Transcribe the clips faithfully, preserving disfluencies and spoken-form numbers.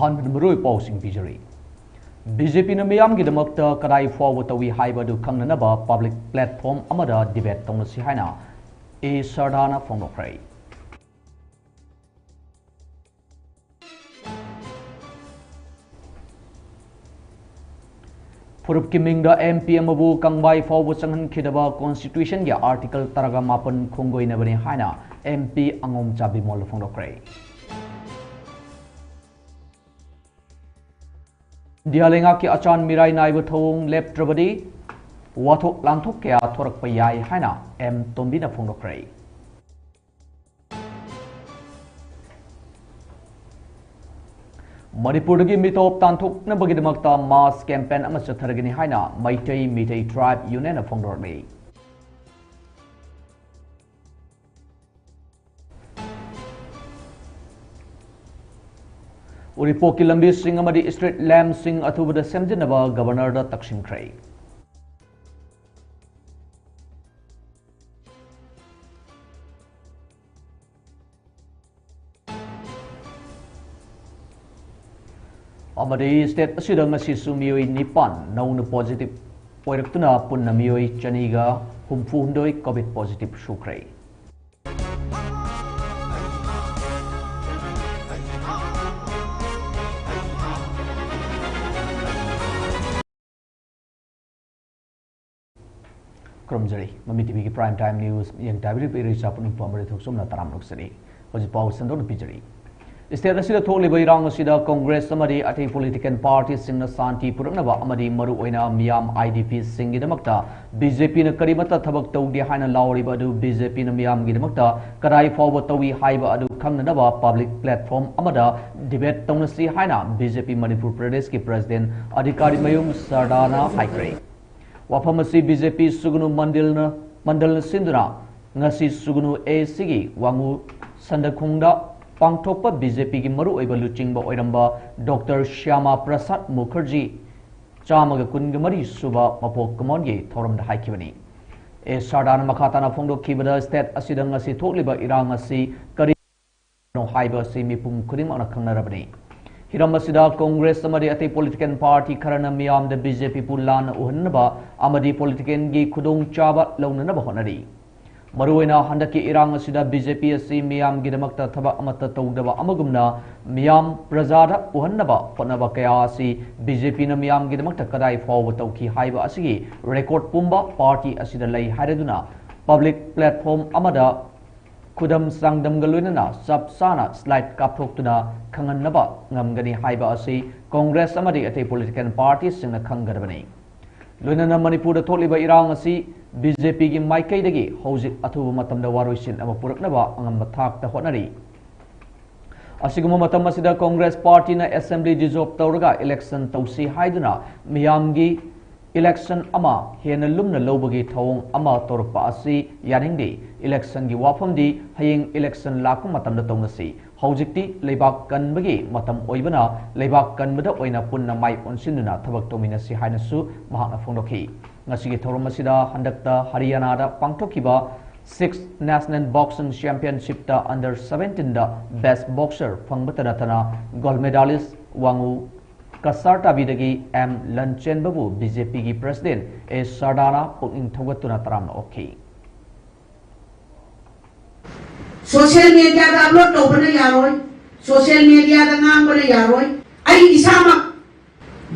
ꯑꯍꯥꯟꯕꯗ ꯃꯔꯨꯑꯣꯏꯕ ꯄꯥꯎꯁꯤꯡ ꯄꯤꯖꯔꯤ꯫ ꯕꯤ ꯖꯦ ꯄꯤꯅ ꯃꯤꯌꯥꯝꯒꯤꯗꯃꯛꯇ ꯀꯗꯥꯏ ꯐꯥꯎꯕ ꯇꯧꯏ ꯍꯥꯏꯕ ꯑꯗꯨ ꯈꯪꯅꯅꯕ ꯄꯕ꯭ꯂꯤꯛ ꯄ꯭ꯂꯦꯠꯐꯣꯔꯝ ꯑꯃꯗ ꯗꯤꯕꯦꯠ ꯇꯧꯅꯁꯤ ꯍꯥꯏꯅ ꯑꯦ ꯁꯔꯗꯥꯅ ꯐꯣꯡꯗꯣꯛꯈ꯭ꯔꯦ꯫ ꯐꯨꯔꯨꯞꯀꯤ ꯃꯤꯡꯗ ꯑꯦꯝ ꯄꯤ ꯑꯃꯕꯨ ꯀꯪꯕꯥꯏ ꯐꯥꯎꯕ ꯆꯪꯍꯟꯈꯤꯗꯕ ꯀꯣꯟꯁꯇꯤꯇ꯭ꯌꯨꯁꯟꯒꯤ ꯑꯥꯔꯇꯤꯀꯜ ꯇꯔꯥꯒ ꯃꯥꯄꯟ ꯈꯣꯡꯒꯣꯏꯅꯕꯅꯤ ꯍꯥꯏꯅ ꯑꯦꯝ ꯄꯤ ꯑꯉꯣꯝꯆꯥ ꯕꯤꯃꯣꯜꯅ ꯐꯣꯡꯗꯣꯛꯈ꯭ꯔꯦ꯫ ꯏꯟꯗꯤꯌꯥ ꯂꯩꯉꯥꯛꯀꯤ ꯑꯆꯥꯟ ꯃꯤꯔꯥꯏ ꯅꯥꯏꯕ ꯊꯧꯑꯣꯡ ꯂꯦꯞꯇ꯭ꯔꯕꯗꯤ ꯋꯥꯊꯣꯛ ꯂꯥꯟꯊꯣꯛ ꯀꯌꯥ ꯊꯣꯔꯛꯄ ꯌꯥꯏ ꯍꯥꯏꯅ ꯑꯦꯝ ꯇꯣꯝꯕꯤꯅ ꯐꯣꯡꯗꯣꯛꯈ꯭ꯔꯦ꯫ ꯃꯅꯤꯄꯨꯔꯗꯒꯤ ꯃꯤꯇꯣꯞ ꯇꯥꯟꯊꯣꯛꯅꯕꯒꯤꯗꯃꯛꯇ ꯃꯥꯁ ꯀꯦꯝꯄꯦꯟ ꯑꯃ ꯆꯠꯊꯔꯒꯅꯤ ꯍꯥꯏꯅ ꯃꯩꯇꯩ ꯃꯤꯇꯩ ꯇ꯭ꯔꯥꯏꯕ ꯌꯨꯅꯤꯌꯟꯅ ꯐꯣꯡꯗꯣꯔꯛꯂꯤ꯫ ꯎꯔꯤꯄꯣꯛꯀꯤ ꯂꯝꯕꯤꯁꯤꯡ ꯑꯃꯗꯤ ꯁ꯭ꯇ꯭ꯔꯤꯠ ꯂꯦꯝꯞꯁꯤꯡ ꯑꯊꯨꯕꯗ ꯁꯦꯝꯖꯤꯟꯅꯕ ꯒꯕꯔꯅꯔꯗ ꯇꯛꯁꯤꯟꯈ꯭ꯔꯦ꯫ ꯑꯃꯗꯤ ꯁ꯭ꯇꯦꯠ ꯑꯁꯤꯗ ꯉꯁꯤꯁꯨ ꯃꯤꯑꯣꯏ ꯅꯤꯄꯥꯟ ꯅꯧꯅ ꯄꯣꯖꯤꯇꯤꯚ ꯑꯣꯏꯔꯛꯇꯨꯅ ꯄꯨꯟꯅ ꯃꯤꯑꯣꯏ ꯆꯅꯤꯒ ꯍꯨꯝꯐꯨ ꯍꯨꯝꯗꯣꯏ ꯀꯣꯚꯤꯗ ꯄꯣꯖꯤꯇꯤꯚ ꯁꯨꯈ꯭ꯔꯦ꯫ ꯈꯨꯔꯨꯝꯖꯔꯤ꯫ ꯃꯃꯤ ꯇꯤ ꯚꯤꯒꯤ Prime Time News ꯃꯤꯠꯌꯦꯡ ꯇꯥꯕꯤꯔꯤꯕ ꯏꯔꯩꯆꯥ ꯄꯨꯝꯅꯃꯛꯄꯨ ꯑꯃꯗꯤ ꯊꯣꯛꯆꯣꯝꯅ ꯇꯔꯥꯝꯅ ꯑꯣꯛꯆꯔꯤ꯫ ꯍꯧꯖꯤꯛ ꯄꯥꯎ ꯁꯟꯗꯣꯛꯅ ꯄꯤꯖꯔꯤ꯫ ꯁ꯭ꯇꯦꯠ ꯑꯁꯤꯗ ꯊꯣꯛꯂꯤꯕ ꯏꯔꯥꯡ ꯑꯁꯤꯗ ꯀꯣꯡꯒ꯭ꯔꯦꯁ ꯑꯃꯗꯤ ꯑꯇꯩ ꯄꯣꯂꯤꯇꯤꯀꯦꯜ ꯄꯥꯔꯇꯤꯁꯤꯡꯅ ꯁꯥꯟꯇꯤ ꯄꯨꯔꯛꯅꯕ ꯑꯃꯗꯤ ꯃꯔꯨꯑꯣꯏꯅ ꯃꯤꯌꯥꯝ ꯑꯥꯏ ꯗꯤ ꯄꯤꯁꯤꯡꯒꯤꯗꯃꯛꯇ ꯕꯤ ꯖꯦ ꯄꯤꯅ ꯀꯔꯤꯃꯠꯇ ꯊꯕꯛ ꯇꯧꯗꯦ ꯍꯥꯏꯅ ꯂꯥꯎꯔꯤꯕ ꯑꯗꯨ ꯕꯤ ꯖꯦ ꯄꯤꯅ ꯃꯤꯌꯥꯝꯒꯤꯗꯃꯛꯇ ꯀꯗꯥꯏ ꯐꯥꯎꯕ ꯇꯧꯏ ꯍꯥꯏꯕ ꯑꯗꯨ ꯈꯪꯅꯅꯕ ꯄꯕ꯭ꯂꯤꯛ ꯄ꯭ꯂꯦꯠꯐꯣꯔꯝ ꯑꯃꯗ ꯗꯤꯕꯦꯠ ꯇꯧꯅꯁꯤ ꯍꯥꯏꯅ ꯕꯤ ꯖꯦ ꯄꯤ ꯃꯅꯤꯄꯨꯔ ꯄ꯭ꯔꯗꯦꯁꯀꯤ ꯄ꯭ꯔꯁꯤꯗꯦꯟ ꯑꯙꯤꯀꯥꯔꯤ ꯃꯌꯨꯝ ꯁꯔꯗꯥꯅ ꯍꯥꯏꯈ꯭ꯔꯦ꯫ ꯋꯥꯐꯝ ꯑꯁꯤ ꯕꯤ ꯖꯦ ꯄꯤ ꯁꯨꯒꯅꯨ ꯃꯟꯗꯜꯅ, ꯃꯟꯗꯜꯅ ꯁꯤꯟꯗꯨꯅ ꯉꯁꯤ ꯁꯨꯒꯅꯨ ꯑꯦ ꯁꯤꯒꯤ ꯋꯥꯉꯨ ꯁꯟꯗꯈꯣꯡꯗ ꯄꯥꯡꯊꯣꯛꯄ ꯕꯤ ꯖꯦ ꯄꯤꯒꯤ ꯃꯔꯨꯑꯣꯏꯕ ꯂꯨꯆꯤꯡꯕ ꯑꯣꯏꯔꯝꯕ ꯗꯣꯛꯇꯔ ꯁ꯭ꯌꯥꯃꯥ ꯄ꯭ꯔꯁꯥꯗ ꯃꯨꯈꯔꯖꯤ ꯆꯥꯝꯃꯒ ꯀꯨꯟꯒ ꯃꯔꯤ ꯁꯨꯕ ꯃꯄꯣꯛ ꯀꯨꯝꯑꯣꯟꯒꯤ ꯊꯧꯔꯝꯗ ꯍꯥꯏꯈꯤꯕꯅꯤ꯫ ꯑꯦ ꯁꯔꯗꯥꯅ ꯃꯈꯥ ꯇꯥꯅ ꯐꯣꯡꯗꯣꯛꯈꯤꯕꯗ, ꯁ꯭ꯇꯦꯠ ꯑꯁꯤꯗ ꯉꯁꯤ ꯊꯣꯛꯂꯤꯕ ꯏꯔꯥꯡ ꯑꯁꯤ ꯀꯔꯤ ꯍꯥꯏꯕ ꯑꯁꯤ ꯃꯤꯄꯨꯝ ꯈꯨꯗꯤꯡꯃꯛꯅ ꯈꯪꯅꯔꯕꯅꯤ꯫ ꯍꯤꯔꯝ ꯑꯁꯤꯗ ꯀꯣꯡꯒ꯭ꯔꯦꯁ ꯑꯃꯗꯤ ꯑꯇꯩ ꯄꯣꯂꯤꯇꯤꯀꯦꯜ ꯄꯥꯔꯇꯤ ꯈꯔꯅ ꯃꯤꯌꯥꯝꯗ ꯕꯤ ꯖꯦ ꯄꯤꯕꯨ ꯂꯥꯟꯅ ꯎꯍꯟꯅꯕ ꯑꯃꯗꯤ ꯄꯣꯂꯤꯇꯤꯀꯦꯜꯒꯤ ꯈꯨꯗꯣꯡꯆꯥꯕ ꯂꯧꯅꯅꯕ ꯍꯣꯠꯅꯔꯤ꯫ ꯃꯔꯨꯑꯣꯏꯅ ꯍꯟꯗꯛꯀꯤ ꯏꯔꯥꯡ ꯑꯁꯤꯗ ꯕꯤ ꯖꯦ ꯄꯤ ꯑꯁꯤ ꯃꯤꯌꯥꯝꯒꯤꯗꯃꯛꯇ ꯊꯕꯛ ꯑꯃꯠꯇ ꯇꯧꯗꯕ ꯑꯃꯒꯨꯝꯅ ꯃꯤꯌꯥꯝ ꯄ꯭ꯔꯖꯥꯗ ꯎꯍꯟꯅꯕ ꯍꯣꯠꯅꯕ ꯀꯌꯥ ꯑꯁꯤ ꯕꯤ ꯖꯦ ꯄꯤꯅ ꯃꯤꯌꯥꯝꯒꯤꯗꯃꯛꯇ ꯀꯗꯥꯏ ꯐꯥꯎꯕ ꯇꯧꯈꯤ ꯍꯥꯏꯕ ꯑꯁꯤꯒꯤ ꯔꯦꯀꯣꯔꯗ ꯄꯨꯝꯕ ꯄꯥꯔꯇꯤ ꯑꯁꯤꯗ ꯂꯩ ꯍꯥꯏꯔꯗꯨꯅ ꯄꯕ꯭ꯂꯤꯛ ꯄ꯭ꯂꯦꯠꯐꯣꯔꯝ ꯑꯃꯗ ꯈꯨꯗꯝ ꯆꯥꯡꯗꯝꯒ ꯂꯣꯏꯅꯅ ꯆꯞ ꯆꯥꯅ ꯁ꯭ꯂꯥꯏꯗ ꯀꯥꯞꯊꯣꯛꯇꯨꯅ ꯈꯪꯍꯟꯅꯕ ꯉꯝꯒꯅꯤ ꯍꯥꯏꯕ ꯑꯁꯤ ꯀꯣꯡꯒ꯭ꯔꯦꯁ ꯑꯃꯗꯤ ꯑꯇꯩ ꯄꯣꯂꯤꯇꯤꯀꯦꯜ ꯄꯥꯔꯇꯤꯁꯤꯡꯅ ꯈꯪꯒꯗꯕꯅꯤ꯫ ꯂꯣꯏꯅꯅ ꯃꯅꯤꯄꯨꯔꯗ ꯊꯣꯛꯂꯤꯕ ꯏꯔꯥꯡ ꯑꯁꯤ ꯕꯤ ꯖꯦ ꯄꯤꯒꯤ ꯃꯥꯏꯀꯩꯗꯒꯤ ꯍꯧꯖꯤꯛ ꯑꯊꯨꯕ ꯃꯇꯝꯗ ꯋꯥꯔꯣꯏꯁꯤꯟ ꯑꯃ ꯄꯨꯔꯛꯅꯕ ꯑꯉꯝꯕ ꯊꯥꯛꯇ ꯍꯣꯠꯅꯔꯤ꯫ ꯑꯁꯤꯒꯨꯝꯕ ꯃꯇꯝ ꯑꯁꯤꯗ ꯀꯣꯡꯒ꯭ꯔꯦꯁ ꯄꯥꯔꯇꯤꯅ ꯑꯦꯁꯦꯝꯕ꯭ꯂꯤ ꯗꯤꯖꯣꯜꯕ ꯇꯧꯔꯒ ꯏꯂꯦꯛꯁꯟ ꯇꯧꯁꯤ ꯍꯥꯏꯗꯨꯅ ꯃꯤꯌꯥꯝꯒꯤ ꯏꯂꯦꯛꯁꯟ ꯑꯃ ꯍꯦꯟꯅ ꯂꯨꯝꯅ ꯂꯧꯕꯒꯤ ꯊꯧꯑꯣꯡ ꯑꯃ ꯇꯧꯔꯛꯄ ꯑꯁꯤ ꯌꯥꯅꯤꯡꯗꯦ꯫ ꯏꯂꯦꯛꯁꯟꯒꯤ ꯋꯥꯐꯝꯗꯤ ꯍꯌꯦꯡ ꯏꯂꯦꯛꯁꯟ ꯂꯥꯛꯄ ꯃꯇꯝꯗ ꯇꯧꯅꯁꯤ꯫ ꯍꯧꯖꯤꯛꯇꯤ ꯂꯩꯕꯥꯛ ꯀꯟꯕꯒꯤ ꯃꯇꯝ ꯑꯣꯏꯕꯅ ꯂꯩꯕꯥꯛ ꯀꯟꯕꯗ ꯑꯣꯏꯅ ꯄꯨꯟꯅ ꯃꯥꯏ ꯑꯣꯟꯁꯤꯟꯗꯨꯅ ꯊꯕꯛ ꯇꯧꯃꯤꯟꯅꯁꯤ ꯍꯥꯏꯅꯁꯨ ꯃꯍꯥꯛꯅ ꯐꯣꯡꯗꯣꯛꯈꯤ꯫ ꯉꯁꯤꯒꯤ ꯊꯧꯔꯝ ꯑꯁꯤꯗ ꯍꯟꯗꯛꯇ ꯍꯔꯤꯌꯥꯅꯥꯗ ꯄꯥꯡꯊꯣꯛꯈꯤꯕ sixth National Boxing Championshipꯇ under seventeenꯗ best boxer ꯐꯪꯕꯇ ꯅꯠꯇꯅ gold medalist ꯋꯥꯡꯉꯨ ꯀꯁꯥꯔꯇꯥꯕꯤꯗꯒꯤ ꯑꯦꯝ ꯂꯟꯆꯦꯟꯕꯕꯨ ꯕꯤ ꯖꯦ ꯄꯤꯒꯤ ꯄ꯭ꯔꯦꯁꯤꯗꯦꯟꯠ ꯑꯦ ꯁꯔꯗꯥꯅ ꯄꯨꯛꯅꯤꯡ ꯊꯧꯒꯠꯇꯨꯅ ꯇꯔꯥꯝꯅ ꯑꯣꯛꯈꯤ꯫ ꯁꯣꯁꯤꯌꯦꯜ ꯃꯦꯗꯤꯌꯥꯗ ꯑꯞꯂꯣꯗ ꯇꯧꯕꯅ ꯌꯥꯔꯣꯏ, ꯁꯣꯁꯤꯌꯦꯜ ꯃꯦꯗꯤꯌꯥꯗ ꯉꯥꯡꯕꯅ ꯌꯥꯔꯣꯏ꯫ ꯑꯩ ꯏꯁꯥꯃꯛ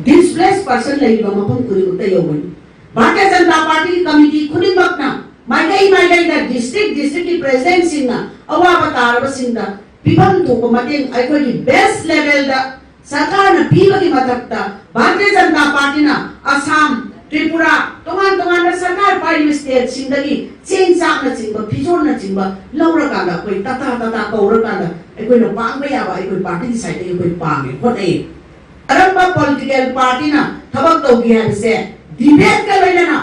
ꯗꯤꯁꯄ꯭ꯂꯦꯁ ꯄꯔꯁꯟ ꯂꯩꯔꯤꯕ ꯃꯐꯝ ꯈꯨꯗꯤꯡꯃꯛꯇ ꯌꯧꯒꯅꯤ꯫ ꯚꯥꯔꯇꯤꯌ ꯖꯅꯇꯥ ꯄꯥꯔꯇꯤꯒꯤ ꯀꯃꯤꯇꯤ ꯈꯨꯗꯤꯡꯃꯛꯅ ꯃꯥꯏꯀꯩ ꯃꯥꯏꯀꯩꯗ ꯗꯤꯁꯇ꯭ꯔꯤꯛ ꯗꯤꯁꯇ꯭ꯔꯤꯛꯀꯤ ꯄ꯭ꯔꯦꯁꯤꯗꯦꯟꯠꯁꯤꯡꯅ ꯑꯋꯥꯕ ꯇꯥꯔꯕꯁꯤꯡꯗ ꯄꯤꯐꯝ ꯊꯣꯛꯄ ꯃꯇꯦꯡ ꯑꯩꯈꯣꯏꯒꯤ ꯕꯦꯁ ꯂꯦꯚꯦꯜꯗ ꯁꯔꯀꯥꯔꯅ ꯄꯤꯕꯒꯤ ꯃꯊꯛꯇ ꯚꯥꯔꯇꯤꯌ ꯖꯅꯇꯥ ꯄꯥꯔꯇꯤꯅ ꯑꯁꯥꯝ, ꯇ꯭ꯔꯤꯄꯨꯔꯥ, ꯇꯣꯉꯥꯟ ꯇꯣꯉꯥꯟꯕ ꯁꯔꯀꯥꯔ ꯄꯥꯏꯔꯤꯕ ꯁ꯭ꯇꯦꯠꯁꯤꯡꯗꯒꯤ ꯆꯦꯡ ꯆꯥꯛꯅꯆꯤꯡꯕ, ꯐꯤꯖꯣꯜꯅꯆꯤꯡꯕ ꯂꯧꯔꯀꯥꯟꯗ ꯑꯩꯈꯣꯏ ꯇꯇꯥ ꯇꯇꯥ ꯀꯧꯔꯀꯥꯟꯗ ꯑꯩꯈꯣꯏꯅ ꯄꯥꯡꯕ ꯌꯥꯕ ꯑꯩꯈꯣꯏ ꯄꯥꯔꯇꯤꯒꯤ ꯁꯥꯏꯠꯇꯒꯤ ꯑꯩꯈꯣꯏ ꯄꯥꯡꯉꯦ, ꯍꯣꯠꯅꯩ꯫ ꯀꯔꯝꯕ ꯄꯣꯂꯤꯇꯤꯀꯦꯜ ꯄꯥꯔꯇꯤꯅ ꯊꯕꯛ ꯇꯧꯒꯦ ꯍꯥꯏꯕꯁꯦ ꯗꯤꯕꯦꯠꯀ ꯂꯣꯏꯅꯅ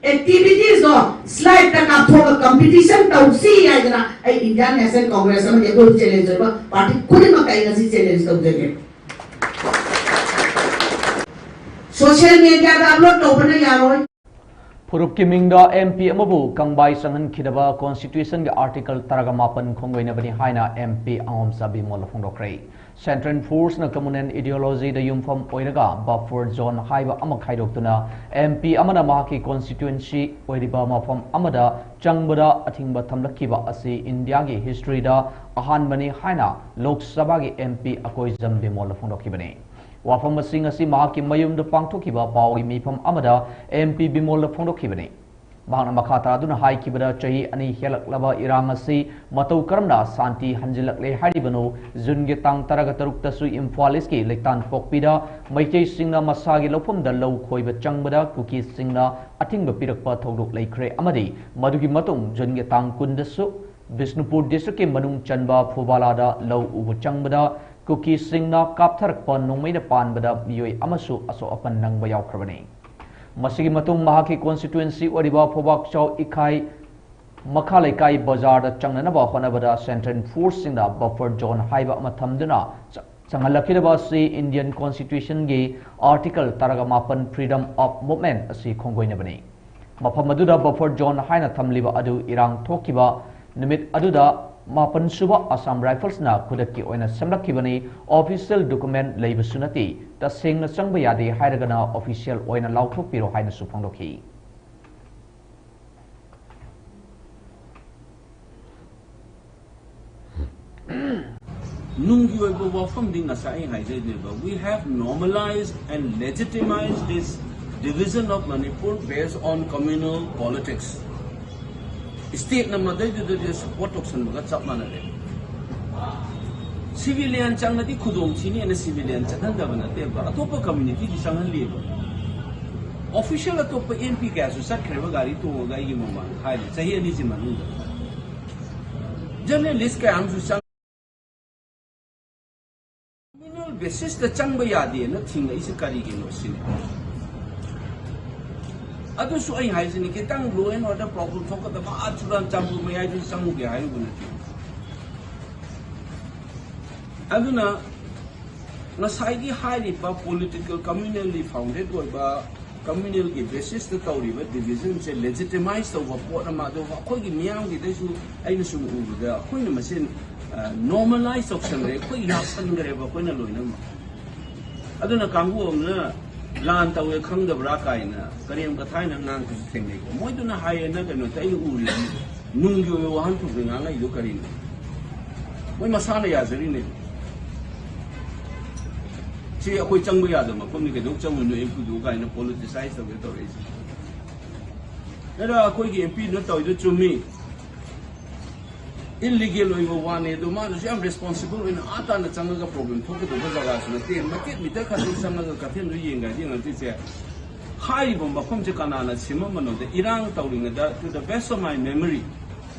ꯑꯦꯛꯇꯤꯚꯤꯇꯤꯁꯇꯣ ꯁ꯭ꯂꯥꯏꯗꯇ ꯀꯥꯞꯊꯣꯛꯑꯒ ꯀꯝꯄꯤꯇꯤꯁꯟ ꯇꯧꯁꯤ ꯍꯥꯏꯗꯅ ꯑꯩ ꯏꯟꯗꯤꯌꯥꯟ ꯅꯦꯁꯅꯦꯜ ꯀꯣꯡꯒ꯭ꯔꯦꯁ ꯑꯃꯗꯤ ꯑꯩꯈꯣꯏ ꯆꯦꯂꯦꯟꯖ ꯑꯣꯏꯕ ꯄꯥꯔꯇꯤ ꯈꯨꯗꯤꯡꯃꯛꯇ ꯑꯩ ꯉꯁꯤ ꯆꯦꯂꯦꯟꯖ ꯇꯧꯖꯒꯦ꯫ ꯁꯣꯁꯤꯌꯦꯜ ꯃꯦꯗꯤꯌꯥꯗ ꯑꯞꯂꯣꯗ ꯇꯧꯕꯅ ꯌꯥꯔꯣꯏ꯫ ꯐꯨꯔꯨꯞꯀꯤ ꯃꯤꯡꯗ M P ꯑꯃꯕꯨ ꯀꯪꯕꯥꯏ ꯆꯪꯍꯟꯈꯤꯗꯕ Constitutionꯒꯤ Article ꯇꯔꯥꯒ ꯃꯥꯄꯟ ꯈꯣꯡꯒꯣꯏꯅꯕꯅꯤ ꯍꯥꯏꯅ M P ꯑꯉꯣꯝꯆꯥ ꯕꯤꯃꯣꯜꯅ ꯐꯣꯡꯗꯣꯛꯈ꯭ꯔꯦ꯫ Central Forceꯅ Communal Ideologyꯗ ꯌꯨꯝꯐꯝ ꯑꯣꯏꯔꯒ Buffer Zone ꯍꯥꯏꯕ ꯑꯃ ꯈꯥꯏꯗꯣꯛꯇꯨꯅ M P ꯑꯃꯅ ꯃꯍꯥꯛꯀꯤ constituency ꯑꯣꯏꯔꯤꯕ ꯃꯐꯝ ꯑꯃꯗ ꯆꯪꯕꯗ ꯑꯊꯤꯡꯕ ꯊꯝꯂꯛꯈꯤꯕ ꯑꯁꯤ ꯏꯟꯗꯤꯌꯥꯒꯤ historyꯗ ꯑꯍꯥꯟꯕꯅꯤ ꯍꯥꯏꯅ ꯂꯣꯛ ꯁꯚꯥꯒꯤ M P ꯑꯀꯣꯏꯖꯝ ꯕꯤꯃꯣꯜꯅ ꯐꯣꯡꯗꯣꯛꯈꯤꯕꯅꯤ꯫ ꯋꯥꯐꯝ ꯑꯁꯤ ꯉꯁꯤ ꯃꯍꯥꯛꯀꯤ ꯃꯌꯨꯝꯗ ꯄꯥꯡꯊꯣꯛꯈꯤꯕ ꯄꯥꯎꯒꯤ ꯃꯤꯐꯝ ꯑꯃꯗ M P ꯕꯤꯃꯣꯜꯅ ꯐꯣꯡꯗꯣꯛꯈꯤꯕꯅꯤ꯫ ꯃꯍꯥꯛꯅ ꯃꯈꯥ ꯇꯥꯗꯨꯅ ꯍꯥꯏꯈꯤꯕꯗ, ꯆꯍꯤ ꯑꯅꯤ ꯍꯦꯜꯂꯛꯂꯕ ꯏꯔꯥꯡ ꯑꯁꯤ ꯃꯇꯧ ꯀꯔꯝꯅ ꯁꯥꯟꯇꯤ ꯍꯟꯖꯤꯜꯂꯛꯂꯦ ꯍꯥꯏꯔꯤꯕꯅꯣ? ꯖꯨꯟꯒꯤ ꯇꯥꯡ ꯇꯔꯥꯒ ꯇꯔꯨꯛꯇꯁꯨ ꯏꯝꯐꯥꯜ ꯏꯁꯀꯤ ꯂꯩꯇꯥꯟꯄꯣꯛꯄꯤꯗ ꯃꯩꯇꯩꯁꯤꯡꯅ ꯃꯁꯥꯒꯤ ꯂꯧꯐꯝꯗ ꯂꯧ ꯈꯣꯏꯕ ꯆꯪꯕꯗ ꯀꯨꯀꯤꯁꯤꯡꯅ ꯑꯊꯤꯡꯕ ꯄꯤꯔꯛꯄ ꯊꯧꯗꯣꯛ ꯂꯩꯈ꯭ꯔꯦ ꯑꯃꯗꯤ ꯃꯗꯨꯒꯤ ꯃꯇꯨꯡ ꯖꯨꯟꯒꯤ ꯇꯥꯡ ꯀꯨꯟꯗꯁꯨ ꯕꯤꯁꯅꯨꯄꯨꯔ districtꯀꯤ ꯃꯅꯨꯡ ꯆꯟꯕ ꯐꯨꯕꯥꯂꯥꯗ ꯂꯧ ꯎꯕ ꯆꯪꯕꯗ ꯀꯨꯀꯤꯁꯤꯡꯅ ꯀꯥꯞꯊꯔꯛꯄ ꯅꯣꯡꯃꯩꯅ ꯄꯥꯟꯕꯗ ꯃꯤꯑꯣꯏ ꯑꯃꯁꯨ ꯑꯁꯣꯛ ꯑꯄꯟ ꯅꯪꯕ ꯌꯥꯎꯈ꯭ꯔꯕꯅꯤ꯫ ꯃꯁꯤꯒꯤ ꯃꯇꯨꯡ ꯃꯍꯥꯛꯀꯤ constituency ꯑꯣꯏꯔꯤꯕ ꯐꯧꯕꯥꯛꯆꯥꯎ ꯏꯈꯥꯏ ꯃꯈꯥ ꯂꯩꯀꯥꯏ ꯕꯖꯥꯔꯗ ꯆꯪꯅꯅꯕ ꯍꯣꯠꯅꯕꯗ Central Forceꯁꯤꯡꯅ Buffer Zone ꯍꯥꯏꯕ ꯑꯃ ꯊꯝꯗꯨꯅ ꯆ-, ꯆꯪꯍꯜꯂꯛꯈꯤꯗꯕ ꯑꯁꯤ Indian Constitutionꯒꯤ Article ꯇꯔꯥꯒ ꯃꯥꯄꯟ Freedom of Movement ꯑꯁꯤ ꯈꯣꯡꯒꯣꯏꯅꯕꯅꯤ꯫ ꯃꯐꯝ ꯑꯗꯨꯗ Buffer Zone ꯍꯥꯏꯅ ꯊꯝꯂꯤꯕ ꯑꯗꯨ ꯏꯔꯥꯡ ꯊꯣꯛꯈꯤꯕ ꯅꯨꯃꯤꯠ ꯑꯗꯨꯗ ꯃꯥꯄꯟ ꯁꯨꯕ Assam Riflesꯅ ꯈꯨꯗꯛꯀꯤ ꯑꯣꯏꯅ ꯁꯦꯝꯂꯛꯈꯤꯕꯅꯤ꯫ Official document ꯂꯩꯕꯁꯨ ꯅꯠꯇꯦ꯫ ꯇꯁꯦꯡꯅ ꯆꯪꯕ ꯌꯥꯗꯦ ꯍꯥꯏꯔꯒꯅ official ꯑꯣꯏꯅ ꯂꯥꯎꯊꯣꯛꯄꯤꯔꯣ ꯍꯥꯏꯅꯁꯨ ꯐꯣꯡꯗꯣꯛꯈꯤ꯫ ꯅꯨꯡꯒꯤ ꯑꯣꯏꯕ ꯋꯥꯐꯝꯗꯤ ꯉꯁꯥꯏ ꯑꯩ ꯍꯥꯏꯖꯩꯅꯦꯕ, we have normalized and legitimized this division of Manipur based on communal politics. Stateꯅ ꯃꯗꯩꯗꯨꯗꯗꯤ support ꯇꯧꯁꯟꯕꯒ ꯆꯞ ꯃꯥꯟꯅꯔꯦ꯫ Civilian ꯆꯪꯉꯗꯤ ꯈꯨꯗꯣꯡ ꯊꯤꯅꯤꯅ civilian ꯆꯠꯍꯟꯗꯕ ꯅꯠꯇꯦꯕ, ꯑꯇꯣꯞꯄ communityꯗꯤ ꯆꯪꯍꯜꯂꯤꯕ꯫ Official ꯑꯇꯣꯞꯄ M P ꯀꯌꯥꯁꯨ ꯆꯠꯈ꯭ꯔꯦꯕ ꯒꯥꯔꯤ ꯇꯣꯡꯉꯒ ꯑꯩꯒꯤ ꯃꯃꯥꯡꯗ ꯍꯥꯏꯔꯤ ꯆꯍꯤ ꯑꯅꯤꯁꯤ ꯃꯅꯨꯡꯗ꯫ Journalist ꯀꯌꯥ ꯑꯃꯁꯨ ꯆꯪ-, communal basisꯇ ꯆꯪꯕ ꯌꯥꯗꯦꯅ ꯊꯤꯡꯉꯛꯏꯁꯦ ꯀꯔꯤꯒꯤꯅꯣ ꯁꯤꯅꯤ꯫ ꯑꯗꯨꯁꯨ ꯑꯩ ꯍꯥꯏꯁꯤꯅꯤ, ꯈꯤꯇꯪ law and order problem ꯊꯣꯛꯀꯗꯕ ꯑꯥ ꯆꯨꯔꯥꯟꯆꯥꯟꯄꯨꯔ ꯃꯌꯥꯏꯗꯨ ꯆꯪꯉꯨꯒꯦ ꯍꯥꯏꯔꯨꯕ ꯅꯠꯇꯦ꯫ ꯑꯗꯨꯅ ꯉꯁꯥꯏꯒꯤ ꯍꯥꯏꯔꯤꯕ political communally founded ꯑꯣꯏꯕ ꯀꯝꯃ꯭ꯌꯨꯅꯦꯜꯒꯤ ꯕꯦꯁꯤꯁꯇ ꯇꯧꯔꯤꯕ ꯗꯤꯕꯤꯖꯟꯁꯦ ꯂꯦꯖꯤꯇꯤꯃꯥꯏꯁ ꯇꯧꯕ ꯄꯣꯠ ꯑꯃ, ꯑꯗꯨꯒ ꯑꯩꯈꯣꯏꯒꯤ ꯃꯤꯌꯥꯝꯒꯤꯗꯁꯨ ꯑꯩꯅ ꯁꯨꯝ ꯎꯕꯗ ꯑꯩꯈꯣꯏꯅ ꯃꯁꯦꯟ ꯅꯣꯔꯃꯦꯂꯥꯏꯁ ꯇꯧꯁꯟꯈ꯭ꯔꯦ, ꯑꯩꯈꯣꯏ ꯌꯥꯁꯟꯈ꯭ꯔꯦꯕ ꯑꯩꯈꯣꯏꯅ ꯂꯣꯏꯅꯃꯛ꯫ ꯑꯗꯨꯅ ꯀꯥꯡꯕꯨ ꯑꯃꯅ ꯂꯥꯟ ꯇꯧꯋꯦ ꯈꯪꯗꯕ꯭ꯔꯥ ꯀꯥꯏꯅ ꯀꯔꯦꯝ ꯀꯊꯥꯏꯅ ꯉꯥꯡꯕꯁꯨ ꯊꯦꯡꯅꯩꯀꯣ꯫ ꯃꯣꯏꯗꯨꯅ ꯍꯥꯏꯌꯦꯅ ꯀꯩꯅꯣꯗ ꯑꯩꯅ ꯎꯔꯤꯗꯤ ꯅꯨꯡꯒꯤ ꯑꯣꯏꯕ ꯋꯥꯍꯟꯊꯣꯛꯇ ꯉꯥꯡꯉꯛꯏꯗꯣ ꯀꯔꯤꯅꯣ? ꯃꯣꯏ ꯃꯁꯥꯅ ꯌꯥꯖꯔꯤꯅꯦ꯫ ꯁꯤ ꯑꯩꯈꯣꯏ ꯆꯪꯕ ꯌꯥꯗꯕ ꯃꯐꯝꯅꯤ, ꯀꯩꯗꯧ ꯆꯪꯉꯨꯏꯅꯣ ꯑꯦꯝ ꯄꯤꯗꯨ ꯀꯥꯏꯅ ꯄꯣꯂꯤꯇꯤꯁꯥꯏꯁ ꯇꯧꯒꯦ ꯇꯧꯔꯛꯏꯁꯦ꯫ ꯑꯗ ꯑꯩꯈꯣꯏꯒꯤ ꯑꯦꯝ ꯄꯤꯗꯨꯅ ꯇꯧꯔꯤꯗꯣ ꯆꯨꯝꯃꯤ, ꯏꯜꯂꯤꯒꯦꯜ ꯑꯣꯏꯕ ꯋꯥꯅꯤ, ꯑꯗꯣ ꯃꯥꯅꯁꯨ ꯌꯥꯝ ꯔꯦꯁꯄꯣꯟꯁꯤꯕꯜ ꯑꯣꯏꯅ ꯑꯥ ꯇꯥꯅ ꯆꯪꯉꯒ ꯄ꯭ꯔꯣꯕ꯭ꯂꯦꯝ ꯊꯣꯛꯀꯗꯧꯕ ꯖꯒꯥꯁꯨ ꯅꯠꯇꯦ꯫ ꯃꯇꯦꯛ ꯃꯤꯇꯔ ꯈꯔ ꯆꯪꯉꯒ ꯀꯩꯊꯦꯜꯗꯨ ꯌꯦꯡꯒ ꯌꯦꯡꯉꯛꯇꯣꯏꯁꯦ꯫ ꯍꯥꯏꯔꯤꯕ ꯃꯐꯝꯁꯦ ꯀꯅꯥꯅ ꯁꯦꯝꯃꯝꯕꯅꯣꯗ, ꯏꯔꯥꯡ ꯇꯧꯔꯤꯉꯩꯗ, to the best of my memory,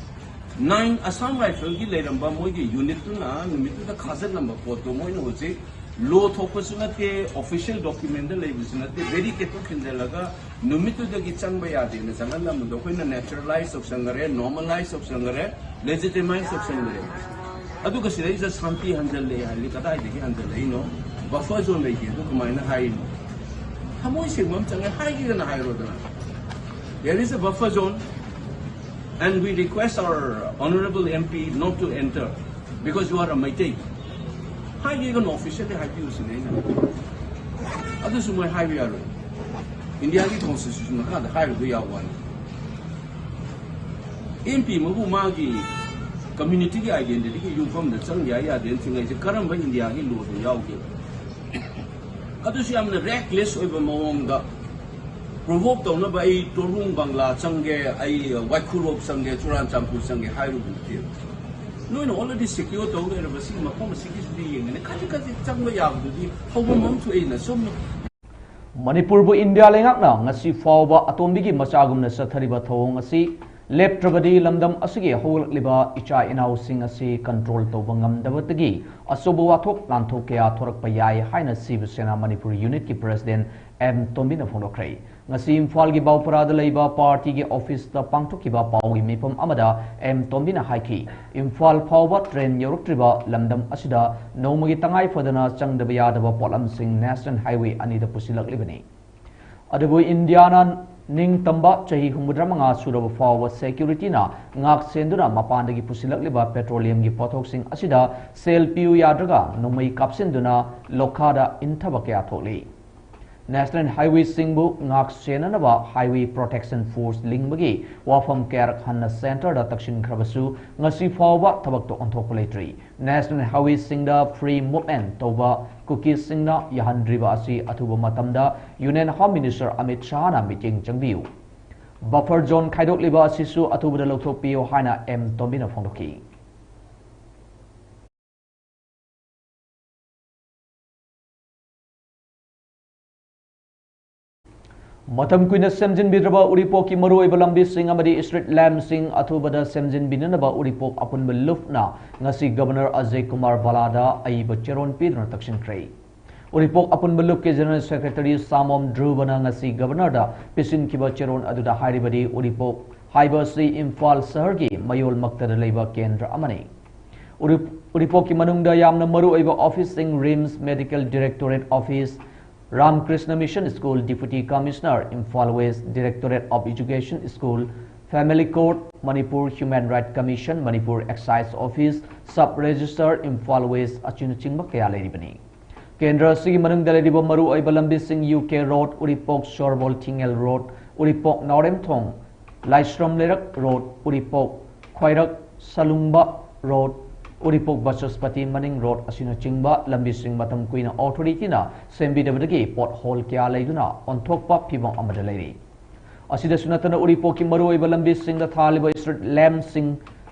nine Assam ꯔꯥꯏꯐꯜꯒꯤ ꯂꯩꯔꯝꯕ ꯃꯣꯏꯒꯤ ꯌꯨꯅꯤꯠꯇꯨꯅ ꯅꯨꯃꯤꯠꯇꯨꯗ ꯈꯥꯖꯤꯜꯂꯝꯕ ꯄꯣꯠꯇꯣ ꯃꯣꯏꯅ ꯍꯧꯖꯤꯛ ꯂꯣ ꯊꯣꯛꯄꯁꯨ ꯅꯠꯇꯦ, ꯑꯣꯐꯤꯁꯤꯌꯦꯜ ꯗꯣꯀ꯭ꯌꯨꯃꯦꯟꯗ ꯂꯩꯕꯁꯨ ꯅꯠꯇꯦ, ꯕꯦꯔꯤꯀꯦꯠꯇꯨ ꯈꯤꯟꯖꯤꯜꯂꯒ ꯅꯨꯃꯤꯠꯇꯨꯗꯒꯤ ꯆꯪꯕ ꯌꯥꯗꯦꯅ ꯆꯪꯍꯜꯂꯝꯕꯗꯣ ꯑꯩꯈꯣꯏꯅ ꯅꯦꯆꯔꯦꯂꯥꯏꯁ ꯇꯧꯁꯟꯈꯔꯦ, ꯅꯣꯔꯃꯦꯂꯥꯏꯁ ꯇꯧꯁꯟꯈꯔꯦ, ꯂꯦꯖꯤꯇꯤꯃꯥꯏꯁ ꯇꯧꯁꯟꯈꯔꯦ꯫ ꯑꯗꯨꯒ ꯁꯤꯗꯩꯁꯤꯗ ꯁꯥꯟꯇꯤ ꯍꯟꯖꯜꯂꯦ ꯍꯥꯏꯔꯗꯤ ꯀꯗꯥꯏꯗꯒꯤ ꯍꯟꯖꯜꯂꯛꯏꯅꯣ? ꯕꯐꯔ ꯖꯣꯟ ꯂꯩꯇꯦ, ꯑꯗꯨ ꯀꯃꯥꯏꯅ ꯍꯥꯏꯔꯤꯅꯣ? ꯊꯃꯣꯏ ꯁꯦꯡꯕ ꯑꯃ ꯆꯪꯉꯦ, ꯍꯥꯏꯒꯦꯗꯅ ꯍꯥꯏꯔꯣꯗꯅ꯫ There is a buffer zone and we request our honorable M P not to enter because you are a Meitei. ꯍꯥꯏꯒꯦꯒꯅ ꯑꯣꯐꯤꯁꯤꯌꯦꯜꯂꯤ ꯍꯥꯏꯕꯤꯌꯨ ꯁꯤꯅꯤ ꯑꯩꯅ꯫ ꯑꯗꯨꯁꯨ ꯃꯣꯏ ꯍꯥꯏꯕ ꯌꯥꯔꯣꯏ꯫ ꯏꯟꯗꯤꯌꯥꯒꯤ ꯀꯣꯟꯁꯇꯤꯇ꯭ꯌꯨꯁꯟ ꯃꯈꯥꯗ ꯍꯥꯏꯔꯨꯕ ꯌꯥꯕ ꯋꯥꯅꯤ꯫ ꯑꯦꯝ ꯄꯤ ꯑꯃꯕꯨ ꯃꯥꯒꯤ ꯀꯝꯃ꯭ꯌꯨꯅꯤꯇꯤꯒꯤ ꯑꯥꯏꯗꯦꯟꯇꯤꯇꯤꯒꯤ ꯌꯨꯝꯐꯝꯗ ꯆꯪ ꯌꯥꯏ ꯌꯥꯗꯦꯅ ꯊꯤꯡꯉꯩꯁꯦ ꯀꯔꯝꯕ ꯏꯟꯗꯤꯌꯥꯒꯤ ꯂꯣꯗ ꯌꯥꯎꯒꯦ? ꯑꯗꯨꯁꯨ ꯌꯥꯝꯅ ꯔꯦꯛꯂꯦꯁ ꯑꯣꯏꯕ ꯃꯑꯣꯡꯗ ꯄ꯭ꯔꯣꯚꯣꯛ ꯇꯧꯅꯕ, "ꯑꯩ ꯇꯣꯔꯕꯨꯡ ꯕꯪꯒ꯭ꯂꯥ ꯆꯪꯒꯦ, ꯑꯩ ꯋꯥꯏꯈꯨꯔꯣꯛ ꯆꯪꯒꯦ, ꯆꯨꯔꯥꯟꯆꯥꯟꯄꯨꯔ ꯆꯪꯒꯦ" ꯍꯥꯏꯔꯨꯕ ꯅꯠꯇꯦꯕ꯫ ꯅꯣꯏꯅ ꯑꯣꯜꯔꯦꯗꯤ ꯁꯦꯀ꯭ꯌꯣꯔ ꯇꯧ ꯂꯩꯔꯕ ꯁꯤꯒꯤ ꯃꯐꯝ ꯑꯁꯤꯒꯤꯁꯤꯗꯤ ꯌꯦꯡꯒꯅꯤ, ꯈꯖꯤꯛ ꯈꯖꯤꯛ ꯆꯪꯕ ꯌꯥꯕꯗꯨꯗꯤ ꯍꯧꯐꯝ ꯑꯃ ꯊꯣꯛꯏꯅ ꯁꯨꯝ꯫ ꯃꯅꯤꯄꯨꯔꯕꯨ ꯏꯟꯗꯤꯌꯥ ꯂꯩꯉꯥꯛꯅ ꯉꯁꯤ ꯐꯥꯎꯕ ꯑꯇꯣꯝꯕꯤꯒꯤ ꯃꯆꯥꯒꯨꯝꯅ ꯆꯠꯊꯔꯤꯕ ꯊꯧꯑꯣꯡ ꯑꯁꯤ ꯂꯦꯞꯇ꯭ꯔꯕꯗꯤ ꯂꯝꯗꯝ ꯑꯁꯤꯒꯤ ꯍꯧꯒꯠꯂꯛꯂꯤꯕ ꯏꯆꯥ ꯏꯅꯥꯎꯁꯤꯡ ꯑꯁꯤ ꯀꯟꯇ꯭ꯔꯣꯜ ꯇꯧꯕ ꯉꯝꯗꯕꯗꯒꯤ ꯑꯆꯧꯕ ꯋꯥꯊꯣꯛ ꯂꯥꯟꯊꯣꯛ ꯀꯌꯥ ꯊꯣꯔꯛꯄ ꯌꯥꯏ ꯍꯥꯏꯅ ꯁꯤꯕ ꯁꯦꯅꯥ ꯃꯅꯤꯄꯨꯔ ꯌꯨꯅꯤꯠꯀꯤ ꯄ꯭ꯔꯦꯁꯤꯗꯦꯟꯠ ꯑꯦꯝ ꯇꯣꯝꯕꯤꯅ ꯐꯣꯡꯗꯣꯛꯈ꯭ꯔꯦ꯫ ꯉꯁꯤ ꯏꯝꯐꯥꯜꯒꯤ ꯕꯥꯎꯄꯔꯥꯗ ꯂꯩꯕ ꯄꯥꯔꯇꯤꯒꯤ ꯑꯣꯐꯤꯁꯇ ꯄꯥꯡꯊꯣꯛꯈꯤꯕ ꯄꯥꯎꯒꯤ ꯃꯤꯐꯝ ꯑꯃꯗ ꯑꯦꯝ ꯇꯣꯝꯕꯤꯅ ꯍꯥꯏꯈꯤ, ꯏꯝꯐꯥꯜ ꯐꯥꯎꯕ ꯇ꯭ꯔꯦꯟ ꯌꯧꯔꯛꯇ꯭ꯔꯤꯕ ꯂꯝꯗꯝ ꯑꯁꯤꯗ ꯅꯣꯡꯃꯒꯤ ꯇꯉꯥꯏ ꯐꯗꯅ ꯆꯪꯗꯕ ꯌꯥꯗꯕ ꯄꯣꯠꯂꯝꯁꯤꯡ ꯅꯦꯁꯅꯦꯜ ꯍꯥꯏꯋꯦ ꯑꯅꯤꯗ ꯄꯨꯁꯤꯜꯂꯛꯂꯤꯕꯅꯤ꯫ ꯑꯗꯨꯕꯨ ꯏꯟꯗꯤꯌꯥꯅ ꯅꯤꯡꯇꯝꯕ ꯆꯍꯤ ꯍꯨꯝꯐꯨꯇꯔꯥꯃꯉꯥ ꯁꯨꯔꯕ ꯐꯥꯎꯕ ꯁꯦꯀ꯭ꯌꯨꯔꯤꯇꯤꯅ ꯉꯥꯛ ꯁꯦꯟꯗꯨꯅ ꯃꯄꯥꯟꯗꯒꯤ ꯄꯨꯁꯤꯜꯂꯛꯂꯤꯕ ꯄꯦꯇ꯭ꯔꯣꯂꯤꯌꯝꯒꯤ ꯄꯣꯠꯊꯣꯛꯁꯤꯡ ꯑꯁꯤꯗ ꯁꯦꯜ ꯄꯤꯌꯨ ꯌꯥꯗ꯭ꯔꯒ ꯅꯣꯡꯃꯩ ꯀꯥꯞꯁꯤꯟꯗꯨꯅ ꯂꯣꯈꯥꯗ ꯏꯟꯊꯕ ꯀꯌꯥ ꯊꯣꯛꯂꯤ꯫ ꯅꯦꯁꯅꯦꯜ ꯍꯥꯏꯋꯦꯁꯤꯡꯕꯨ ꯉꯥꯛ ꯁꯦꯟꯅꯅꯕ ꯍꯥꯏꯋꯦ ꯄ꯭ꯔꯣꯇꯦꯛꯁꯟ ꯐꯣꯔꯁ ꯂꯤꯡꯕꯒꯤ ꯋꯥꯐꯝ ꯀꯌꯥꯔꯛ ꯍꯟꯅ ꯁꯦꯟꯇꯔꯗ ꯇꯛꯁꯤꯟꯈ꯭ꯔꯕꯁꯨ ꯉꯁꯤ ꯐꯥꯎꯕ ꯊꯕꯛꯇ ꯑꯣꯟꯊꯣꯛꯄ ꯂꯩꯇ꯭ꯔꯤ꯫ ꯅꯦꯁꯅꯦꯜ ꯍꯥꯏꯋꯦꯁꯤꯡꯗ ꯐ꯭ꯔꯤ ꯃꯨꯚꯃꯦꯟꯠ ꯇꯧꯕ ꯀꯨꯀꯤꯁꯤꯡꯅ ꯌꯥꯍꯟꯗ꯭ꯔꯤꯕ ꯑꯁꯤ ꯑꯊꯨꯕ ꯃꯇꯝꯗ ꯌꯨꯅꯤꯌꯟ ꯍꯣꯝ ꯃꯤꯅꯤꯁꯇꯔ ꯑꯃꯤꯠ ꯁꯥꯍꯅ ꯃꯤꯠꯌꯦꯡ ꯆꯪꯕꯤꯌꯨ꯫ ꯕꯐꯔ ꯖꯣꯟ ꯈꯥꯏꯗꯣꯛꯂꯤꯕ ꯑꯁꯤꯁꯨ ꯑꯊꯨꯕꯗ ꯂꯧꯊꯣꯛꯄꯤꯌꯨ ꯍꯥꯏꯅ ꯑꯦꯝ ꯇꯣꯝꯕꯤꯅ ꯐꯣꯡꯗꯣꯛꯈꯤ꯫ ꯃꯇꯝ ꯀꯨꯏꯅ ꯁꯦꯝꯖꯤꯟꯕꯤꯗ꯭ꯔꯕ ꯎꯔꯤꯄꯣꯛꯀꯤ ꯃꯔꯨꯑꯣꯏꯕ ꯂꯝꯕꯤꯁꯤꯡ ꯑꯃꯗꯤ ꯁ꯭ꯇ꯭ꯔꯤꯠ ꯂꯦꯝꯞꯁꯤꯡ ꯑꯊꯨꯕꯗ ꯁꯦꯝꯖꯤꯟꯕꯤꯅꯅꯕ ꯎꯔꯤꯄꯣꯛ ꯑꯄꯨꯟꯕ ꯂꯨꯞꯅ ꯉꯁꯤ ꯒꯕꯔꯅꯔ ꯑꯖꯌ ꯀꯨꯃꯥꯔ ꯚꯥꯂꯥꯗ ꯑꯏꯕ ꯆꯦꯔꯣꯟ ꯄꯤꯗꯨꯅ ꯇꯛꯁꯤꯟꯈ꯭ꯔꯦ꯫ ꯎꯔꯤꯄꯣꯛ ꯑꯄꯨꯟꯕ ꯂꯨꯞꯀꯤ ꯖꯦꯅꯔꯦꯜ ꯁꯦꯀ꯭ꯔꯦꯇꯔꯤ ꯁꯥꯃꯣꯝ ꯙ꯭ꯔꯨꯕꯅ ꯉꯁꯤ ꯒꯕꯔꯅꯔꯗ ꯄꯤꯁꯤꯟꯈꯤꯕ ꯆꯦꯔꯣꯟ ꯑꯗꯨꯗ ꯍꯥꯏꯔꯤꯕꯗꯤ, ꯎꯔꯤꯄꯣꯛ ꯍꯥꯏꯕ ꯑꯁꯤ ꯏꯝꯐꯥꯜ ꯁꯍꯔꯒꯤ ꯃꯌꯣꯜꯃꯛꯇꯗ ꯂꯩꯕ ꯀꯦꯟꯗ꯭ꯔ ꯑꯃꯅꯤ꯫ ꯎꯔꯤꯞ-, ꯎꯔꯤꯄꯣꯛꯀꯤ ꯃꯅꯨꯡꯗ ꯌꯥꯝꯅ ꯃꯔꯨꯑꯣꯏꯕ ꯑꯣꯐꯤꯁꯁꯤꯡ, RIMS, medical directorate office, Ramakrishna mission school, deputy commissioner, Imphal west, directorate of education school, family court, Manipur human right commission, Manipur excise office, sub registrar, Imphal west ꯑꯁꯤꯅꯆꯤꯡꯕ ꯀꯌꯥ ꯂꯩꯔꯤꯕꯅꯤ꯫ ꯀꯦꯟꯗ꯭ꯔ ꯑꯁꯤꯒꯤ ꯃꯅꯨꯡꯗ ꯂꯩꯔꯤꯕ ꯃꯔꯨꯑꯣꯏꯕ ꯂꯝꯕꯤꯁꯤꯡ U K road, Uripok Sorbol Thingel road, Uripok Naoremthong, Laisram ꯂꯩꯔꯛ ꯔꯣꯗ, ꯎꯔꯤꯄꯣꯛ ꯈ꯭ꯋꯥꯏꯔꯛ ꯁꯂꯨꯡꯕ ꯔꯣꯗ, ꯎꯔꯤꯄꯣꯛ ꯕꯆꯁꯄꯇꯤ ꯃꯅꯤꯡ ꯔꯣꯗ ꯑꯁꯤꯅꯆꯤꯡꯕ ꯂꯝꯕꯤꯁꯤꯡ ꯃꯇꯝ ꯀꯨꯏꯅ ꯑꯣꯊꯣꯔꯤꯇꯤꯅ ꯁꯦꯝꯕꯤꯗꯕꯗꯒꯤ ꯄꯣꯠꯍꯣꯜ ꯀꯌꯥ ꯂꯩꯗꯨꯅ ꯑꯣꯟꯊꯣꯛꯄ ꯐꯤꯚꯝ ꯑꯃꯗ ꯂꯩꯔꯤ꯫ ꯑꯁꯤꯗꯁꯨ ꯅꯠꯇꯅ ꯎꯔꯤꯄꯣꯛꯀꯤ ꯃꯔꯨꯑꯣꯏꯕ ꯂꯝꯕꯤꯁꯤꯡꯗ ꯊꯥꯜꯂꯤꯕ ꯁ꯭ꯇ꯭ꯔꯤꯠ ꯂꯦꯝꯞꯁꯤꯡ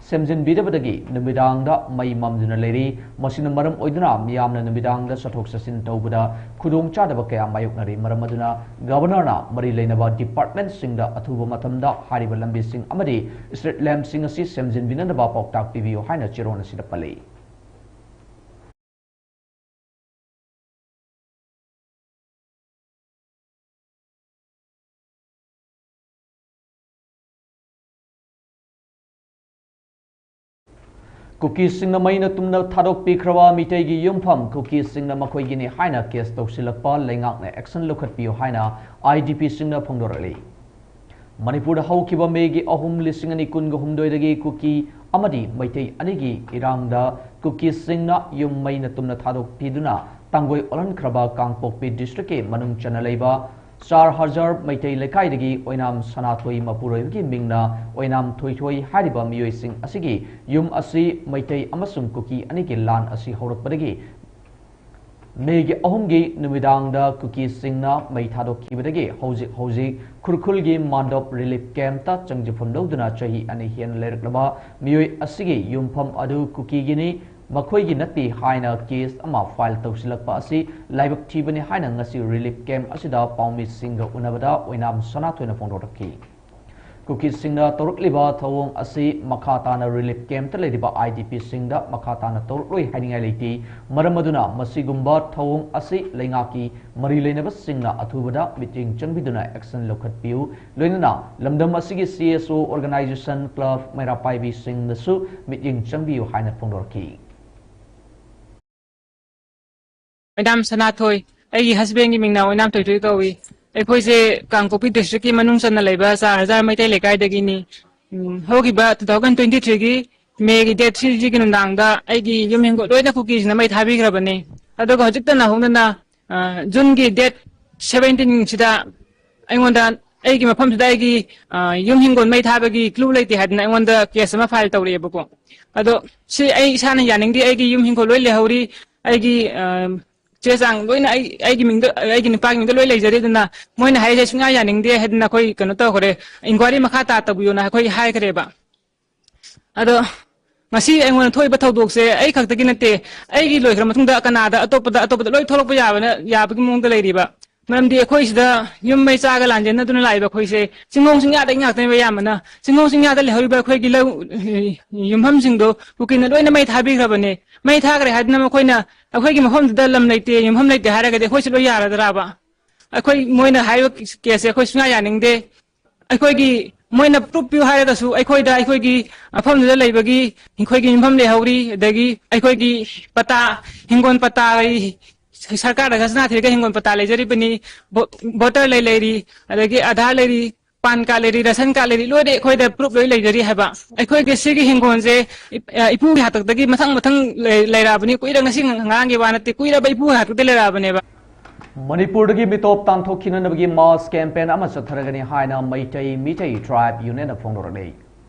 ꯁꯦꯝꯖꯤꯟꯕꯤꯗꯕꯗꯒꯤ ꯅꯨꯃꯤꯗꯥꯡꯗ ꯃꯩ ꯃꯝꯗꯨꯅ ꯂꯩꯔꯤ꯫ ꯃꯁꯤꯅ ꯃꯔꯝ ꯑꯣꯏꯗꯨꯅ ꯃꯤꯌꯥꯝꯅ ꯅꯨꯃꯤꯗꯥꯡꯗ ꯆꯠꯊꯣꯛ ꯆꯠꯁꯤꯟ ꯇꯧꯕꯗ ꯈꯨꯗꯣꯡꯆꯥꯗꯕ ꯀꯌꯥ ꯃꯥꯌꯣꯛꯅꯔꯤ꯫ ꯃꯔꯝ ꯑꯗꯨꯅ ꯒꯕꯔꯅꯔꯅ ꯃꯔꯤ ꯂꯩꯅꯕ ꯗꯤꯄꯥꯔꯠꯃꯦꯟꯠꯁꯤꯡꯗ ꯑꯊꯨꯕ ꯃꯇꯝꯗ ꯍꯥꯏꯔꯤꯕ ꯂꯝꯕꯤꯁꯤꯡ ꯑꯃꯗꯤ ꯁ꯭ꯇ꯭ꯔꯤꯠ ꯂꯦꯝꯞꯁꯤꯡ ꯑꯁꯤ ꯁꯦꯝꯖꯤꯟꯕꯤꯅꯅꯕ ꯄꯥꯎꯇꯥꯛ ꯄꯤꯕꯤꯌꯨ ꯍꯥꯏꯅ ꯆꯦꯔꯣꯟ ꯑꯁꯤꯗ ꯄꯜꯂꯤ꯫ ꯀꯨꯀꯤꯁꯤꯡꯅ ꯃꯩꯅ ꯇꯨꯝꯅ ꯊꯥꯗꯣꯛꯄꯤꯈ꯭ꯔꯕ ꯃꯤꯇꯩꯒꯤ ꯌꯨꯝꯐꯝ ꯀꯨꯀꯤꯁꯤꯡꯅ ꯃꯈꯣꯏꯒꯤꯅꯤ ꯍꯥꯏꯅ ꯀꯦꯁ ꯇꯧꯁꯤꯜꯂꯛꯄ ꯂꯩꯉꯥꯛꯅ ꯑꯦꯛꯁꯟ ꯂꯧꯈꯠꯄꯤꯌꯨ ꯍꯥꯏꯅ ꯑꯥꯏ ꯗꯤ ꯄꯤꯁꯤꯡꯅ ꯐꯣꯡꯗꯣꯔꯛꯂꯤ꯫ ꯃꯅꯤꯄꯨꯔꯗ ꯍꯧꯈꯤꯕ ꯃꯦꯒꯤ ꯑꯍꯨꯝ, ꯂꯤꯁꯤꯡ ꯑꯅꯤ ꯀꯨꯟꯒ ꯍꯨꯝꯗꯣꯏꯗꯒꯤ ꯀꯨꯀꯤ ꯑꯃꯗꯤ ꯃꯩꯇꯩ ꯑꯅꯤꯒꯤ ꯏꯔꯥꯡꯗ ꯀꯨꯀꯤꯁꯤꯡꯅ ꯌꯨꯝ ꯃꯩꯅ ꯇꯨꯝꯅ ꯊꯥꯗꯣꯛꯄꯤꯗꯨꯅ ꯇꯥꯡꯒꯣꯏ ꯑꯣꯜꯍꯟꯈ꯭ꯔꯕ ꯀꯥꯡꯄꯣꯛꯄꯤ ꯗꯤꯁꯇ꯭ꯔꯤꯛꯀꯤ ꯃꯅꯨꯡ ꯆꯟꯅ ꯂꯩꯕ ꯆꯥꯔ ꯍꯖꯥꯔ ꯃꯩꯇꯩ ꯂꯩꯀꯥꯏꯗꯒꯤ ꯑꯣꯏꯅꯥꯝ ꯁꯅꯥꯊꯣꯏ ꯃꯄꯨꯔꯣꯏꯕꯒꯤ ꯃꯤꯡꯅ ꯑꯣꯏꯅꯥꯝ ꯊꯣꯏꯊꯣꯏ ꯍꯥꯏꯔꯤꯕ ꯃꯤꯑꯣꯏꯁꯤꯡ ꯑꯁꯤꯒꯤ ꯌꯨꯝ ꯑꯁꯤ ꯃꯩꯇꯩ ꯑꯃꯁꯨꯡ ꯀꯨꯀꯤ ꯑꯅꯤꯒꯤ ꯂꯥꯟ ꯑꯁꯤ ꯍꯧꯔꯛꯄꯗꯒꯤ ꯃꯦꯒꯤ ꯑꯍꯨꯝꯒꯤ ꯅꯨꯃꯤꯗꯥꯡꯗ ꯀꯨꯀꯤꯁꯤꯡꯅ ꯃꯩ ꯊꯥꯗꯣꯛꯈꯤꯕꯗꯒꯤ ꯍꯧꯖꯤꯛ ꯍꯧꯖꯤꯛ ꯈꯨꯔꯈꯨꯜꯒꯤ ꯃꯥꯟꯗꯣꯞ ꯔꯤꯂꯤꯐ ꯀꯦꯝꯞꯇ ꯆꯪꯖꯐꯝ ꯂꯧꯗꯨꯅ ꯆꯍꯤ ꯑꯅꯤ ꯍꯦꯟꯅ ꯂꯩꯔꯛꯂꯕ ꯃꯤꯑꯣꯏ ꯑꯁꯤꯒꯤ ꯌꯨꯝꯐꯝ ꯑꯗꯨ ꯀꯨꯀꯤꯒꯤꯅꯤ, ꯃꯈꯣꯏꯒꯤ ꯅꯠꯇꯦ ꯍꯥꯏꯅ ꯀꯦꯁ ꯑꯃ ꯐꯥꯏꯜ ꯇꯧꯁꯤꯜꯂꯛꯄ ꯑꯁꯤ ꯂꯥꯏꯕꯛ ꯊꯤꯕꯅꯤ ꯍꯥꯏꯅ ꯉꯁꯤ ꯔꯤꯂꯤꯐ ꯀꯦꯝꯞ ꯑꯁꯤꯗ ꯄꯥꯎꯃꯤꯁꯤꯡꯒ ꯎꯅꯕꯗ ꯑꯣꯏꯅꯥꯝ ꯁꯅꯥꯊꯣꯏꯅ ꯐꯣꯡꯗꯣꯔꯛꯈꯤ꯫ ꯀꯨꯀꯤꯁꯤꯡꯅ ꯇꯧꯔꯛꯂꯤꯕ ꯊꯧꯑꯣꯡ ꯑꯁꯤ ꯃꯈꯥ ꯇꯥꯅ ꯔꯤꯂꯤꯐ ꯀꯦꯝꯞꯇ ꯂꯩꯔꯤꯕ ꯑꯥꯏ ꯗꯤ ꯄꯤꯁꯤꯡꯗ ꯃꯈꯥ ꯇꯥꯅ ꯇꯧꯔꯛꯂꯣꯏ ꯍꯥꯏꯅꯤꯡꯉꯥꯏ ꯂꯩꯇꯦ꯫ ꯃꯔꯝ ꯑꯗꯨꯅ ꯃꯁꯤꯒꯨꯝꯕ ꯊꯧꯑꯣꯡ ꯑꯁꯤ ꯂꯩꯉꯥꯛꯀꯤ ꯃꯔꯤ ꯂꯩꯅꯕꯁꯤꯡꯅ ꯑꯊꯨꯕꯗ ꯃꯤꯠꯌꯦꯡ ꯆꯪꯕꯤꯗꯨꯅ ꯑꯦꯛꯁꯟ ꯂꯧꯈꯠꯄꯤꯌꯨ꯫ ꯂꯣꯏꯅꯅ ꯂꯝꯗꯝ ꯑꯁꯤꯒꯤ ꯁꯤ ꯑꯦꯁ ꯑꯣ ꯑꯣꯔꯒꯅꯥꯏꯖꯦꯁꯟ, ꯀ꯭ꯂꯕ, ꯃꯩꯔꯥ ꯄꯥꯏꯕꯤꯁꯤꯡꯅꯁꯨ ꯃꯤꯠꯌꯦꯡ ꯆꯪꯕꯤꯌꯨ ꯍꯥꯏꯅ ꯐꯣꯡꯗꯣꯔꯛꯈꯤ꯫ ꯃꯦꯗꯥꯝ ꯁꯅꯥꯊꯣꯏ, ꯑꯩꯒꯤ ꯍꯁꯕꯦꯟꯒꯤ ꯃꯤꯡꯅ ꯑꯣꯏꯅꯥꯝ ꯊꯣꯏꯊꯣꯏ ꯀꯧꯏ꯫ ꯑꯩꯈꯣꯏꯁꯦ ꯀꯥꯡꯄꯣꯛꯄꯤ ꯗꯤꯁꯇ꯭ꯔꯤꯛꯀꯤ ꯃꯅꯨꯡ ꯆꯟꯅ ꯂꯩꯕ ꯆꯥꯔ ꯍꯖꯥꯔ ꯃꯩꯇꯩ ꯂꯩꯀꯥꯏꯗꯒꯤꯅꯤ꯫ ꯎꯝ, ꯍꯧꯈꯤꯕ ꯇꯨ ꯊꯥꯎꯖꯟ ꯇ꯭ꯋꯦꯟꯇꯤ ꯊ꯭ꯔꯤꯒꯤ ꯃꯦꯒꯤ ꯗꯦꯠ ꯊ꯭ꯔꯤꯒꯤ ꯅꯨꯡꯗꯥꯡꯗ ꯑꯩꯒꯤ ꯌꯨꯝ ꯍꯤꯡꯒꯣꯜ ꯂꯣꯏꯅ ꯀꯨꯀꯤꯁꯤꯅ ꯃꯩ ꯊꯥꯕꯤꯈ꯭ꯔꯕꯅꯤ꯫ ꯑꯗꯨꯒ ꯍꯧꯖꯤꯛꯇ ꯅꯧꯍꯧꯅꯅ, ꯑ, ꯖꯨꯟꯒꯤ ꯗꯦꯠ ꯁꯚꯦꯟꯇꯤꯟꯁꯤꯗ ꯑꯩꯉꯣꯟꯗ, ꯑꯩꯒꯤ ꯃꯐꯝꯁꯤꯗ ꯑꯩꯒꯤ, ꯑ, ꯌꯨꯝ ꯍꯤꯡꯒꯣꯜ ꯃꯩ ꯊꯥꯕꯒꯤ ꯀ꯭ꯂꯨ ꯂꯩꯇꯦ ꯍꯥꯏꯗꯅ ꯑꯩꯉꯣꯟꯗ ꯀꯦꯁ ꯑꯃ ꯐꯥꯏꯜ ꯇꯧꯔꯛꯑꯦꯕꯀꯣ꯫ ꯑꯗꯣ ꯁꯤ ꯑꯩ ꯏꯁꯥꯅ ꯌꯥꯅꯤꯡꯗꯦ꯫ ꯑꯩꯒꯤ ꯌꯨꯝ ꯍꯤꯡꯒꯣꯜ ꯂꯣꯏ ꯂꯩꯍꯧꯔꯤ, ꯑꯩꯒꯤ, ꯑ, ꯆꯦ ꯆꯥꯡ ꯂꯣꯏꯅ ꯑꯩ, ꯑꯩꯒꯤ ꯃꯤꯡꯗ, ꯑꯩꯒꯤ ꯅꯨꯄꯥꯒꯤ ꯃꯤꯡꯗ ꯂꯣꯏ ꯂꯩꯖꯔꯤ꯫ ꯑꯗꯨꯅ ꯃꯣꯏꯅ ꯍꯥꯏꯔꯤꯁꯦ ꯁꯨꯡꯌꯥ ꯌꯥꯅꯤꯡꯗꯦ ꯍꯥꯏꯗꯅ ꯑꯩꯈꯣꯏ ꯀꯩꯅꯣ ꯇꯧꯈ꯭ꯔꯦ, ꯏꯟꯀ꯭ꯋꯥꯏꯔꯤ ꯃꯈꯥ ꯇꯥ ꯇꯧꯕꯤꯌꯣꯅ ꯑꯩꯈꯣꯏ ꯍꯥꯏꯈ꯭ꯔꯦꯕ꯫ ꯑꯗꯣ ꯉꯁꯤ ꯑꯩꯉꯣꯟꯗ ꯊꯣꯛꯏꯕ ꯊꯧꯗꯣꯛꯁꯦ ꯑꯩ ꯈꯛꯇꯒꯤ ꯅꯠꯇꯦ, ꯑꯩꯒꯤ ꯂꯣꯏꯈ꯭ꯔ ꯃꯇꯨꯡꯗ ꯀꯅꯥꯗ, ꯑꯇꯣꯞꯄꯗ, ꯑꯇꯣꯞꯄꯗ ꯂꯣꯏ ꯊꯣꯛꯂꯛꯄ ꯌꯥꯕꯅ, ꯌꯥꯕꯒꯤ ꯃꯑꯣꯡꯗ ꯂꯩꯔꯤꯕ꯫ ꯃꯔꯝꯗꯤ ꯑꯩꯈꯣꯏ ꯁꯤꯗ ꯌꯨꯝ ꯃꯩ ꯆꯥꯒ ꯂꯥꯟꯖꯦꯟꯅꯗꯨꯅ ꯂꯥꯛꯏꯕ ꯑꯩꯈꯣꯏꯁꯦ ꯆꯤꯡꯈꯣꯡ ꯆꯤꯡꯌꯥꯗꯒꯤ ꯉꯥꯛꯇꯅꯦꯕ ꯑꯌꯥꯝꯕꯅ꯫ ꯆꯤꯡꯈꯣꯡ ꯆꯤꯡꯌꯥꯗ ꯂꯩꯍꯧꯔꯤꯕ ꯑꯩꯈꯣꯏꯒꯤ ꯂꯧ, ꯌꯨꯝꯐꯝꯁꯤꯡꯗꯣ ꯀꯨꯀꯤꯅ ꯂꯣꯏꯅ ꯃꯩ ꯊꯥꯕꯤꯈ꯭ꯔꯕꯅꯦ꯫ ꯃꯩ ꯊꯥꯈ꯭ꯔꯦ ꯍꯥꯏꯗꯨꯅ ꯃꯈꯣꯏꯅ ꯑꯩꯈꯣꯏꯒꯤ ꯃꯐꯝꯗꯨꯗ ꯂꯝ ꯂꯩꯇꯦ, ꯌꯨꯝꯐꯝ ꯂꯩꯇꯦ ꯍꯥꯏꯔꯒꯗꯤ ꯑꯩꯈꯣꯏꯁꯨ ꯂꯣꯏ ꯌꯥꯔꯗ꯭ꯔꯥꯕ? ꯑꯩꯈꯣꯏ, ꯃꯣꯏꯅ ꯍꯥꯏꯔꯤꯕ ꯀꯦꯁꯁꯦ ꯑꯩꯈꯣꯏ ꯁꯨꯡꯌꯥ ꯌꯥꯅꯤꯡꯗꯦ꯫ ꯑꯩꯈꯣꯏꯒꯤ ꯃꯣꯏꯅ ꯄ꯭ꯔꯨꯐ ꯄꯤꯌꯨ ꯍꯥꯏꯔꯒꯁꯨ ꯑꯩꯈꯣꯏꯗ ꯑꯩꯈꯣꯏꯒꯤ ꯃꯐꯝꯗꯨꯗ ꯂꯩꯕꯒꯤ ꯑꯩꯈꯣꯏꯒꯤ ꯌꯨꯝꯐꯝ ꯂꯩꯍꯧꯔꯤ, ꯑꯗꯒꯤ ꯑꯩꯈꯣꯏꯒꯤ ꯄꯇꯥ, ꯍꯤꯡꯒꯣꯜ ꯄꯇꯥ ꯂꯩ, ꯁꯔꯀꯥꯔꯗ ꯈꯖꯅꯥ ꯊꯤꯔꯒ ꯍꯤꯡꯒꯣꯜ ꯄꯇꯥ ꯂꯩꯖꯔꯤꯕꯅꯤ, ꯚꯣ-, ꯚꯣꯇꯔ ꯂꯩ ꯂꯩꯔꯤ, ꯑꯗꯒꯤ ꯑꯥꯙꯥꯔ ꯂꯩꯔꯤ, ꯄꯥꯟ ꯀꯥꯔꯗ ꯂꯩꯔꯤ, ꯔꯦꯁꯟ ꯀꯥꯔꯗ ꯂꯩꯔꯤ, ꯂꯣꯏꯅ ꯑꯩꯈꯣꯏꯗ ꯄ꯭ꯔꯨꯐ ꯂꯣꯏ ꯂꯩꯖꯔꯤ ꯍꯥꯏꯕ꯫ ꯑꯩꯈꯣꯏꯒꯤ ꯁꯤꯒꯤ ꯍꯤꯡꯒꯣꯜꯁꯦ ꯏꯞ-, ꯑ, ꯏꯄꯨꯒꯤ ꯍꯥꯛꯇꯛꯇꯒꯤ ꯃꯊꯪ ꯃꯊꯪ ꯂꯩ-, ꯂꯩꯔꯛꯑꯕꯅꯤ꯫ ꯀꯨꯏꯔ ꯉꯁꯤ ꯉꯔꯥꯡꯒꯤ ꯋꯥ ꯅꯠꯇꯦ, ꯀꯨꯏꯔꯕ ꯏꯄꯨꯒꯤ ꯍꯥꯛꯇꯛꯇꯒꯤ ꯂꯩꯔꯛꯑꯕꯅꯦꯕ꯫ ꯃꯅꯤꯄꯨꯔꯗꯒꯤ ꯃꯤꯇꯣꯞ ꯇꯥꯟꯊꯣꯛꯈꯤꯅꯅꯕꯒꯤ ꯃꯥꯁ ꯀꯦꯝꯄꯦꯟ ꯑꯃ ꯆꯠꯊꯔꯒꯅꯤ ꯍꯥꯏꯅ ꯃꯩꯇꯩ ꯃꯤꯇꯩ ꯇ꯭ꯔꯥꯏꯕ ꯌꯨꯅꯤꯌꯟꯅ ꯐꯣꯡꯗꯣꯔꯛꯂꯤ꯫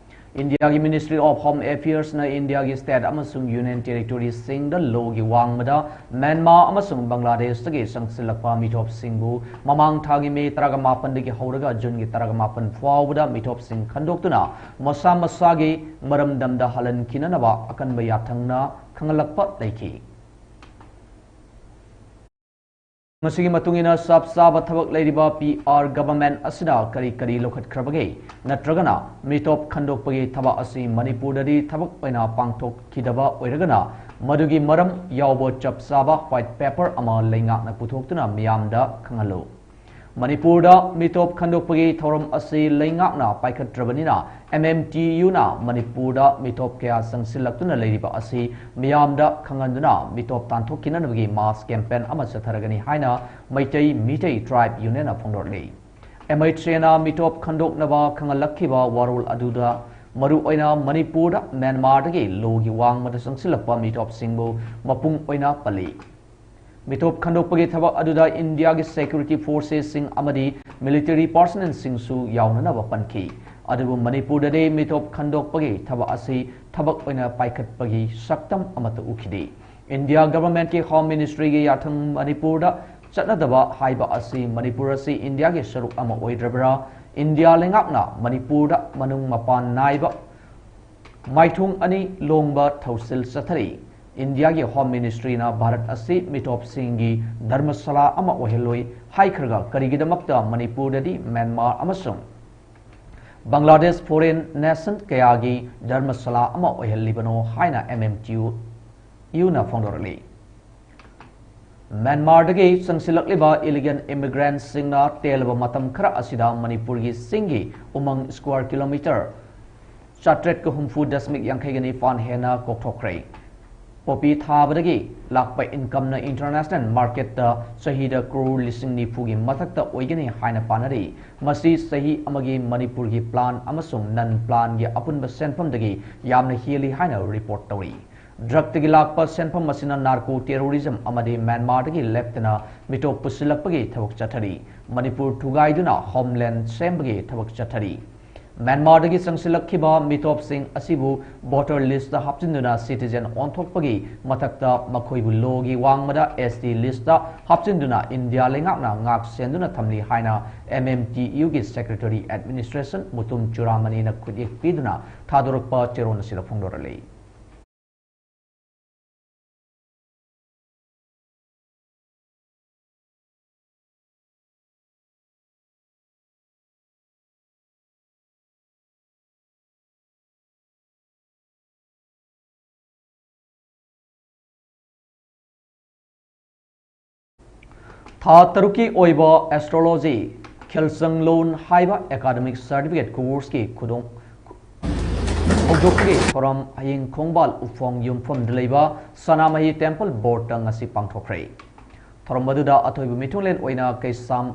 ꯏꯟꯗꯤꯌꯥꯒꯤ Ministry of Home Affairsꯅ ꯏꯟꯗꯤꯌꯥꯒꯤ state ꯑꯃꯁꯨꯡ union territoryꯁꯤꯡꯗ ꯂꯣꯒꯤ ꯋꯥꯡꯃꯗ ꯃ꯭ꯌꯥꯟꯃꯥꯔ ꯑꯃꯁꯨꯡ ꯕꯪꯒ꯭ꯂꯥꯗꯦꯁꯇꯒꯤ ꯆꯪꯁꯤꯜꯂꯛꯄ ꯃꯤꯇꯣꯞꯁꯤꯡꯕꯨ ꯃꯃꯥꯡ ꯊꯥꯒꯤ ꯃꯦ ꯇꯔꯥꯃꯥꯄꯟꯗꯒꯤ ꯍꯧꯔꯒ ꯖꯨꯟꯒꯤ ꯇꯔꯥꯃꯥꯄꯟ ꯐꯥꯎꯕꯗ ꯃꯤꯇꯣꯞꯁꯤꯡ ꯈꯟꯗꯣꯛꯇꯨꯅ ꯃꯁꯥ ꯃꯁꯥꯒꯤ ꯃꯔꯝꯗꯝꯗ ꯍꯜꯍꯟꯈꯤꯅꯅꯕ ꯑꯀꯟꯕ ꯌꯥꯊꯪꯅ ꯈꯪꯍꯜꯂꯛꯄ ꯂꯩꯈꯤ꯫ ꯃꯁꯤꯒꯤ ꯃꯇꯨꯡ ꯏꯟꯅ ꯆꯞ ꯆꯥꯕ ꯊꯕꯛ ꯂꯩꯔꯤꯕ PR government ꯑꯁꯤꯅ ꯀꯔꯤ ꯀꯔꯤ ꯂꯧꯈꯠꯈ꯭ꯔꯕꯒꯦ? ꯅꯠꯇ꯭ꯔꯒꯅ ꯃꯤꯇꯣꯞ ꯈꯟꯗꯣꯛꯄꯒꯤ ꯊꯕꯛ ꯑꯁꯤ ꯃꯅꯤꯄꯨꯔꯗꯗꯤ ꯊꯕꯛ ꯑꯣꯏꯅ ꯄꯥꯡꯊꯣꯛꯈꯤꯗꯕ ꯑꯣꯏꯔꯒꯅ ꯃꯗꯨꯒꯤ ꯃꯔꯝ ꯌꯥꯎꯕ ꯆꯞ ꯆꯥꯕ white paper ꯑꯃ ꯂꯩꯉꯥꯛꯅ ꯄꯨꯊꯣꯛꯇꯨꯅ ꯃꯤꯌꯥꯝꯗ ꯈꯪꯍꯜꯂꯨ꯫ ꯃꯅꯤꯄꯨꯔꯗ ꯃꯤꯇꯣꯞ ꯈꯟꯗꯣꯛꯄꯒꯤ ꯊꯧꯔꯝ ꯑꯁꯤ ꯂꯩꯉꯥꯛꯅ ꯄꯥꯏꯈꯠꯇ꯭ꯔꯕꯅꯤꯅ MMTUꯅ ꯃꯅꯤꯄꯨꯔꯗ ꯃꯤꯇꯣꯞ ꯀꯌꯥ ꯆꯪꯁꯤꯜꯂꯛꯇꯨꯅ ꯂꯩꯔꯤꯕ ꯑꯁꯤ ꯃꯤꯌꯥꯝꯗ ꯈꯪꯍꯟꯗꯨꯅ ꯃꯤꯇꯣꯞ ꯇꯥꯟꯊꯣꯛꯈꯤꯅꯅꯕꯒꯤ ꯃꯥꯁ ꯀꯦꯝꯄꯦꯟ ꯑꯃ ꯆꯠꯊꯔꯒꯅꯤ ꯍꯥꯏꯅ ꯃꯩꯇꯩ ꯃꯤꯇꯩ ꯇ꯭ꯔꯥꯏꯕ ꯌꯨꯅꯤꯌꯟꯅ ꯐꯣꯡꯗꯣꯔꯛꯂꯤ꯫ MHAꯅ ꯃꯤꯇꯣꯞ ꯈꯟꯗꯣꯛꯅꯕ ꯈꯪꯍꯜꯂꯛꯈꯤꯕ ꯋꯥꯔꯣꯜ ꯑꯗꯨꯗ ꯃꯔꯨꯑꯣꯏꯅ ꯃꯅꯤꯄꯨꯔꯗ ꯃ꯭ꯌꯥꯟꯃꯥꯔꯗꯒꯤ ꯂꯣꯒꯤ ꯋꯥꯡꯃꯗ ꯆꯪꯁꯤꯜꯂꯛꯄ ꯃꯤꯇꯣꯞꯁꯤꯡꯕꯨ ꯃꯄꯨꯡ ꯑꯣꯏꯅ ꯄꯜꯂꯤ꯫ ꯃꯤꯇꯣꯞ ꯈꯟꯗꯣꯛꯄꯒꯤ ꯊꯕꯛ ꯑꯗꯨꯗ ꯏꯟꯗꯤꯌꯥꯒꯤ security forcesꯁꯤꯡ ꯑꯃꯗꯤ military personnelꯁꯤꯡꯁꯨ ꯌꯥꯎꯅꯅꯕ ꯄꯟꯈꯤ꯫ ꯑꯗꯨꯕꯨ ꯃꯅꯤꯄꯨꯔꯗꯗꯤ ꯃꯤꯇꯣꯞ ꯈꯟꯗꯣꯛꯄꯒꯤ ꯊꯕꯛ ꯑꯁꯤ ꯊꯕꯛ ꯑꯣꯏꯅ ꯄꯥꯏꯈꯠꯄꯒꯤ ꯁꯛꯇꯝ ꯑꯃꯠꯇ ꯎꯈꯤꯗꯦ꯫ ꯏꯟꯗꯤꯌꯥ governmentꯀꯤ Home Ministryꯒꯤ ꯌꯥꯊꯪ ꯃꯅꯤꯄꯨꯔꯗ ꯆꯠꯅꯗꯕ ꯍꯥꯏꯕ ꯑꯁꯤ ꯃꯅꯤꯄꯨꯔ ꯑꯁꯤ ꯏꯟꯗꯤꯌꯥꯒꯤ ꯁꯔꯨꯛ ꯑꯃ ꯑꯣꯏꯗ꯭ꯔꯕ꯭ꯔꯥ? ꯏꯟꯗꯤꯌꯥ ꯂꯩꯉꯥꯛꯅ ꯃꯅꯤꯄꯨꯔꯗ ꯃꯅꯨꯡ ꯃꯄꯥꯟ ꯅꯥꯏꯕ ꯃꯥꯏꯊꯣꯡ ꯑꯅꯤ ꯂꯣꯡꯕ ꯊꯧꯁꯤꯜ ꯆꯠꯊꯔꯤ꯫ ꯏꯟꯗꯤꯌꯥꯒꯤ Home Ministryꯅ ꯚꯥꯔꯠ ꯑꯁꯤ ꯃꯤꯇꯣꯞꯁꯤꯡꯒꯤ ꯙꯔꯃꯁꯥꯂꯥ ꯑꯃ ꯑꯣꯏꯍꯜꯂꯣꯏ ꯍꯥꯏꯈ꯭ꯔꯒ ꯀꯔꯤꯒꯤꯗꯃꯛꯇ ꯃꯅꯤꯄꯨꯔꯗꯗꯤ ꯃ꯭ꯌꯥꯟꯃꯥꯔ ꯑꯃꯁꯨꯡ ꯕꯪꯒ꯭ꯂꯥꯗꯦꯁ foreign nation ꯀꯌꯥꯒꯤ ꯙꯔꯃꯁꯥꯂꯥ ꯑꯃ ꯑꯣꯏꯍꯜꯂꯤꯕꯅꯣ ꯍꯥꯏꯅ MMTUꯅ ꯐꯣꯡꯗꯣꯔꯛꯂꯤ꯫ ꯃ꯭ꯌꯥꯟꯃꯥꯔꯗꯒꯤ ꯆꯪꯁꯤꯜꯂꯛꯂꯤꯕ ꯏꯂꯤꯒꯦꯜ ꯏꯃꯤꯒ꯭ꯔꯦꯟꯠꯁꯤꯡꯅ ꯇꯦꯜꯂꯕ ꯃꯇꯝ ꯈꯔ ꯑꯁꯤꯗ ꯃꯅꯤꯄꯨꯔꯒꯤ ꯆꯤꯡꯒꯤ ꯎꯃꯪ ꯁ꯭ꯀ꯭ꯋꯥꯔ ꯀꯤꯂꯣꯃꯤꯇꯔ ꯆꯥꯇ꯭ꯔꯦꯠꯀ ꯍꯨꯝꯐꯨ ꯗꯁꯃꯤꯛ ꯌꯥꯡꯈꯩꯒ ꯅꯤꯄꯥꯟ ꯍꯦꯟꯅ ꯀꯣꯛꯊꯣꯛꯈ꯭ꯔꯦ꯫ ꯄꯣꯄꯤ ꯊꯥꯕꯗꯒꯤ ꯂꯥꯛꯄ ꯏꯟꯀꯝꯅ ꯏꯟꯇꯔꯅꯦꯁꯅꯦꯜ ꯃꯥꯔꯀꯦꯠꯇ ꯆꯍꯤꯗ ꯀ꯭ꯔꯣꯔ ꯂꯤꯁꯤꯡ ꯅꯤꯐꯨꯒꯤ ꯃꯊꯛꯇ ꯑꯣꯏꯒꯅꯤ ꯍꯥꯏꯅ ꯄꯥꯅꯔꯤ꯫ ꯃꯁꯤ ꯆꯍꯤ ꯑꯃꯒꯤ ꯃꯅꯤꯄꯨꯔꯒꯤ ꯄ꯭ꯂꯥꯟ ꯑꯃꯁꯨꯡ ꯅꯟ ꯄ꯭ꯂꯥꯟꯒꯤ ꯑꯄꯨꯟꯕ ꯁꯦꯟꯐꯝꯗꯒꯤ ꯌꯥꯝꯅ ꯍꯦꯜꯂꯤ ꯍꯥꯏꯅ ꯔꯤꯄꯣꯔꯠ ꯇꯧꯔꯤ꯫ ꯗ꯭ꯔꯒꯇꯒꯤ ꯂꯥꯛꯄ ꯁꯦꯟꯐꯝ ꯑꯁꯤꯅ ꯅꯥꯔꯀꯣ ꯇꯦꯔꯣꯔꯤꯖꯝ ꯑꯃꯗꯤ ꯃ꯭ꯌꯥꯟꯃꯥꯔꯗꯒꯤ ꯂꯦꯞꯇꯅ ꯃꯤꯇꯣꯞ ꯄꯨꯁꯤꯜꯂꯛꯄꯒꯤ ꯊꯕꯛ ꯆꯠꯊꯔꯤ꯫ ꯃꯅꯤꯄꯨꯔ ꯊꯨꯒꯥꯏꯗꯨꯅ ꯍꯣꯝꯂꯦꯟꯗ ꯁꯦꯝꯕꯒꯤ ꯊꯕꯛ ꯆꯠꯊꯔꯤ꯫ ꯃ꯭ꯌꯥꯟꯃꯥꯔꯗꯒꯤ ꯆꯪꯁꯤꯜꯂꯛꯈꯤꯕ ꯃꯤꯇꯣꯞꯁꯤꯡ ꯑꯁꯤꯕꯨ ꯚꯣꯇꯔ ꯂꯤꯁꯇ ꯍꯥꯞꯆꯤꯟꯗꯨꯅ ꯁꯤꯇꯤꯖꯦꯟ ꯑꯣꯟꯊꯣꯛꯄꯒꯤ ꯃꯊꯛꯇ ꯃꯈꯣꯏꯕꯨ ꯂꯣꯒꯤ ꯋꯥꯡꯃꯗ ꯑꯦꯁ ꯇꯤ ꯂꯤꯁꯇ ꯍꯥꯞꯆꯤꯟꯗꯨꯅ ꯏꯟꯗꯤꯌꯥ ꯂꯩꯉꯥꯛꯅ ꯉꯥꯛ ꯁꯦꯟꯗꯨꯅ ꯊꯝꯂꯤ ꯍꯥꯏꯅ ꯑꯦꯝ ꯑꯦꯝ ꯇꯤ ꯌꯨꯒꯤ ꯁꯦꯀ꯭ꯔꯦꯇꯔꯤ ꯑꯦꯗꯃꯤꯅꯤꯁꯇ꯭ꯔꯦꯁꯟ ꯃꯨꯇꯨꯝ ꯆꯨꯔꯥꯃꯅꯤꯅ ꯈꯨꯠꯌꯦꯛ ꯄꯤꯗꯨꯅ ꯊꯥꯗꯣꯔꯛꯄ ꯆꯦꯔꯣꯜ ꯑꯁꯤꯗ ꯐꯣꯡꯗꯣꯔꯛꯂꯤ꯫ ꯊꯥ ꯇꯔꯨꯛꯀꯤ ꯑꯣꯏꯕ ꯑꯦꯁꯇ꯭ꯔꯣꯂꯣꯖꯤ ꯈꯦꯜꯁꯪꯂꯣꯟ ꯍꯥꯏꯕ ꯑꯦꯀꯥꯗꯃꯤꯛ ꯁꯥꯔꯇꯤꯐꯤꯀꯦꯠ ꯀꯣꯔꯁꯀꯤ ꯈꯨꯗꯣꯡ ꯍꯧꯗꯣꯛꯄꯒꯤ ꯊꯧꯔꯝ ꯍꯌꯦꯡ ꯈꯣꯡꯕꯥꯜ ꯎꯐꯣꯡ ꯌꯨꯝꯐꯝꯗ ꯂꯩꯕ ꯁꯅꯥꯃꯍꯤ ꯇꯦꯝꯄꯜ ꯕꯣꯔꯗꯇ ꯉꯁꯤ ꯄꯥꯡꯊꯣꯛꯈ꯭ꯔꯦ꯫ ꯊꯧꯔꯝ ꯑꯗꯨꯗ ꯑꯊꯣꯏꯕ ꯃꯤꯊꯨꯡꯂꯦꯟ ꯑꯣꯏꯅ ꯀꯩꯁꯥꯝ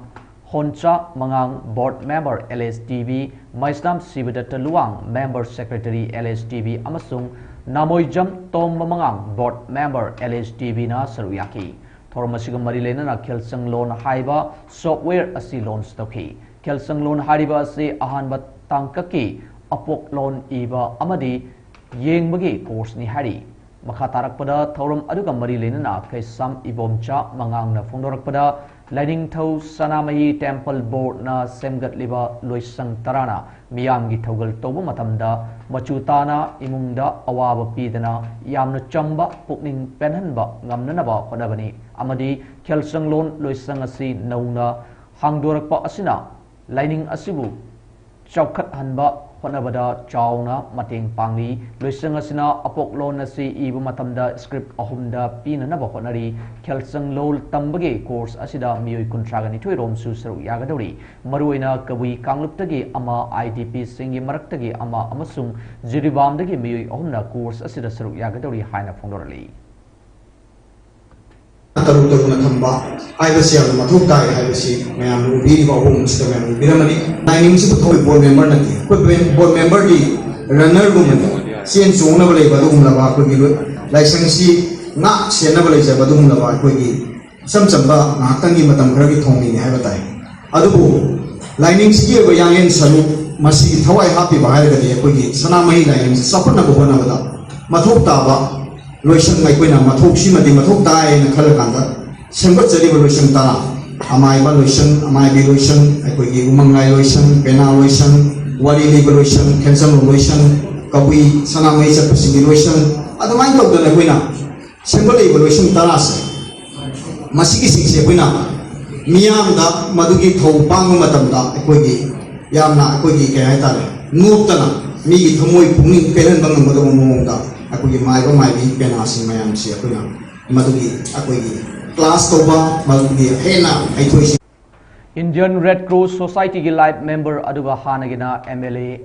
ꯍꯣꯟꯆꯥ ꯃꯉꯥꯡ, board member L S T V, Meisnam Shibadatta Luwang, member secretary L S T V, ꯑꯃꯁꯨꯡ ꯅꯥꯃꯣꯏꯖꯝ ꯇꯣꯝꯕ ꯃꯉꯥꯡ, board member L S T ꯚꯤꯅ ꯁꯔꯨꯛ ꯌꯥꯈꯤ꯫ ꯊꯧꯔꯝ ꯑꯁꯤꯒ ꯃꯔꯤ ꯂꯩꯅꯅ ꯈꯦꯜꯁꯪꯂꯣꯟ ꯍꯥꯏꯕ ꯁꯣꯐꯋꯦꯌꯔ ꯑꯁꯤ ꯂꯣꯟꯆ ꯇꯧꯈꯤ꯫ ꯈꯦꯜꯁꯪꯂꯣꯟ ꯍꯥꯏꯔꯤꯕ ꯑꯁꯤ ꯑꯍꯥꯟꯕ ꯇꯥꯡꯀꯛꯀꯤ ꯑꯄꯣꯛꯂꯣꯟ ꯏꯕ ꯑꯃꯗꯤ ꯌꯦꯡꯕꯒꯤ ꯀꯣꯔꯁꯅꯤ ꯍꯥꯏꯔꯤ꯫ ꯃꯈꯥ ꯇꯥꯔꯛꯄꯗ ꯊꯧꯔꯝ ꯑꯗꯨꯒ ꯃꯔꯤ ꯂꯩꯅꯅ ꯀꯩꯁꯥꯝ ꯏꯕꯣꯝꯆꯥ ꯃꯉꯥꯡꯅ ꯐꯣꯡꯗꯣꯔꯛꯄꯗ, ꯂꯥꯏꯅꯤꯡꯊꯧ ꯁꯅꯥꯃꯍꯤ ꯇꯦꯝꯄꯜ ꯕꯣꯔꯗꯅ ꯁꯦꯝꯒꯠꯂꯤꯕ ꯂꯣꯏꯁꯪ ꯇꯔꯥꯅ ꯃꯤꯌꯥꯝꯒꯤ ꯊꯧꯒꯜ ꯇꯧꯕ ꯃꯇꯝꯗ ꯃꯆꯨ ꯇꯥꯅ ꯏꯃꯨꯡꯗ ꯑꯋꯥꯕ ꯄꯤꯗꯅ ꯌꯥꯝꯅ ꯆꯝꯕ ꯄꯨꯛꯅꯤꯡ ꯄꯦꯟꯍꯟꯕ ꯉꯝꯅꯅꯕ ꯍꯣꯠꯅꯕꯅꯤ ꯑꯃꯗꯤ ꯈꯦꯜꯁꯪꯂꯣꯟ ꯂꯣꯏꯁꯪ ꯑꯁꯤ ꯅꯧꯅ ꯍꯥꯡꯗꯣꯔꯛꯄ ꯑꯁꯤꯅ ꯂꯥꯏꯅꯤꯡ ꯑꯁꯤꯕꯨ ꯆꯥꯎꯈꯠꯍꯟꯕ ꯍꯣꯠꯅꯕꯗ ꯆꯥꯎꯅ ꯃꯇꯦꯡ ꯄꯥꯡꯂꯤ꯫ ꯂꯣꯏꯁꯪ ꯑꯁꯤꯅ ꯑꯄꯣꯛꯂꯣꯟ ꯑꯁꯤ ꯏꯕ ꯃꯇꯝꯗ script ꯑꯍꯨꯝꯗ ꯄꯤꯅꯅꯕ ꯍꯣꯠꯅꯔꯤ꯫ ꯈꯦꯜꯁꯪ ꯂꯣꯜ ꯇꯝꯕꯒꯤ course ꯑꯁꯤꯗ ꯃꯤꯑꯣꯏ ꯀꯨꯟꯊ꯭ꯔꯥꯒ ꯅꯤꯊꯣꯏ ꯔꯣꯝꯁꯨ ꯁꯔꯨꯛ ꯌꯥꯒꯗꯧꯔꯤ꯫ ꯃꯔꯨꯑꯣꯏꯅ ꯀꯕꯨꯏ ꯀꯥꯡꯂꯨꯞꯇꯒꯤ ꯑꯃ, IDPꯁꯤꯡꯒꯤ ꯃꯔꯛꯇꯒꯤ ꯑꯃ ꯑꯃꯁꯨꯡ ꯖꯤꯔꯤꯕꯥꯝꯗꯒꯤ ꯃꯤꯑꯣꯏ ꯑꯍꯨꯝꯅ course ꯑꯁꯤꯗ ꯁꯔꯨꯛ ꯌꯥꯒꯗꯧꯔꯤ ꯍꯥꯏꯅ ꯐꯣꯡꯗꯣꯔꯛꯂꯤ꯫ ꯇꯔꯨ ꯇꯔꯨꯅ ꯊꯝꯕ ꯍꯥꯏꯕꯁꯤ ꯌꯥꯝꯅ ꯃꯊꯧ ꯇꯥꯏ ꯍꯥꯏꯕꯁꯤ ꯃꯌꯥꯝꯅ ꯎꯕꯤꯔꯤꯕ ꯑꯍꯣꯡꯕꯁꯤꯗ ꯃꯌꯥꯝꯅ ꯎꯕꯤꯔꯝꯃꯅꯤ꯫ ꯂꯥꯏꯅꯤꯡꯁꯤꯕꯨ ꯊꯧ board member ꯅꯠꯇꯦ꯫ ꯑꯩꯈꯣꯏ board memberꯗꯤ runnerꯒꯨꯝꯕꯅꯤ꯫ ꯆꯦꯟ ꯆꯣꯡꯅꯕ ꯂꯩꯕ ꯑꯗꯨꯒꯨꯝꯂꯕ ꯑꯩꯈꯣꯏꯒꯤ ꯂꯣ-, ꯂꯥꯏꯁꯪꯁꯤ ꯉꯥꯛ ꯁꯦꯟꯅꯕ ꯂꯩꯖꯕ ꯑꯗꯨꯒꯨꯝꯂꯕ ꯑꯩꯈꯣꯏꯒꯤ ꯏꯆꯝ ꯆꯝꯕ ꯉꯥꯏꯍꯥꯛꯇꯪꯒꯤ ꯃꯇꯝ ꯈꯔꯒꯤ ꯊꯧꯃꯤꯅꯤ ꯍꯥꯏꯕ ꯇꯥꯏ꯫ ꯑꯗꯨꯕꯨ ꯂꯥꯏꯅꯤꯡꯁꯤꯒꯤ ꯑꯣꯏꯕ ꯌꯥꯡꯂꯦꯟ ꯁꯔꯨꯛ ꯃꯁꯤꯒꯤ ꯊꯋꯥꯏ ꯍꯥꯞꯄꯤꯕ ꯍꯥꯏꯔꯒꯗꯤ ꯑꯩꯈꯣꯏꯒꯤ ꯁꯅꯥꯃꯍꯤ ꯂꯥꯏꯅꯤꯡꯁꯤ ꯆꯥꯎꯈꯠꯅꯕ ꯍꯣꯠꯅꯕꯗ ꯃꯊꯧ ꯇꯥꯕ ꯂꯣꯏꯁꯪ ꯑꯩꯈꯣꯏꯅ ꯃꯊꯧꯁꯤꯃꯗꯤ ꯃꯊꯧ ꯇꯥꯏ ꯍꯥꯏꯅ ꯈꯜꯂꯀꯥꯟꯗ ꯁꯦꯝꯒꯠꯆꯔꯤꯕ ꯂꯣꯏꯁꯪ ꯇꯔꯥ, ꯑꯃꯥꯏꯕ ꯂꯣꯏꯁꯪ, ꯑꯃꯥꯏꯕꯤ ꯂꯣꯏꯁꯪ, ꯑꯩꯈꯣꯏꯒꯤ ꯎꯃꯪꯂꯥꯏ ꯂꯣꯏꯁꯪ, ꯄꯦꯅꯥ ꯂꯣꯏꯁꯪ, ꯋꯥꯔꯤ ꯂꯤꯕ ꯂꯣꯏꯁꯪ, ꯈꯦꯟꯖꯝꯂꯣꯡ ꯂꯣꯏꯁꯪ, ꯀꯕꯨꯏ ꯁꯅꯥꯃꯍꯤ ꯆꯠꯄꯁꯤꯡꯒꯤ ꯂꯣꯏꯁꯪ, ꯑꯗꯨꯃꯥꯏꯅ ꯇꯧꯗꯅ ꯑꯩꯈꯣꯏꯅ ꯁꯦꯝꯒꯠꯂꯛꯏꯕ ꯂꯣꯏꯁꯪ ꯇꯔꯥꯁꯦ, ꯃꯁꯤꯒꯤꯁꯤꯡꯁꯦ ꯑꯩꯈꯣꯏꯅ ꯃꯤꯌꯥꯝꯗ ꯃꯗꯨꯒꯤ ꯊꯧ ꯄꯥꯡꯕ ꯃꯇꯝꯗ ꯑꯩꯈꯣꯏꯒꯤ ꯌꯥꯝꯅ ꯑꯩꯈꯣꯏꯒꯤ ꯀꯩ ꯍꯥꯏꯇꯥꯔꯦ, ꯅꯣꯞꯇꯅ ꯃꯤꯒꯤ ꯊꯃꯣꯏ ꯄꯨꯛꯅꯤꯡ ꯄꯦꯜꯍꯟꯕ ꯉꯝꯒꯗꯕ ꯃꯑꯣꯡꯗ ꯑꯩꯈꯣꯏꯒꯤ ꯃꯥꯏꯕ ꯃꯥꯏꯕꯤ ꯄꯦꯅꯥꯁꯤꯡ ꯃꯌꯥꯝꯁꯤ ꯑꯩꯈꯣꯏꯅ ꯃꯗꯨꯒꯤ ꯑꯩꯈꯣꯏꯒꯤ class ꯇꯧꯕ, ꯃꯗꯨꯒꯤ ꯍꯦꯟꯅ ꯍꯩꯊꯣꯏꯁꯤꯡ Indian Red Cross Societyꯒꯤ life member ꯑꯗꯨꯒ ꯍꯥꯟꯅꯒꯤꯅ MLA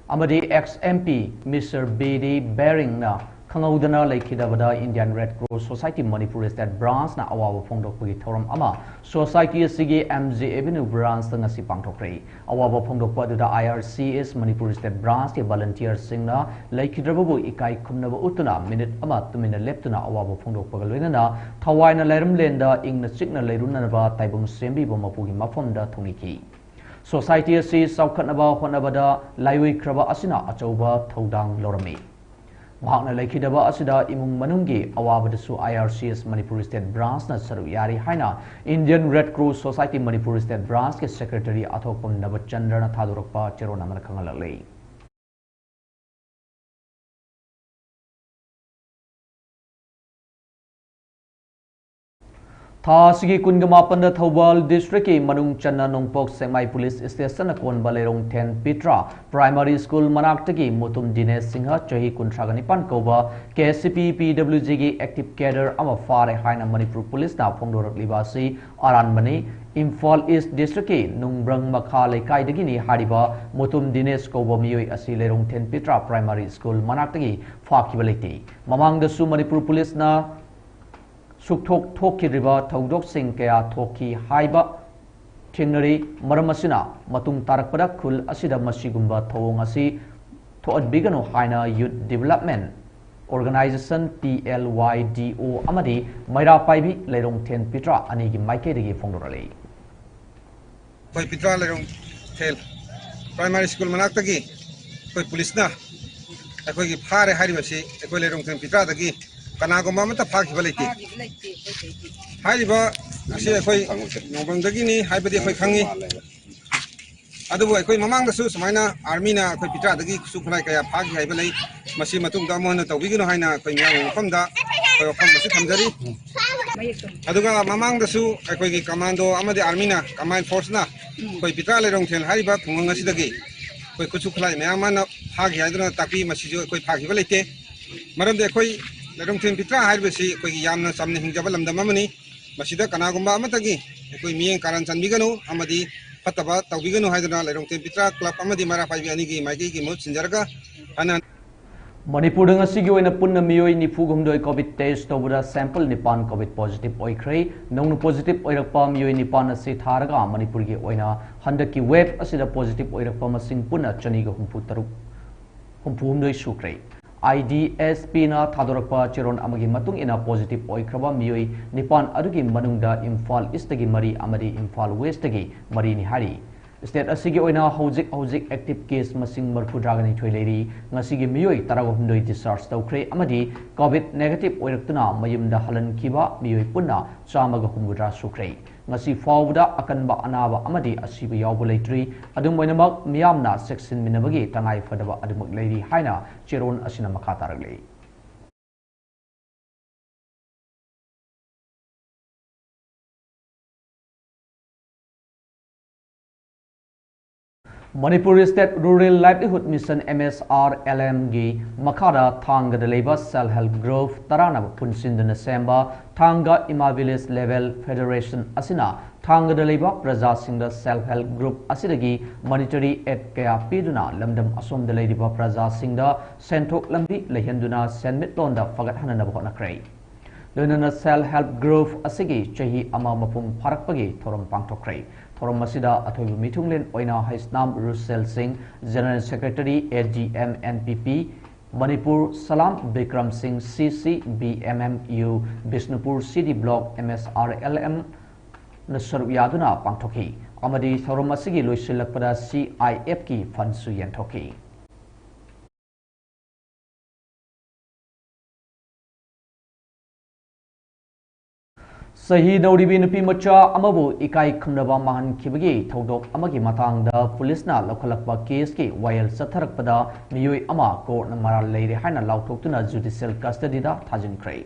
ꯑꯃꯗꯤ ex MP Mister B D ꯕꯦꯔꯤꯡꯅ ꯈꯪꯍꯧꯗꯅ ꯂꯩꯈꯤꯗꯕꯗ Indian Red Cross Society Manipur State Branchꯅ ꯑꯋꯥꯕ ꯐꯣꯡꯗꯣꯛꯄꯒꯤ ꯊꯧꯔꯝ ꯑꯃ society ꯑꯁꯤꯒꯤ MG Avenue branchꯇ ꯉꯁꯤ ꯄꯥꯡꯊꯣꯛꯈ꯭ꯔꯦ꯫ ꯑꯋꯥꯕ ꯐꯣꯡꯗꯣꯛꯄ ꯑꯗꯨꯗ IRCS Manipur State Branchꯀꯤ volunteerꯁꯤꯡꯅ ꯂꯩꯈꯤꯗ꯭ꯔꯕꯕꯨ ꯏꯀꯥꯏ ꯈꯨꯝꯅꯕ ꯎꯠꯇꯨꯅ minute ꯑꯃ ꯇꯨꯃꯤꯟꯅ ꯂꯦꯞꯇꯨꯅ ꯑꯋꯥꯕ ꯐꯣꯡꯗꯣꯛꯄꯒ ꯂꯣꯏꯅꯅ ꯊꯋꯥꯏꯅ ꯂꯩꯔꯝꯂꯦꯟꯗ ꯏꯪꯅ ꯆꯤꯛꯅ ꯂꯩꯔꯨꯅꯅꯕ ꯇꯥꯏꯕꯪ ꯁꯦꯝꯕꯤꯕ ꯃꯄꯨꯒꯤ ꯃꯐꯝꯗ ꯊꯨꯡꯅꯈꯤ꯫ Society ꯑꯁꯤ ꯆꯥꯎꯈꯠꯅꯕ ꯍꯣꯠꯅꯕꯗ ꯂꯥꯏꯑꯣꯏꯈ꯭ꯔꯕ ꯑꯁꯤꯅ ꯑꯆꯧꯕ ꯊꯧꯗꯥꯡ ꯂꯧꯔꯝꯃꯤ꯫ ꯃꯍꯥꯛꯅ ꯂꯩꯈꯤꯗꯕ ꯑꯁꯤꯗ ꯏꯃꯨꯡ ꯃꯅꯨꯡꯒꯤ ꯑꯋꯥꯕꯗꯁꯨ IRCS Manipur State Branchꯅ ꯁꯔꯨꯛ ꯌꯥꯔꯤ ꯍꯥꯏꯅ Indian Red Cross Society Manipur State Branchꯀꯤ secretary ꯑꯊꯣꯛꯄꯝ ꯅꯕꯆꯟꯗ꯭ꯔꯅ ꯊꯥꯗꯣꯔꯛꯄ ꯆꯦꯔꯣꯜ ꯑꯃꯅ ꯈꯪꯍꯜꯂꯛꯂꯤ꯫ ꯊꯥ ꯑꯁꯤꯒꯤ ꯀꯨꯟꯒ ꯃꯥꯄꯟꯗ ꯊꯧꯕꯥꯜ ꯗꯤꯁꯇ꯭ꯔꯤꯛꯀꯤ ꯃꯅꯨꯡ ꯆꯟꯅ ꯅꯣꯡꯄꯣꯛ ꯁꯦꯛꯃꯥꯏ ꯄꯨꯂꯤꯁ ꯁ꯭ꯇꯦꯁꯟꯅ ꯀꯣꯟꯕ ꯂꯩꯔꯣꯡꯊꯦꯟ ꯄꯤꯇ꯭ꯔꯥ ꯄ꯭ꯔꯥꯏꯃꯥꯔꯤ ꯁ꯭ꯀꯨꯜ ꯃꯅꯥꯛꯇꯒꯤ ꯃꯨꯇꯨꯝ ꯗꯤꯅꯦꯁ ꯁꯤꯡꯍ, ꯆꯍꯤ ꯀꯨꯟꯊ꯭ꯔꯥꯒ ꯅꯤꯄꯥꯟ ꯀꯧꯕ ꯀꯦ ꯑꯦꯁ ꯁꯤ ꯄꯤ ꯄꯤ ꯗꯕ꯭ꯂꯤꯎ ꯖꯤꯒꯤ ꯑꯦꯛꯇꯤꯚ ꯀꯦꯗꯔ ꯑꯃ ꯐꯥꯔꯦ ꯍꯥꯏꯅ ꯃꯅꯤꯄꯨꯔ ꯄꯨꯂꯤꯁꯅ ꯐꯣꯡꯗꯣꯔꯛꯂꯤꯕ ꯑꯁꯤ ꯑꯔꯥꯟꯕꯅꯤ꯫ ꯏꯝꯐꯥꯜ ꯏꯁ ꯗꯤꯁꯇ꯭ꯔꯤꯛꯀꯤ ꯅꯨꯡꯕ꯭ꯔꯪ ꯃꯈꯥ ꯂꯩꯀꯥꯏꯗꯒꯤꯅꯤ ꯍꯥꯏꯔꯤꯕ ꯃꯨꯇꯨꯝ ꯗꯤꯅꯦꯁ ꯀꯧꯕ ꯃꯤꯑꯣꯏ ꯑꯁꯤ ꯂꯩꯔꯣꯡꯊꯦꯟ ꯄꯤꯇ꯭ꯔꯥ ꯄ꯭ꯔꯥꯏꯃꯥꯔꯤ ꯁ꯭ꯀꯨꯜ ꯃꯅꯥꯛꯇꯒꯤ ꯐꯥꯈꯤꯕ ꯂꯩꯇꯦ꯫ ꯃꯃꯥꯡꯗꯁꯨ ꯃꯅꯤꯄꯨꯔ ꯄꯨꯂꯤꯁꯅ ꯁꯨꯛꯊꯣꯛ ꯊꯣꯛꯈꯤꯗ꯭ꯔꯤꯕ ꯊꯧꯗꯣꯛꯁꯤꯡ ꯀꯌꯥ ꯊꯣꯛꯈꯤ ꯍꯥꯏꯕ ꯊꯦꯡꯅꯔꯤ꯫ ꯃꯔꯝ ꯑꯁꯤꯅ ꯃꯇꯨꯡ ꯇꯥꯔꯛꯄꯗ ꯈꯨꯜ ꯑꯁꯤꯗ ꯃꯁꯤꯒꯨꯝꯕ ꯊꯧꯑꯣꯡ ꯑꯁꯤ ꯊꯣꯛꯍꯟꯕꯤꯒꯅꯨ ꯍꯥꯏꯅ ꯌꯨꯠ development organisation, T L Y ꯗꯤ ꯑꯣ, ꯑꯃꯗꯤ ꯃꯩꯔꯥ ꯄꯥꯏꯕꯤ ꯂꯩꯔꯣꯡꯊꯦꯟ ꯄꯤꯇ꯭ꯔꯥ ꯑꯅꯤꯒꯤ ꯃꯥꯏꯀꯩꯗꯒꯤ ꯐꯣꯡꯗꯣꯔꯛꯂꯤ꯫ ꯑꯩꯈꯣꯏ ꯄꯤꯇ꯭ꯔꯥ ꯂꯩꯔꯣꯡꯊꯦꯜ ꯄ꯭ꯔꯥꯏꯃꯥꯔꯤ ꯁ꯭ꯀꯨꯜ ꯃꯅꯥꯛꯇꯒꯤ ꯑꯩꯈꯣꯏ ꯄꯨꯂꯤꯁꯅ ꯑꯩꯈꯣꯏꯒꯤ ꯐꯥꯔꯦ ꯍꯥꯏꯔꯤꯕꯁꯤ ꯑꯩꯈꯣꯏ ꯂꯩꯔꯣꯡꯊꯦꯜ ꯄꯤꯇ꯭ꯔꯥꯗꯒꯤ ꯀꯅꯥꯒꯨꯝꯕ ꯑꯃꯠꯇ ꯐꯥꯈꯤꯕ ꯂꯩꯇꯦ꯫ ꯐꯥꯈꯤꯕ ꯂꯩꯇꯦ ꯑꯩꯈꯣꯏꯗꯩꯗꯤ꯫ ꯍꯥꯏꯔꯤꯕ ꯑꯁꯤ ꯑꯩꯈꯣꯏ ꯅꯣꯡꯕꯪꯗꯒꯤꯅꯤ ꯍꯥꯏꯕꯗꯤ ꯑꯩꯈꯣꯏ ꯈꯪꯉꯤ꯫ ꯑꯗꯨꯕꯨ ꯑꯩꯈꯣꯏ ꯃꯃꯥꯡꯗꯁꯨ ꯁꯨꯃꯥꯏꯅ ꯑꯥꯔꯃꯤꯅ ꯑꯩꯈꯣꯏ ꯄꯤꯇ꯭ꯔꯥꯗꯒꯤ ꯈꯨꯠꯁꯨ ꯈꯨꯠꯂꯥꯏ ꯀꯌꯥ ꯐꯥꯈꯤ ꯍꯥꯏꯕ ꯂꯩ꯫ ꯃꯁꯤ ꯃꯇꯨꯡꯗ ꯑꯃꯨꯛ ꯍꯟꯅ ꯇꯧꯕꯤꯒꯅꯨ ꯍꯥꯏꯅ ꯑꯩꯈꯣꯏ ꯃꯤꯌꯥꯝꯒꯤ ꯃꯐꯝꯗ ꯑꯩꯈꯣꯏ ꯋꯥꯐꯝ ꯑꯁꯤ ꯊꯝꯖꯔꯤ꯫ ꯑꯗꯨꯒ ꯃꯃꯥꯡꯗꯁꯨ ꯑꯩꯈꯣꯏꯒꯤ ꯀꯃꯥꯟꯗꯣ ꯑꯃꯗꯤ ꯑꯥꯔꯃꯤꯅ, ꯀꯃꯥꯏꯟ ꯐꯣꯔꯁꯅ ꯑꯩꯈꯣꯏ ꯄꯤꯇ꯭ꯔꯥ ꯂꯩꯔꯣꯡꯊꯦꯜ ꯍꯥꯏꯔꯤꯕ ꯈꯨꯡꯒꯪ ꯑꯁꯤꯗꯒꯤ ꯑꯩꯈꯣꯏ ꯈꯨꯠꯁꯨ ꯈꯨꯠꯂꯥꯏ ꯃꯌꯥꯝ ꯑꯃꯅ ꯐꯥꯈꯤ ꯍꯥꯏꯗꯨꯅ ꯇꯥꯛꯄꯤ꯫ ꯃꯁꯤꯁꯨ ꯑꯩꯈꯣꯏ ꯐꯥꯈꯤꯕ ꯂꯩꯇꯦ꯫ ꯃꯔꯝꯗꯤ ꯑꯩꯈꯣꯏ ꯂꯩꯔꯣꯡꯊꯦꯜ ꯄꯤꯇ꯭ꯔꯥ ꯍꯥꯏꯔꯤꯕꯁꯤ ꯑꯩꯈꯣꯏꯒꯤ ꯌꯥꯝꯅ ꯆꯝꯅ ꯍꯤꯡꯖꯕ ꯂꯝꯗꯝ ꯑꯃꯅꯤ꯫ ꯃꯁꯤꯗ ꯀꯅꯥꯒꯨꯝꯕ ꯑꯃꯠꯇꯒꯤ ꯑꯩꯈꯣꯏ ꯃꯤꯠꯌꯦꯡ ꯀꯥꯔꯟ ꯆꯟꯕꯤꯒꯅꯨ ꯑꯃꯗꯤ ꯐꯠꯇꯕ ꯇꯧꯕꯤꯒꯅꯨ ꯍꯥꯏꯗꯨꯅ ꯂꯩꯔꯣꯡꯊꯦꯜ ꯄꯤꯇ꯭ꯔꯥ ꯀ꯭ꯂꯕ ꯑꯃꯗꯤ ꯃꯩꯔꯥ ꯄꯥꯏꯕꯤ ꯑꯅꯤꯒꯤ ꯃꯥꯏꯀꯩꯒꯤ ꯃꯍꯨꯠ ꯁꯤꯟꯖꯔꯒ ꯍꯥꯟꯅ ꯃꯅꯤꯄꯨꯔꯗ ꯉꯁꯤꯒꯤ ꯑꯣꯏꯅ ꯄꯨꯟꯅ ꯃꯤꯑꯣꯏ ꯅꯤꯐꯨ ꯍꯨꯝꯗꯣꯏ ꯀꯣꯚꯤꯗ ꯇꯦꯁ ꯇꯧꯕꯗ ꯁꯦꯝꯄꯜ ꯅꯤꯄꯥꯟ ꯀꯣꯚꯤꯗ ꯄꯣꯖꯤꯇꯤꯚ ꯑꯣꯏꯈ꯭ꯔꯦ꯫ ꯅꯧꯅ ꯄꯣꯖꯤꯇꯤꯚ ꯑꯣꯏꯔꯛꯄ ꯃꯤꯑꯣꯏ ꯅꯤꯄꯥꯟ ꯑꯁꯤ ꯊꯥꯔꯒ ꯃꯅꯤꯄꯨꯔꯒꯤ ꯑꯣꯏꯅ ꯍꯟꯗꯛꯀꯤ ꯋꯦꯚ ꯑꯁꯤꯗ ꯄꯣꯖꯤꯇꯤꯚ ꯑꯣꯏꯔꯛꯄ ꯃꯁꯤꯡ ꯄꯨꯟꯅ ꯆꯅꯤꯒ ꯍꯨꯝꯐꯨ ꯇꯔꯨꯛ, ꯍꯨꯝꯐꯨ ꯍꯨꯝꯗꯣꯏ ꯁꯨꯈ꯭ꯔꯦ꯫ ꯑꯥꯏ ꯗꯤ ꯑꯦꯁ ꯄꯤꯅ ꯊꯥꯗꯣꯔꯛꯄ ꯆꯦꯔꯣꯜ ꯑꯃꯒꯤ ꯃꯇꯨꯡ ꯏꯟꯅ ꯄꯣꯖꯤꯇꯤꯚ ꯑꯣꯏꯈ꯭ꯔꯕ ꯃꯤꯑꯣꯏ ꯅꯤꯄꯥꯟ ꯑꯗꯨꯒꯤ ꯃꯅꯨꯡꯗ ꯏꯝꯐꯥꯜ ꯏꯁꯇꯒꯤ ꯃꯔꯤ ꯑꯃꯗꯤ ꯏꯝꯐꯥꯜ ꯋꯦꯁꯇꯒꯤ ꯃꯔꯤꯅꯤ ꯍꯥꯏꯔꯤ꯫ ꯁ꯭ꯇꯦꯠ ꯑꯁꯤꯒꯤ ꯑꯣꯏꯅ ꯍꯧꯖꯤꯛ ꯍꯧꯖꯤꯛ ꯑꯦꯛꯇꯤꯚ ꯀꯦꯁ ꯃꯁꯤꯡ ꯃꯔꯤꯐꯨꯇꯔꯥꯅꯤꯊꯣꯏ ꯂꯩꯔꯤ꯫ ꯉꯁꯤꯒꯤ ꯃꯤꯑꯣꯏ ꯇꯔꯥꯍꯨꯝꯗꯣꯏ ꯗꯤꯁꯆꯥꯔꯖ ꯇꯧꯈ꯭ꯔꯦ ꯑꯃꯗꯤ ꯀꯣꯚꯤꯗ ꯅꯦꯒꯦꯇꯤꯚ ꯑꯣꯏꯔꯛꯇꯨꯅ ꯃꯌꯨꯝꯗ ꯍꯜꯍꯟꯈꯤꯕ ꯃꯤꯑꯣꯏ ꯄꯨꯟꯅ ꯆꯥꯝꯃꯒ ꯍꯨꯝꯐꯨꯇꯔꯥ ꯁꯨꯈ꯭ꯔꯦ꯫ ꯉꯁꯤ ꯐꯥꯎꯕꯗ ꯑꯀꯟꯕ ꯑꯅꯥꯕ ꯑꯃꯗꯤ ꯑꯁꯤꯕ ꯌꯥꯎꯕ ꯂꯩꯇ꯭ꯔꯤ꯫ ꯑꯗꯨꯝ ꯑꯣꯏꯅꯃꯛ, ꯃꯤꯌꯥꯝꯅ ꯆꯦꯛꯁꯤꯟꯃꯤꯟꯅꯕꯒꯤ ꯇꯉꯥꯏ ꯐꯗꯕ ꯑꯗꯨꯃꯛ ꯂꯩꯔꯤ ꯍꯥꯏꯅ ꯆꯦꯔꯣꯜ ꯑꯁꯤꯅ ꯃꯈꯥ ꯇꯥꯔꯛꯂꯤ꯫ Manipur state rural livelihood mission, M S R L M ꯒꯤ ꯃꯈꯥꯗ ꯊꯥꯡꯒꯗ ꯂꯩꯕ ꯁꯦꯜꯐ ꯍꯦꯜꯞ ꯒ꯭ꯔꯨꯞ ꯇꯔꯥꯅ ꯄꯨꯟꯁꯤꯟꯗꯨꯅ ꯁꯦꯝꯕ ꯊꯥꯡꯒ ꯏꯃꯥ ꯚꯤꯂꯦꯖ ꯂꯦꯚꯦꯜ ꯐꯦꯗꯔꯦꯁꯟ ꯑꯁꯤꯅ ꯊꯥꯡꯒꯗ ꯂꯩꯕ ꯄ꯭ꯔꯖꯥꯁꯤꯡꯗ ꯁꯦꯜꯐ ꯍꯦꯜꯞ ꯒ꯭ꯔꯨꯞ ꯑꯁꯤꯗꯒꯤ ꯃꯣꯅꯤꯇꯔꯤ ꯑꯦꯗ ꯀꯌꯥ ꯄꯤꯗꯨꯅ ꯂꯝꯗꯝ ꯑꯁꯣꯝꯗ ꯂꯩꯔꯤꯕ ꯄ꯭ꯔꯖꯥꯁꯤꯡꯗ ꯁꯦꯟꯊꯣꯛ ꯂꯝꯕꯤ ꯂꯩꯍꯟꯗꯨꯅ ꯁꯦꯟꯃꯤꯠꯂꯣꯟꯗ ꯐꯒꯠꯍꯟꯅꯕ ꯍꯣꯠꯅꯈ꯭ꯔꯦ꯫ ꯂꯣꯏꯅꯅ ꯁꯦꯜꯐ ꯍꯦꯜꯞ ꯒ꯭ꯔꯨꯞ ꯑꯁꯤꯒꯤ ꯆꯍꯤ ꯑꯃ ꯃꯄꯨꯡ ꯐꯥꯔꯛꯄꯒꯤ ꯊꯧꯔꯝ ꯄꯥꯡꯊꯣꯛꯈ꯭ꯔꯦ꯫ ꯊꯧꯔꯝ ꯑꯁꯤꯗ ꯑꯊꯣꯏꯕ ꯃꯤꯊꯨꯡꯂꯦꯟ ꯑꯣꯏꯅ Heisnam Russel Singh, general secretary, A D M N P P Manipur, Salam Bikram Singh, C C B M M U Bishnupur C D Block, M S R L M ꯅ ꯁꯔꯨꯛ ꯌꯥꯗꯨꯅ ꯄꯥꯡꯊꯣꯛꯈꯤ ꯑꯃꯗꯤ ꯊꯧꯔꯝ ꯑꯁꯤꯒꯤ ꯂꯣꯏꯁꯤꯜꯂꯛꯄꯗ C I F ꯀꯤ ꯐꯟꯁꯨ ꯌꯦꯟꯊꯣꯛꯈꯤ꯫ ꯆꯍꯤ ꯅꯧꯔꯤꯕꯤ ꯅꯨꯄꯤ ꯃꯆꯥ ꯑꯃꯕꯨ ꯏꯀꯥꯏ ꯈꯨꯝꯅꯕ ꯃꯥꯡꯍꯟꯈꯤꯕꯒꯤ ꯊꯧꯗꯣꯛ ꯑꯃꯒꯤ ꯃꯇꯥꯡꯗ ꯄꯨꯂꯤꯁꯅ ꯂꯧꯈꯠꯂꯛꯄ ꯀꯦꯁꯀꯤ ꯋꯥꯌꯦꯜ ꯆꯠꯊꯔꯛꯄꯗ ꯃꯤꯑꯣꯏ ꯑꯃ ꯀꯣꯔꯠꯅ ꯃꯔꯥꯜ ꯂꯩꯔꯦ ꯍꯥꯏꯅ ꯂꯥꯎꯊꯣꯛꯇꯨꯅ ꯖꯨꯗꯤꯁꯤꯌꯦꯜ ꯀꯁꯇꯗꯤꯗ ꯊꯥꯖꯤꯟꯈ꯭ꯔꯦ꯫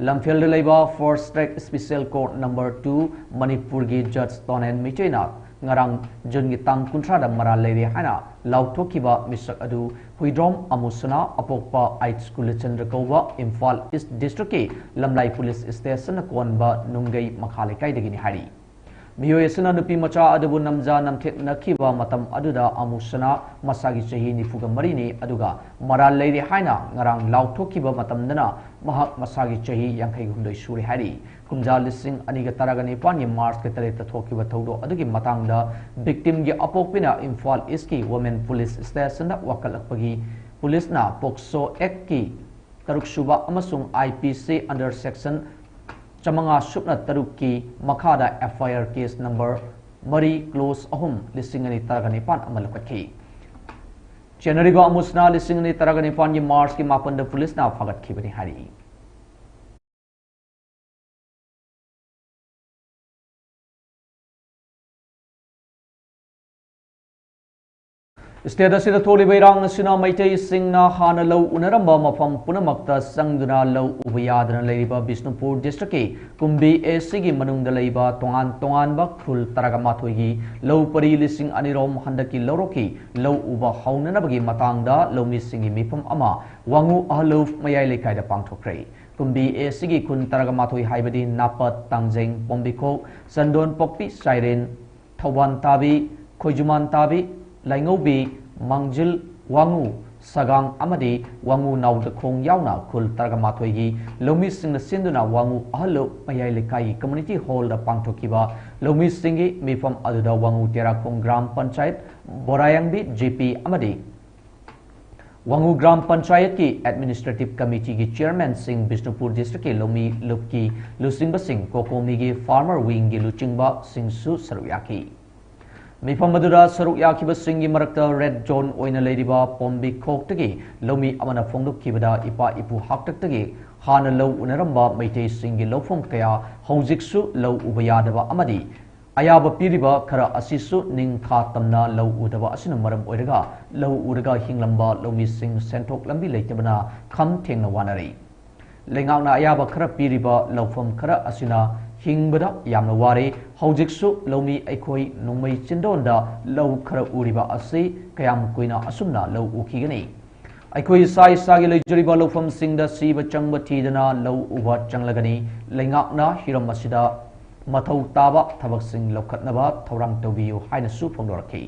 ꯂꯝꯐꯦꯜꯗ ꯂꯩꯕ First Track Special Court Number Two ꯃꯅꯤꯄꯨꯔꯒꯤ ꯖꯖ ꯇꯣꯅꯦꯟ ꯃꯩꯇꯩꯅ ꯉꯔꯥꯡ ꯖꯨꯟꯒꯤ ꯇꯥꯡ ꯀꯨꯟꯊ꯭ꯔꯥꯗ ꯃꯔꯥꯜ ꯂꯩꯔꯦ ꯍꯥꯏꯅ ꯂꯥꯎꯊꯣꯛꯈꯤꯕ ꯃꯤꯁꯛ ꯑꯗꯨ ꯍꯨꯏꯗ꯭ꯔꯣꯝ ꯑꯃꯨꯁꯅꯥ, ꯑꯄꯣꯛꯄ ꯑꯩꯠꯁ ꯀꯨꯂꯆꯟꯗ꯭ꯔ ꯀꯧꯕ ꯏꯝꯐꯥꯜ ꯏꯁ ꯗꯤꯁꯇ꯭ꯔꯤꯛꯀꯤ ꯂꯝꯂꯥꯏ ꯄꯨꯂꯤꯁ ꯁ꯭ꯇꯦꯁꯟꯅ ꯀꯣꯟꯕ ꯅꯨꯡꯒꯩ ꯃꯈꯥ ꯂꯩꯀꯥꯏꯗꯒꯤꯅꯤ ꯍꯥꯏꯔꯤ꯫ ꯃꯤꯑꯣꯏ ꯑꯁꯤꯅ ꯅꯨꯄꯤ ꯃꯆꯥ ꯑꯗꯨꯕꯨ ꯅꯝꯖ ꯅꯝꯊꯦꯛꯅꯈꯤꯕ ꯃꯇꯝ ꯑꯗꯨꯗ ꯑꯃꯨꯁꯅꯥ ꯃꯁꯥꯒꯤ ꯆꯍꯤ ꯅꯤꯐꯨꯒ ꯃꯔꯤꯅꯤ, ꯑꯗꯨꯒ ꯃꯔꯥꯜ ꯂꯩꯔꯦ ꯍꯥꯏꯅ ꯉꯔꯥꯡ ꯂꯥꯎꯊꯣꯛꯈꯤꯕ ꯃꯇꯝꯗꯅ ꯃꯍꯥꯛ ꯃꯁꯥꯒꯤ ꯆꯍꯤ ꯌꯥꯡꯈꯩ ꯍꯨꯝꯗꯣꯏ ꯁꯨꯔꯦ ꯍꯥꯏꯔꯤ꯫ ꯀꯨꯝꯖꯥ ꯂꯤꯁꯤꯡ ꯑꯅꯤꯒ ꯇꯔꯥꯒ ꯅꯤꯄꯥꯟꯒꯤ ꯃꯥꯔꯆꯀꯤ ꯇꯔꯦꯠꯇ ꯊꯣꯛꯈꯤꯕ ꯊꯧꯗꯣꯛ ꯑꯗꯨꯒꯤ ꯃꯇꯥꯡꯗ ꯚꯤꯛꯇꯤꯝꯒꯤ ꯑꯄꯣꯛꯄꯤꯅ ꯏꯝꯐꯥꯜ ꯏꯁꯀꯤ ꯋꯨꯃꯦꯟ ꯄꯨꯂꯤꯁ ꯁ꯭ꯇꯦꯁꯟꯗ ꯋꯥꯀꯠꯂꯛꯄꯒꯤ ꯄꯨꯂꯤꯁꯅ ꯄꯣꯛꯁꯣ ꯑꯦꯛꯀꯤ ꯇꯔꯨꯛ ꯁꯨꯕ ꯑꯃꯁꯨꯡ I P C under section ꯆꯥꯃꯉꯥ ꯁꯨꯞꯅ ꯇꯔꯨꯛꯀꯤ ꯃꯈꯥꯗ F I R case number ꯃꯔꯤ, clause ꯑꯍꯨꯝ, ꯂꯤꯁꯤꯡ ꯑꯅꯤ ꯇꯔꯥꯒ ꯅꯤꯄꯥꯟ ꯑꯃ ꯂꯧꯈꯠꯈꯤ꯫ ꯆꯦꯟꯅꯔꯤꯕ ꯑꯃꯨꯁꯅꯥ ꯂꯤꯁꯤꯡ ꯑꯅꯤ ꯇꯔꯥꯒ ꯅꯤꯄꯥꯟꯒꯤ ꯃꯥꯔꯆꯀꯤ ꯃꯥꯄꯟꯗ ꯄꯨꯂꯤꯁꯅ ꯐꯥꯒꯠꯈꯤꯕꯅꯤ ꯍꯥꯏꯔꯤ꯫ ꯁ꯭ꯇꯦꯠ ꯑꯁꯤꯗ ꯊꯣꯛꯂꯤꯕ ꯏꯔꯥꯡ ꯑꯁꯤꯅ ꯃꯩꯇꯩꯁꯤꯡꯅ ꯍꯥꯟꯅ ꯂꯧ ꯎꯅꯔꯝꯕ ꯃꯐꯝ ꯄꯨꯝꯅꯃꯛꯇ ꯆꯪꯗꯨꯅ ꯂꯧ ꯎꯕ ꯌꯥꯗꯅ ꯂꯩꯔꯤꯕ ꯕꯤꯁꯅꯨꯄꯨꯔ ꯗꯤꯁꯇ꯭ꯔꯤꯛꯀꯤ ꯀꯨꯝꯕꯤ ꯑꯦ ꯁꯤꯒꯤ ꯃꯅꯨꯡꯗ ꯂꯩꯕ ꯇꯣꯉꯥꯟ ꯇꯣꯉꯥꯟꯕ ꯈꯨꯜ ꯇꯔꯥꯒ ꯃꯥꯊꯣꯏꯒꯤ ꯂꯧ ꯄꯔꯤ ꯂꯤꯁꯤꯡ ꯑꯅꯤꯔꯣꯝ ꯍꯟꯗꯛꯀꯤ ꯂꯧꯔꯣꯛꯀꯤ ꯂꯧ ꯎꯕ ꯍꯧꯅꯅꯕꯒꯤ ꯃꯇꯥꯡꯗ ꯂꯧꯃꯤꯁꯤꯡꯒꯤ ꯃꯤꯐꯝ ꯑꯃ ꯋꯥꯉꯨ ꯑꯍꯜꯂꯨꯞ ꯃꯌꯥꯏ ꯂꯩꯀꯥꯏꯗ ꯄꯥꯡꯊꯣꯛꯈ꯭ꯔꯦ꯫ ꯀꯨꯝꯕꯤ ꯑꯦ ꯁꯤꯒꯤ ꯈꯨꯟ ꯇꯔꯥꯒ ꯃꯥꯊꯣꯏ ꯍꯥꯏꯕꯗꯤ ꯅꯥꯄꯠ, ꯇꯥꯡꯖꯦꯡ, ꯄꯣꯝꯕꯤꯈꯣꯛ, ꯆꯟꯗꯣꯟ ꯄꯣꯛꯄꯤ, ꯆꯥꯏꯔꯦꯟ, ꯊꯧꯕꯥꯟ ꯇꯥꯕꯤ, ꯈꯣꯏꯖꯨꯃꯥꯟ ꯇꯥꯕꯤ, ꯂꯥꯏꯉꯧꯕꯤ, ꯃꯥꯡꯖꯤꯜ, ꯋꯥꯉꯨ, ꯁꯒꯥꯡ ꯑꯃꯗꯤ ꯋꯥꯉꯨ ꯅꯥꯎꯗꯈꯣꯡ ꯌꯥꯎꯅ ꯈꯨꯜ ꯇꯔꯥꯒ ꯃꯥꯊꯣꯏꯒꯤ ꯂꯧꯃꯤꯁꯤꯡꯅ ꯁꯤꯟꯗꯨꯅ ꯋꯥꯉꯨ ꯑꯍꯜꯂꯨꯞ ꯃꯌꯥꯏ ꯂꯩꯀꯥꯏꯒꯤ ꯀꯝꯃ꯭ꯌꯨꯅꯤꯇꯤ ꯍꯣꯜꯗ ꯄꯥꯡꯊꯣꯛꯈꯤꯕ ꯂꯧꯃꯤꯁꯤꯡꯒꯤ ꯃꯤꯐꯝ ꯑꯗꯨꯗ ꯋꯥꯉꯨ ꯇꯦꯔꯥꯈꯣꯡ ꯒ꯭ꯔꯥꯝ ꯄꯟꯆꯥꯌꯠ, ꯕꯣꯔꯥꯌꯥꯡꯕꯤ ꯖꯤ ꯄꯤ ꯑꯃꯗꯤ ꯋꯥꯉꯨ ꯒ꯭ꯔꯥꯝ ꯄꯟꯆꯥꯌꯠꯀꯤ ꯑꯦꯗꯃꯤꯅꯤꯁꯇ꯭ꯔꯦꯇꯤꯚ ꯀꯃꯤꯇꯤꯒꯤ ꯆꯤꯌꯔꯃꯦꯟꯁꯤꯡ, ꯕꯤꯁꯅꯨꯄꯨꯔ ꯗꯤꯁꯇ꯭ꯔꯤꯛꯀꯤ ꯂꯧꯃꯤ ꯂꯨꯞꯀꯤ ꯂꯨꯆꯤꯡꯕꯁꯤꯡ, ꯀꯣꯀꯣꯃꯤꯒꯤ ꯐꯥꯔꯃꯔ ꯋꯤꯡꯒꯤ ꯂꯨꯆꯤꯡꯕꯁꯤꯡꯁꯨ ꯁꯔꯨꯛ ꯌꯥꯈꯤ꯫ ꯃꯤꯐꯝ ꯑꯗꯨꯗ ꯁꯔꯨꯛ ꯌꯥꯈꯤꯕꯁꯤꯡꯒꯤ ꯃꯔꯛꯇ ꯔꯦꯗ ꯖꯣꯟ ꯑꯣꯏꯅ ꯂꯩꯔꯤꯕ ꯄꯣꯝꯕꯤꯈꯣꯛꯇꯒꯤ ꯂꯧꯃꯤ ꯑꯃꯅ ꯐꯣꯡꯗꯣꯛꯈꯤꯕꯗ, ꯏꯄꯥ ꯏꯄꯨ ꯍꯥꯛꯇꯛꯇꯒꯤ ꯍꯥꯟꯅ ꯂꯧ ꯎꯅꯔꯝꯕ ꯃꯩꯇꯩꯁꯤꯡꯒꯤ ꯂꯧꯐꯝ ꯀꯌꯥ ꯍꯧꯖꯤꯛꯁꯨ ꯂꯧ ꯎꯕ ꯌꯥꯗꯕ ꯑꯃꯗꯤ ꯑꯌꯥꯕ ꯄꯤꯔꯤꯕ ꯈꯔ ꯑꯁꯤꯁꯨ ꯅꯤꯡꯊꯥ ꯇꯝꯅ ꯂꯧ ꯎꯗꯕ ꯑꯁꯤꯅ ꯃꯔꯝ ꯑꯣꯏꯔꯒ ꯂꯧ ꯎꯔꯒ ꯍꯤꯡꯂꯝꯕ ꯂꯧꯃꯤꯁꯤꯡ ꯁꯦꯟꯊꯣꯛ ꯂꯝꯕꯤ ꯂꯩꯇꯕꯅ ꯈꯝ ꯊꯦꯡꯅ ꯋꯥꯅꯔꯤ꯫ ꯂꯩꯉꯥꯛꯅ ꯑꯌꯥꯕ ꯈꯔ ꯄꯤꯔꯤꯕ ꯂꯧꯐꯝ ꯈꯔ ꯑꯁꯤꯅ ꯍꯤꯡꯕꯗ ꯌꯥꯝꯅ ꯋꯥꯔꯦ꯫ ꯍꯧꯖꯤꯛꯁꯨ ꯂꯧꯃꯤ ꯑꯩꯈꯣꯏ ꯅꯣꯡꯃꯩ ꯆꯤꯟꯗꯣꯟꯗ ꯂꯧ ꯈꯔ ꯎꯔꯤꯕ ꯑꯁꯤ ꯀꯌꯥꯝ ꯀꯨꯏꯅ ꯑꯁꯨꯝꯅ ꯂꯧ ꯎꯈꯤꯒꯅꯤ? ꯑꯩꯈꯣꯏ ꯏꯁꯥ ꯏꯁꯥꯒꯤ ꯂꯩꯖꯔꯤꯕ ꯂꯧꯐꯝꯁꯤꯡꯗ ꯁꯤꯕ ꯆꯪꯕ ꯊꯤꯗꯅ ꯂꯧ ꯎꯕ ꯆꯪꯂꯒꯅꯤ꯫ ꯂꯩꯉꯥꯛꯅ ꯍꯤꯔꯝ ꯑꯁꯤꯗ ꯃꯊꯧ ꯇꯥꯕ ꯊꯕꯛꯁꯤꯡ ꯂꯧꯈꯠꯅꯕ ꯊꯧꯔꯥꯡ ꯇꯧꯕꯤꯌꯨ ꯍꯥꯏꯅꯁꯨ ꯐꯣꯡꯗꯣꯔꯛꯈꯤ꯫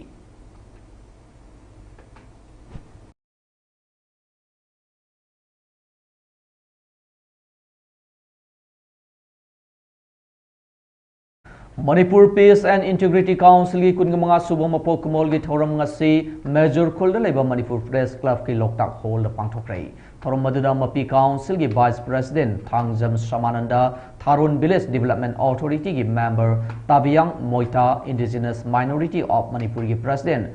Manipur Peace and Integrity Council ꯒꯤ ꯀꯨꯟꯃꯉꯥ ꯁꯨꯕ ꯃꯄꯣꯛ ꯀꯨꯝꯑꯣꯜꯒꯤ ꯊꯧꯔꯝ ꯉꯁꯤ ꯃꯦꯖꯣꯔ ꯈꯨꯜꯗ ꯂꯩꯕ ꯃꯅꯤꯄꯨꯔ ꯄ꯭ꯔꯦꯁ ꯀ꯭ꯂꯕꯀꯤ ꯂꯣꯛꯇꯥꯛ ꯍꯣꯜꯗ ꯄꯥꯡꯊꯣꯛꯈ꯭ꯔꯦ꯫ ꯊꯧꯔꯝ ꯑꯗꯨꯗ ꯃꯄꯤ ꯀꯥꯎꯟꯁꯤꯜꯒꯤ vice president Thangjam Samananda, Tharon village development ꯑꯣꯊꯣꯔꯤꯇꯤꯒꯤ member Tabiyang Moita, Indigenous Minority of ꯃꯅꯤꯄꯨꯔꯒꯤ ꯄ꯭ꯔꯦꯁꯤꯗꯦꯟꯠ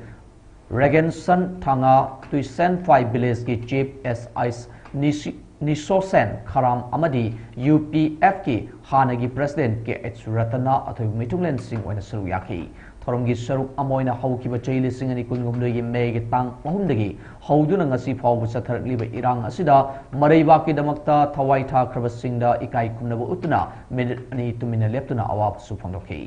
ꯔꯦꯒꯦꯟꯁꯟ ꯊꯥꯡꯉꯥ, ꯇꯨꯏꯁꯦꯟꯐꯥꯏ ꯚꯤꯂꯦꯖꯀꯤ ꯆꯤꯐ ꯑꯦꯁ ꯑꯥꯏ ꯅꯤꯁꯤ-, ꯅꯤꯁꯣꯁꯦꯟ ꯈꯔꯥꯝ ꯑꯃꯗꯤ ꯌꯨ ꯄꯤ ꯑꯦꯐꯀꯤ ꯍꯥꯟꯅꯒꯤ ꯄ꯭ꯔꯦꯁꯤꯗꯦꯟꯠ ꯀꯦ ꯑꯩꯆ ꯔꯇꯟꯅ ꯑꯊꯣꯏꯕ ꯃꯤꯊꯨꯡꯂꯦꯟꯁꯤꯡ ꯑꯣꯏꯅ ꯁꯔꯨꯛ ꯌꯥꯈꯤ꯫ ꯊꯧꯔꯝꯒꯤ ꯁꯔꯨꯛ ꯑꯃ ꯑꯣꯏꯅ ꯍꯧꯈꯤꯕ ꯆꯍꯤ ꯂꯤꯁꯤꯡ ꯑꯅꯤ ꯀꯨꯟꯍꯨꯝꯗꯣꯏꯒꯤ ꯃꯦꯒꯤ ꯇꯥꯡ ꯑꯍꯨꯝꯗꯒꯤ ꯍꯧꯗꯨꯅ ꯉꯁꯤ ꯐꯥꯎꯕ ꯆꯠꯊꯔꯛꯂꯤꯕ ꯏꯔꯥꯡ ꯑꯁꯤꯗ ꯃꯔꯩꯕꯥꯛꯀꯤꯗꯃꯛꯇ ꯊꯋꯥꯏ ꯊꯥꯈ꯭ꯔꯕꯁꯤꯡꯗ ꯏꯀꯥꯏ ꯈꯨꯝꯅꯕ ꯎꯠꯇꯨꯅ ꯃꯤꯅꯤꯠ ꯑꯅꯤ ꯇꯨꯃꯤꯟꯅ ꯂꯦꯞꯇꯨꯅ ꯑꯋꯥꯕꯁꯨ ꯐꯣꯡꯗꯣꯛꯈꯤ꯫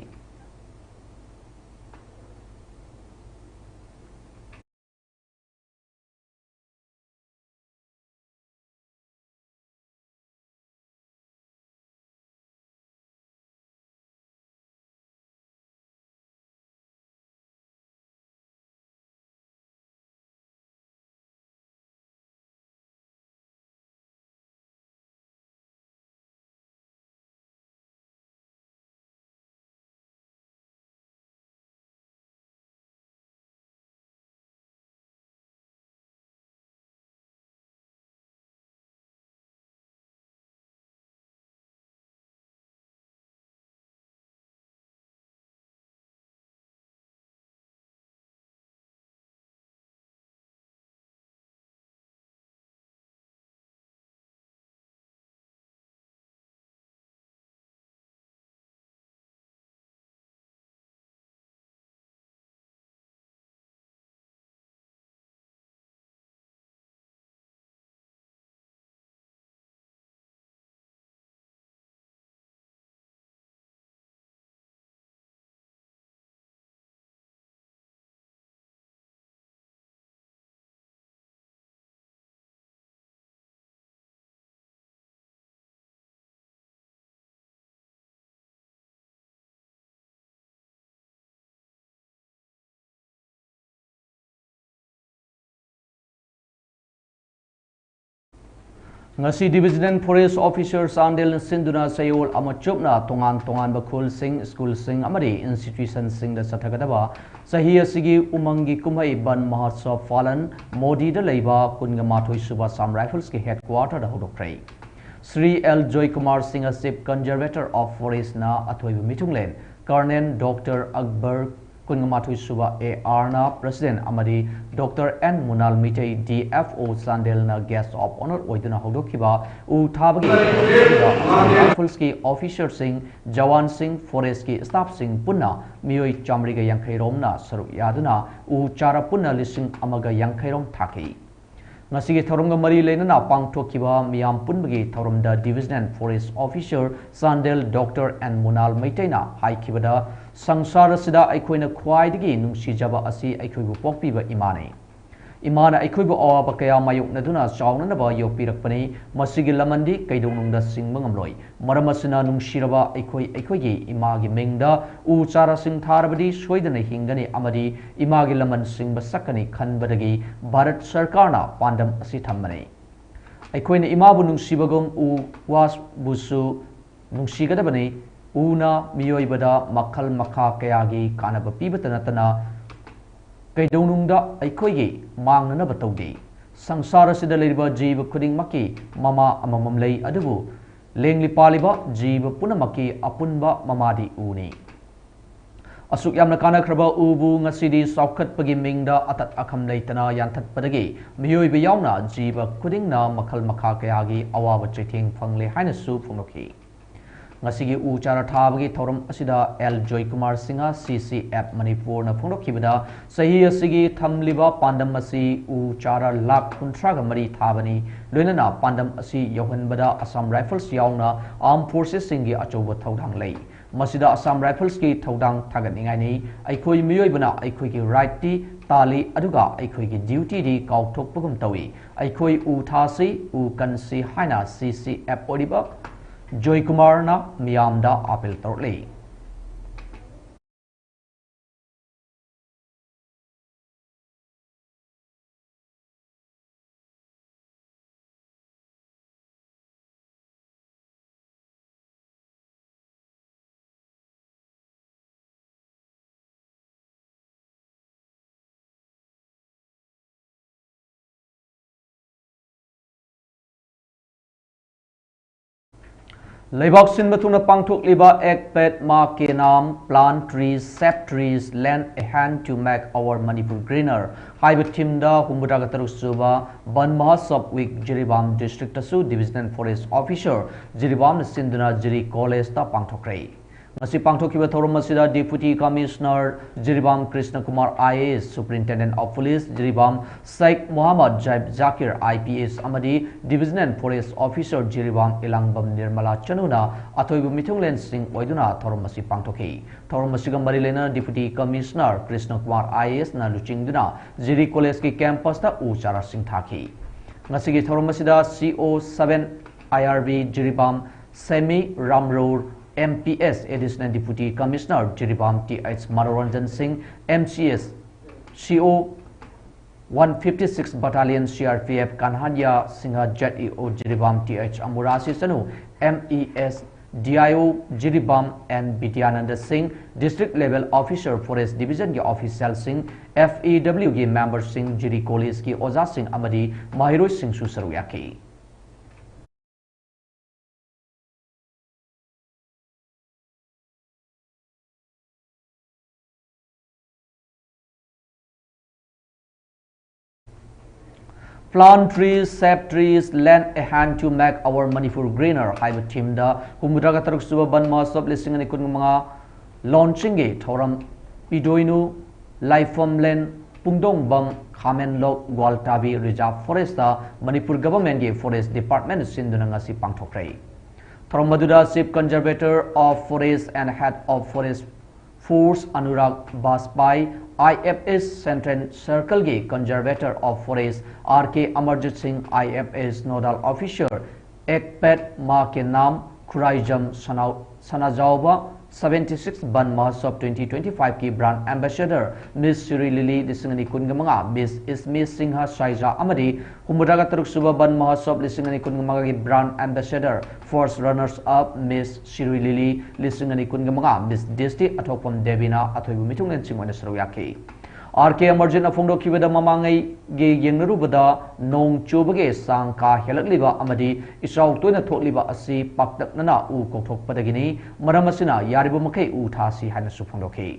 ꯉꯁꯤ Divisional Forest Officer ꯆꯥꯟꯗꯦꯜꯅ ꯁꯤꯟꯗꯨꯅ ꯆꯌꯣꯜ ꯑꯃ ꯆꯨꯞꯅ ꯇꯣꯉꯥꯟ ꯇꯣꯉꯥꯟꯕ ꯈꯨꯜꯁꯤꯡ, ꯁ꯭ꯀꯨꯜꯁꯤꯡ ꯑꯃꯗꯤ ꯏꯟꯁꯇꯤꯇ꯭ꯌꯨꯁꯟꯁꯤꯡꯗ ꯆꯠꯊꯒꯗꯕ ꯆꯍꯤ ꯑꯁꯤꯒꯤ ꯎꯃꯪꯒꯤ ꯀꯨꯝꯍꯩ ꯕꯟ ꯃꯍꯣꯠꯁꯕ ꯐꯥꯂꯟ ꯃꯣꯗꯤꯗ ꯂꯩꯕ ꯀꯨꯟꯒ ꯃꯥꯊꯣꯏ ꯁꯨꯕ Assam Riflesꯀꯤ headquarterꯗ ꯍꯧꯗꯣꯛꯈ꯭ꯔꯦ꯫ Shri L Joykumar Singh, Chief Conservator of Forestꯅ ꯑꯊꯣꯏꯕ ꯃꯤꯊꯨꯡꯂꯦꯟ Colonel Doctor ꯑꯛꯕꯔ ꯀꯨꯟꯃꯥꯊꯣꯏ ꯁꯨꯕ ꯑꯦ ꯑꯥꯔꯅ president ꯑꯃꯗꯤ Doctor N ꯃꯨꯅꯥꯜ Meitei, D F O ꯆꯥꯟꯗꯦꯜꯅ guest of honour ꯑꯣꯏꯗꯨꯅ ꯍꯧꯗꯣꯛꯈꯤꯕ ꯎ ꯊꯥꯕꯒꯤ Riflesꯀꯤ officerꯁꯤꯡ, ꯖꯋꯥꯟꯁꯤꯡ, forestꯀꯤ staffꯁꯤꯡ ꯄꯨꯟꯅ ꯃꯤꯑꯣꯏ ꯆꯥꯃꯔꯤꯒ ꯌꯥꯡꯈꯩ ꯔꯣꯝꯅ ꯁꯔꯨꯛ ꯌꯥꯗꯨꯅ ꯎ ꯆꯥꯔ ꯄꯨꯟꯅ ꯂꯤꯁꯤꯡ ꯑꯃꯒ ꯌꯥꯡꯈꯩ ꯔꯣꯝ ꯊꯥꯈꯤ꯫ ꯉꯁꯤꯒꯤ ꯊꯧꯔꯝꯒ ꯃꯔꯤ ꯂꯩꯅꯅ ꯄꯥꯡꯊꯣꯛꯈꯤꯕ ꯃꯤꯌꯥꯝ ꯄꯨꯟꯕꯒꯤ ꯊꯧꯔꯝꯗ Divisional Forest Officer Chandel Doctor N ꯃꯨꯅꯥꯜ ꯃꯩꯇꯩꯅ ꯍꯥꯏꯈꯤꯕꯗ, ꯁꯪꯁꯥꯔ ꯑꯁꯤꯗ ꯑꯩꯈꯣꯏꯅ ꯈ꯭ꯋꯥꯏꯗꯒꯤ ꯅꯨꯡꯁꯤꯖꯕ ꯑꯁꯤ ꯑꯩꯈꯣꯏꯕꯨ ꯄꯣꯛꯄꯤꯕ ꯏꯃꯥꯅꯤ꯫ ꯏꯃꯥꯅ ꯑꯩꯈꯣꯏꯕꯨ ꯑꯋꯥꯕ ꯀꯌꯥ ꯃꯥꯌꯣꯛꯅꯗꯨꯅ ꯆꯥꯎꯅꯅꯕ ꯌꯣꯛꯄꯤꯔꯛꯄꯅꯤ꯫ ꯃꯁꯤꯒꯤ ꯂꯃꯟꯗꯤ ꯀꯩꯗꯧꯅꯨꯡꯗ ꯁꯤꯡꯕ ꯉꯝꯂꯣꯏ꯫ ꯃꯔꯝ ꯑꯁꯤꯅ, ꯅꯨꯡꯁꯤꯔꯕ ꯑꯩꯈꯣꯏ ꯑꯩꯈꯣꯏꯒꯤ ꯏꯃꯥꯒꯤ ꯃꯤꯡꯗ ꯎ ꯆꯥꯔꯥꯁꯤꯡ ꯊꯥꯔꯕꯗꯤ ꯁꯣꯏꯗꯅ ꯍꯤꯡꯒꯅꯤ ꯑꯃꯗꯤ ꯏꯃꯥꯒꯤ ꯂꯃꯟ ꯁꯤꯡꯕ ꯁꯛꯀꯅꯤ ꯈꯟꯕꯗꯒꯤ ꯚꯥꯔꯠ ꯁꯔꯀꯥꯔꯅ ꯄꯥꯟꯗꯝ ꯑꯁꯤ ꯊꯝꯕꯅꯤ꯫ ꯑꯩꯈꯣꯏꯅ ꯏꯃꯥꯕꯨ ꯅꯨꯡꯁꯤꯕꯒꯨꯝ ꯎ ꯋꯥꯕꯨꯁꯨ ꯅꯨꯡꯁꯤꯒꯗꯕꯅꯤ꯫ ꯎꯅ ꯃꯤꯑꯣꯏꯕꯗ ꯃꯈꯜ ꯃꯈꯥ ꯀꯌꯥꯒꯤ ꯀꯥꯟꯅꯕ ꯄꯤꯕꯇ ꯅꯠꯇꯅ ꯀꯩꯗꯧꯅꯨꯡꯗ ꯑꯩꯈꯣꯏꯒꯤ ꯃꯥꯡꯅꯅꯕ ꯇꯧꯗꯦ꯫ ꯁꯪꯁꯥꯔ ꯑꯁꯤꯗ ꯂꯩꯔꯤꯕ ꯖꯤꯕ ꯈꯨꯗꯤꯡꯃꯛꯀꯤ ꯃꯃꯥ ꯑꯃꯃꯝ ꯂꯩ, ꯑꯗꯨꯕꯨ ꯂꯦꯡꯂꯤ ꯄꯥꯜꯂꯤꯕ ꯖꯤꯕ ꯄꯨꯝꯅꯃꯛꯀꯤ ꯑꯄꯨꯟꯕ ꯃꯃꯥꯗꯤ ꯎꯅꯤ꯫ ꯑꯁꯨꯛ ꯌꯥꯝꯅ ꯀꯥꯟꯅꯈ꯭ꯔꯕ ꯎꯕꯨ ꯉꯁꯤꯗꯤ ꯆꯥꯎꯈꯠꯄꯒꯤ ꯃꯤꯡꯗ ꯑꯇꯠ ꯑꯈꯝ ꯂꯩꯇꯅ ꯌꯥꯟꯊꯠꯄꯗꯒꯤ ꯃꯤꯑꯣꯏꯕ ꯌꯥꯎꯅ ꯖꯤꯕ ꯈꯨꯗꯤꯡꯅ ꯃꯈꯜ ꯃꯈꯥ ꯀꯌꯥꯒꯤ ꯑꯋꯥꯕ ꯆꯩꯊꯦꯡ ꯐꯪꯂꯦ ꯍꯥꯏꯅꯁꯨ ꯐꯣꯡꯗꯣꯛꯈꯤ꯫ ꯉꯁꯤꯒꯤ ꯎ ꯆꯥꯔꯥ ꯊꯥꯕꯒꯤ ꯊꯧꯔꯝ ꯑꯁꯤꯗ L Joykumar Singh, C C F ꯃꯅꯤꯄꯨꯔꯅ ꯐꯣꯡꯗꯣꯛꯈꯤꯕꯗ, ꯆꯍꯤ ꯑꯁꯤꯒꯤ ꯊꯝꯂꯤꯕ ꯄꯥꯟꯗꯝ ꯑꯁꯤ ꯎ ꯆꯥꯔꯥ ꯂꯥꯈ ꯀꯨꯟꯊ꯭ꯔꯥꯒ ꯃꯔꯤ ꯊꯥꯕꯅꯤ꯫ ꯂꯣꯏꯅꯅ ꯄꯥꯟꯗꯝ ꯑꯁꯤ ꯌꯧꯍꯟꯕꯗ Assam Rifles ꯌꯥꯎꯅ Armed Forcesꯁꯤꯡꯒꯤ ꯑꯆꯧꯕ ꯊꯧꯗꯥꯡ ꯂꯩ꯫ ꯃꯁꯤꯗ Assam Riflesꯀꯤ ꯊꯧꯗꯥꯡ ꯊꯥꯒꯠꯅꯤꯡꯉꯥꯏꯅꯤ꯫ ꯑꯩꯈꯣꯏ ꯃꯤꯑꯣꯏꯕꯅ ꯑꯩꯈꯣꯏꯒꯤ rightꯇꯤ ꯇꯥꯜꯂꯤ, ꯑꯗꯨꯒ ꯑꯩꯈꯣꯏꯒꯤ dutyꯗꯤ ꯀꯥꯎꯊꯣꯛꯄꯒꯨꯝ ꯇꯧꯏ꯫ ꯑꯩꯈꯣꯏ ꯎ ꯊꯥꯁꯤ, ꯎ ꯀꯟꯁꯤ ꯍꯥꯏꯅ C C F ꯑꯣꯏꯔꯤꯕ ꯖꯣꯏꯀꯨꯃꯥꯔꯅ ꯃꯤꯌꯥꯝꯗ appeal ꯇꯧꯔꯛꯂꯤ꯫ ꯂꯩꯕꯥꯛ ꯁꯤꯟꯕ ꯊꯨꯡꯅ ꯄꯥꯡꯊꯣꯛꯂꯤꯕ Ek Ped Maa Ke Naam, Plant Trees, Save Trees, Lend a Hand to Make Our Manipur Greener ꯍꯥꯏꯕ ꯊꯤꯝꯗ ꯍꯨꯝꯐꯨꯇꯔꯥꯒ ꯇꯔꯨꯛ ꯁꯨꯕ ꯕꯟ ꯃꯍꯣꯠꯁꯕ ꯋꯤꯛ ꯖꯤꯔꯤꯕꯥꯝ ꯗꯤꯁꯇ꯭ꯔꯤꯛꯇꯁꯨ ꯗꯤꯕꯤꯖꯅꯦꯜ ꯐꯣꯔꯦꯁ ꯑꯣꯐꯤꯁꯔ ꯖꯤꯔꯤꯕꯥꯝꯅ ꯁꯤꯟꯗꯨꯅ ꯖꯤꯔꯤ ꯀꯣꯂꯦꯖꯇ ꯄꯥꯡꯊꯣꯛꯈ꯭ꯔꯦ꯫ ꯉꯁꯤ ꯄꯥꯡꯊꯣꯛꯈꯤꯕ ꯊꯧꯔꯝ ꯑꯁꯤꯗ deputy commissioner Jiribam Krishna Kumar, IAS, Superintendent of Police ꯖꯤꯔꯤꯕꯥꯝ ꯁꯦꯈ ꯃꯣꯍꯝꯃꯗ ꯖꯥꯏꯕ ꯖꯥꯀꯤꯔ, IPS, ꯑꯃꯗꯤ divisional forest officer Jiribam Ilangbam Nirmala ꯆꯅꯨꯅ ꯑꯊꯣꯏꯕ ꯃꯤꯊꯨꯡꯂꯦꯟꯁꯤꯡ ꯑꯣꯏꯗꯨꯅ ꯊꯧꯔꯝ ꯑꯁꯤ ꯄꯥꯡꯊꯣꯛꯈꯤ꯫ ꯊꯧꯔꯝ ꯑꯁꯤꯒ ꯃꯔꯤ ꯂꯩꯅꯅ ꯗꯤꯄꯨꯇꯤ ꯀꯃꯤꯁꯅꯔ ꯀ꯭ꯔꯤꯁꯅ ꯀꯨꯃꯥꯔ, IASꯅ ꯂꯨꯆꯤꯡꯗꯨꯅ ꯖꯤꯔꯤ ꯀꯣꯂꯦꯖꯀꯤ ꯀꯦꯝꯄꯁꯇ ꯎ ꯆꯥꯔꯥꯁꯤꯡ ꯊꯥꯈꯤ꯫ ꯉꯁꯤꯒꯤ ꯊꯧꯔꯝ ꯑꯁꯤꯗ CO seven IRB Jiribam Semi Ramrour, MPS, Additional Deputy Commissioner Jiribam T H Manoranjan Singh, MCS, CO one fifty six Battalion CRPF Kanhaiya Singh, ZEO Jiribam T H Amurashi Chanu, MES, DIO Jiribam N Bidyananda Singh, District Level Officer Forest Divisionꯒꯤ officialꯁꯤꯡ, FEWꯒꯤ memberꯁꯤꯡ, ꯖꯤꯔꯤ ꯀꯣꯂꯦꯖꯀꯤ ꯑꯣꯖꯥꯁꯤꯡ ꯑꯃꯗꯤ ꯃꯍꯩꯔꯣꯏꯁꯤꯡꯁꯨ ꯁꯔꯨꯛ ꯌꯥꯈꯤ꯫ Plant trees, save trees, lend a hand to make our Manipur greener ꯍꯥꯏꯕ ꯊꯤꯝꯗ ꯍꯨꯝꯐꯨꯇꯔꯥꯒ ꯇꯔꯨꯛ ꯁꯨꯕ ꯕꯟ ꯃꯍꯣꯠꯁꯕ ꯂꯤꯁꯤꯡ ꯑꯅꯤ ꯀꯨꯟꯃꯉꯥ ꯂꯣꯟꯆꯤꯡꯒꯤ ꯊꯧꯔꯝ ꯏꯗꯣꯏꯅꯨ, ꯂꯥꯏꯐꯝꯂꯦꯟ, ꯄꯨꯡꯗꯣꯡꯕꯝ, ꯈꯥꯃꯦꯟꯂꯣꯛ, ꯒ꯭ꯋꯥꯜꯇꯥꯕꯤ Reserve Forestꯇ ꯃꯅꯤꯄꯨꯔ ꯒꯚꯔꯟꯃꯦꯟꯠꯀꯤ ꯐꯣꯔꯦꯁ ꯗꯤꯄꯥꯔꯠꯃꯦꯟꯠ ꯁꯤꯟꯗꯨꯅ ꯉꯁꯤ ꯄꯥꯡꯊꯣꯛꯈ꯭ꯔꯦ꯫ ꯊꯧꯔꯝ ꯑꯗꯨꯗ Chief Conservator of Forest and Head of Forest Force Anurag Bajpai, IFS Central Circleꯒꯤ Conservator of Forest R K Amarjit Singh, IFS Nodal Officer Ek Ped Maa Ke Naam, Khuraijam ꯁꯅꯥ-, ꯁꯅꯥꯖꯥꯎꯕ seventy six Ban Mahotsav twenty twenty five ꯀꯤ Brand Ambassador Miss Shri Lily ꯂꯤꯁꯤꯡ ꯑꯅꯤ ꯀꯨꯟꯒ ꯃꯉꯥ, Miss Ismi Singha Shaija ꯑꯃꯗꯤ ꯍꯨꯝꯐꯨꯇꯔꯥꯒ ꯇꯔꯨꯛ ꯁꯨꯕ Ban Mahotsav ꯂꯤꯁꯤꯡ ꯑꯅꯤ ꯀꯨꯟꯒ ꯃꯉꯥꯒꯤ Brand Ambassador, First Runners Up Miss Shri Lily ꯂꯤꯁꯤꯡ ꯑꯅꯤ ꯀꯨꯟꯒ ꯃꯉꯥ, Miss District ꯑꯊꯣꯛꯄꯝ ꯗꯦꯕꯤꯅ ꯑꯊꯣꯏꯕ ꯃꯤꯊꯨꯡꯂꯦꯟꯁꯤꯡ ꯑꯣꯏꯅ ꯁꯔꯨꯛ ꯌꯥꯈꯤ꯫ ꯑꯥꯔ ꯀꯦ ꯑꯃꯔꯖꯤꯠꯅ ꯐꯣꯡꯗꯣꯛꯈꯤꯕꯗ, ꯃꯃꯥꯡꯉꯩꯒꯤ ꯌꯦꯡꯅꯔꯨꯕꯗ ꯅꯣꯡ ꯆꯨꯕꯒꯤ ꯆꯥꯡ ꯀꯥ ꯍꯦꯜꯂꯛꯂꯤꯕ ꯑꯃꯗꯤ ꯏꯆꯥꯎ ꯇꯣꯏꯅ ꯊꯣꯛꯂꯤꯕ ꯑꯁꯤ ꯄꯥꯛꯇꯛꯅꯅ ꯎ ꯀꯣꯛꯊꯣꯛꯄꯗꯒꯤꯅꯤ꯫ ꯃꯔꯝ ꯑꯁꯤꯅ ꯌꯥꯔꯤꯕ ꯃꯈꯩ ꯎ ꯊꯥꯁꯤ ꯍꯥꯏꯅꯁꯨ ꯐꯣꯡꯗꯣꯛꯈꯤ꯫